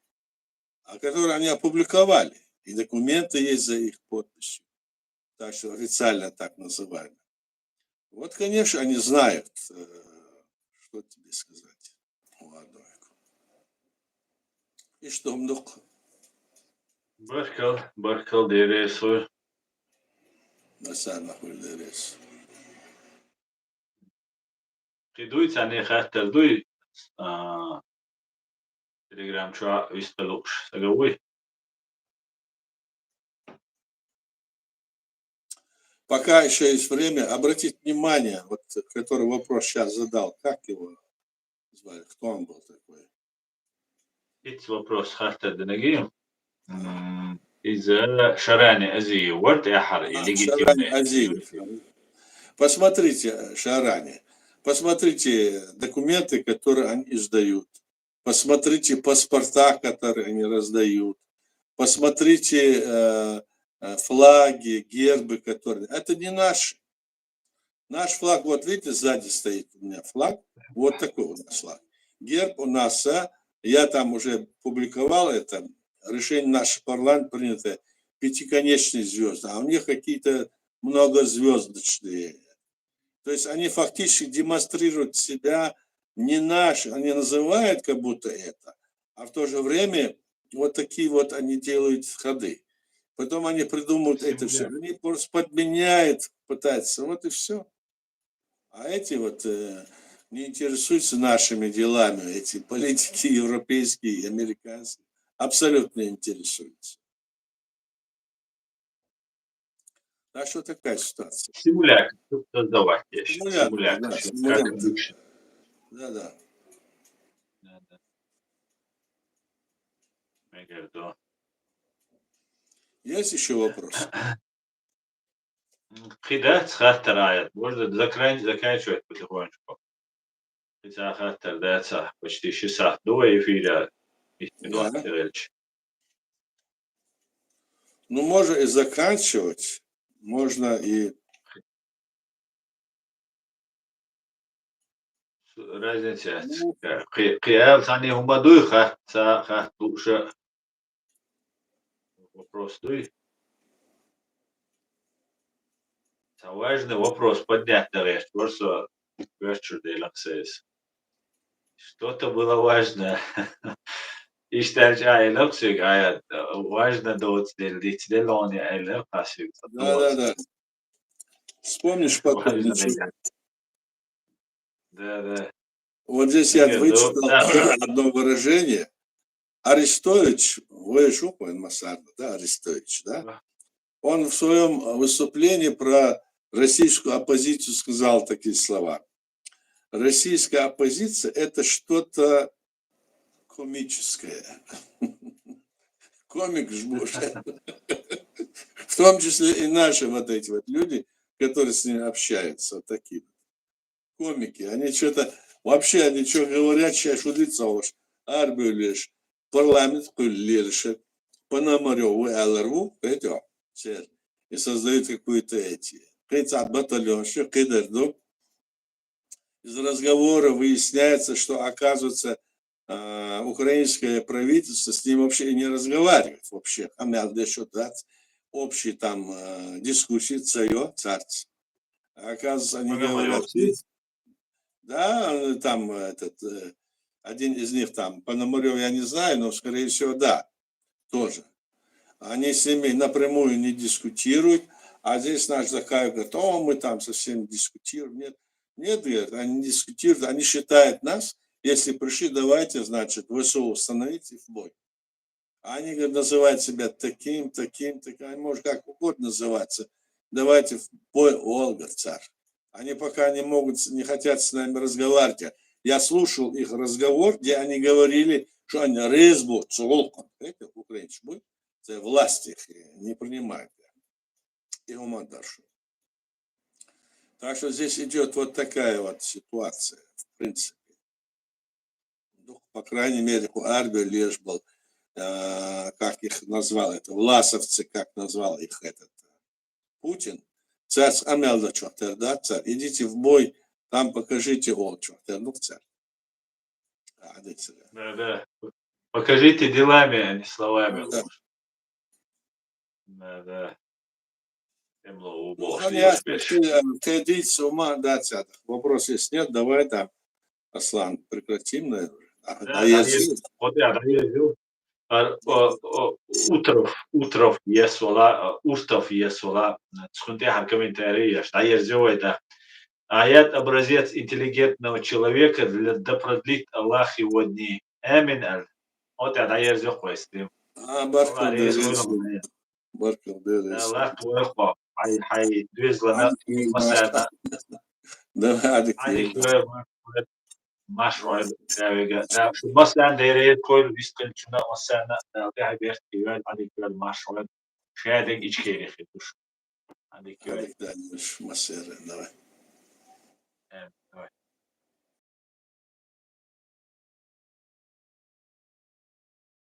а которые они опубликовали, и документы есть за их подписью, так что официально так называемые. Вот, конечно, они знают, э, что тебе сказать. Молодой. И что, мдук? Баркал, баркал, дересу. Масана хуй дерес. Кхы дуй, царна хаттар дуй, а, Telegram чу виста лукш сага вуй. Пока еще есть время, обратить внимание, вот, который вопрос сейчас задал, как его звали, кто он был такой? Итс вопрос хаттар динагим. М, из Шарани Азиев, вот я хар, и А, легитимный. Шарани Азиев. Посмотрите, Шарани, посмотрите документы, которые они издают. Посмотрите паспорта, которые они раздают. Посмотрите, э, э, флаги, гербы, которые... Это не наши. Наш флаг, вот видите, сзади стоит у меня флаг. Вот такой у нас флаг. Герб у нас, а, я там уже публиковал это, решение наш парламент принято, пятиконечные звезды, а у них какие-то многозвездочные. То есть они фактически демонстрируют себя не наш, они называют как будто это, а в то же время вот такие вот они делают ходы. Потом они придумывают это все. Они просто подменяют, пытаются, вот и все. А эти вот, э, не интересуются нашими делами, эти политики европейские и американские, абсолютно не интересуются. Так что такая ситуация. Симулятор создавать есть. Симулятор, симулятор, да, симулятор. Да, да. Да, да. Есть еще вопрос? Кхы дац хаттар, Аят. Можно закан-, заканчивать потихонечку. Кхы цхьа хаттар дац, почти ши сахьат ду вай эфире. Да. Ну, можно и заканчивать, можно и Разница. Кхы-, кхы-, кхы аьлча цхьанне хӀума дуй, хатта, хатта лууш вопрос дуй. Цхьа важный вопрос поднять дагӀерташ вар со, коьртачура делахь сайс. Что-то было важное. Иштта аьлча, а, элира соьга, а, важно доцу дела, дицделла хьуна аьлла, кхасиг. Да, да, да. Вспомнишь потом, ничего. Да, да. Вот здесь я вычитал одно выражение. Арестович, вай шу хьуна, Масарна, да, Арестович, да? Да. Он в своём выступлении про российскую оппозицию сказал такие слова: «Российская оппозиция — это что-то комическое». Комик ж будешь. В том числе и наши вот эти вот люди, которые с ними общаются, вот такие вот комики. Они что-то, вообще, они что говорят, сейчас шудлица уж, арбюлеш, парламент кхуьллера ша, Пономарёв ву аьллар ву, кхетий, церан. И создают какую-то эти. Кхин цхьа батальон, что кхидер ду. Из разговора выясняется, что, оказывается, а, украинское правительство с ним вообще и не разговаривает вообще. Там, я дальше, да, общие там, э, дискуссии, цаё, царц. А оказывается, они говорят, да, э, там, э, этот, э, один из них там, Пономарёв, я не знаю, но, скорее всего, да, тоже. Они с ними напрямую не дискутируют, а здесь наш Закаев говорит: «О, мы там со всеми дискутируем». Нет, нет, говорит, они не дискутируют, они считают нас, если пришли, давайте, значит, ВСУ установить и в бой. Они, говорит, называют себя таким, таким, таким. Они, может, как угодно называться. Давайте в бой, Олга, царь. Они пока не могут, не хотят с нами разговаривать. Я слушал их разговор, где они говорили, что они резбу цулком. Это украинцы будут, власть их не принимает. И ума дальше. Так что здесь идет вот такая вот ситуация, в принципе. Ну, по крайней мере, у Арби лишь был, э, как их назвал, это власовцы, как назвал их этот Путин. Царь амялда чохтер, да, царь, идите в бой, там покажите ол чохтер, ну, царь. А, да, царь. Да, да. Покажите делами, а не словами. Да. Да, да. Эмло у Ну, Бог, понятно, что ты, э, ты иди с ума, да, царь. Вопрос есть, нет, давай там, Аслан, прекратим, наверное. А, Да, да, я да, здесь. Вот я доверил. Ар- о- о- Утров, Утров, ес вала, Уртов, ес вала. Цхунте хар комментарий еш, да, ес зевай, да. Аят образец интеллигентного человека для, да продлит Аллах его дни. Амин аль. Вот я доверил, кой стрим. А, баркал, Аллах да, рез я война здесь. мая. Баркал, да, я здесь. Аллах твой хо. Хай, хай, дуэзлана, Ай, масана. Да, Адик, Ай, да. хой, маш, хой, тявига. Да, шу масана дерет, кой, вискал чуна масана, да, да, берт, кивел, Адик, кивел, маш, хой. Шадик ичкери хитуш. Адик, кивел. Адик, да, Миш, масера, давай.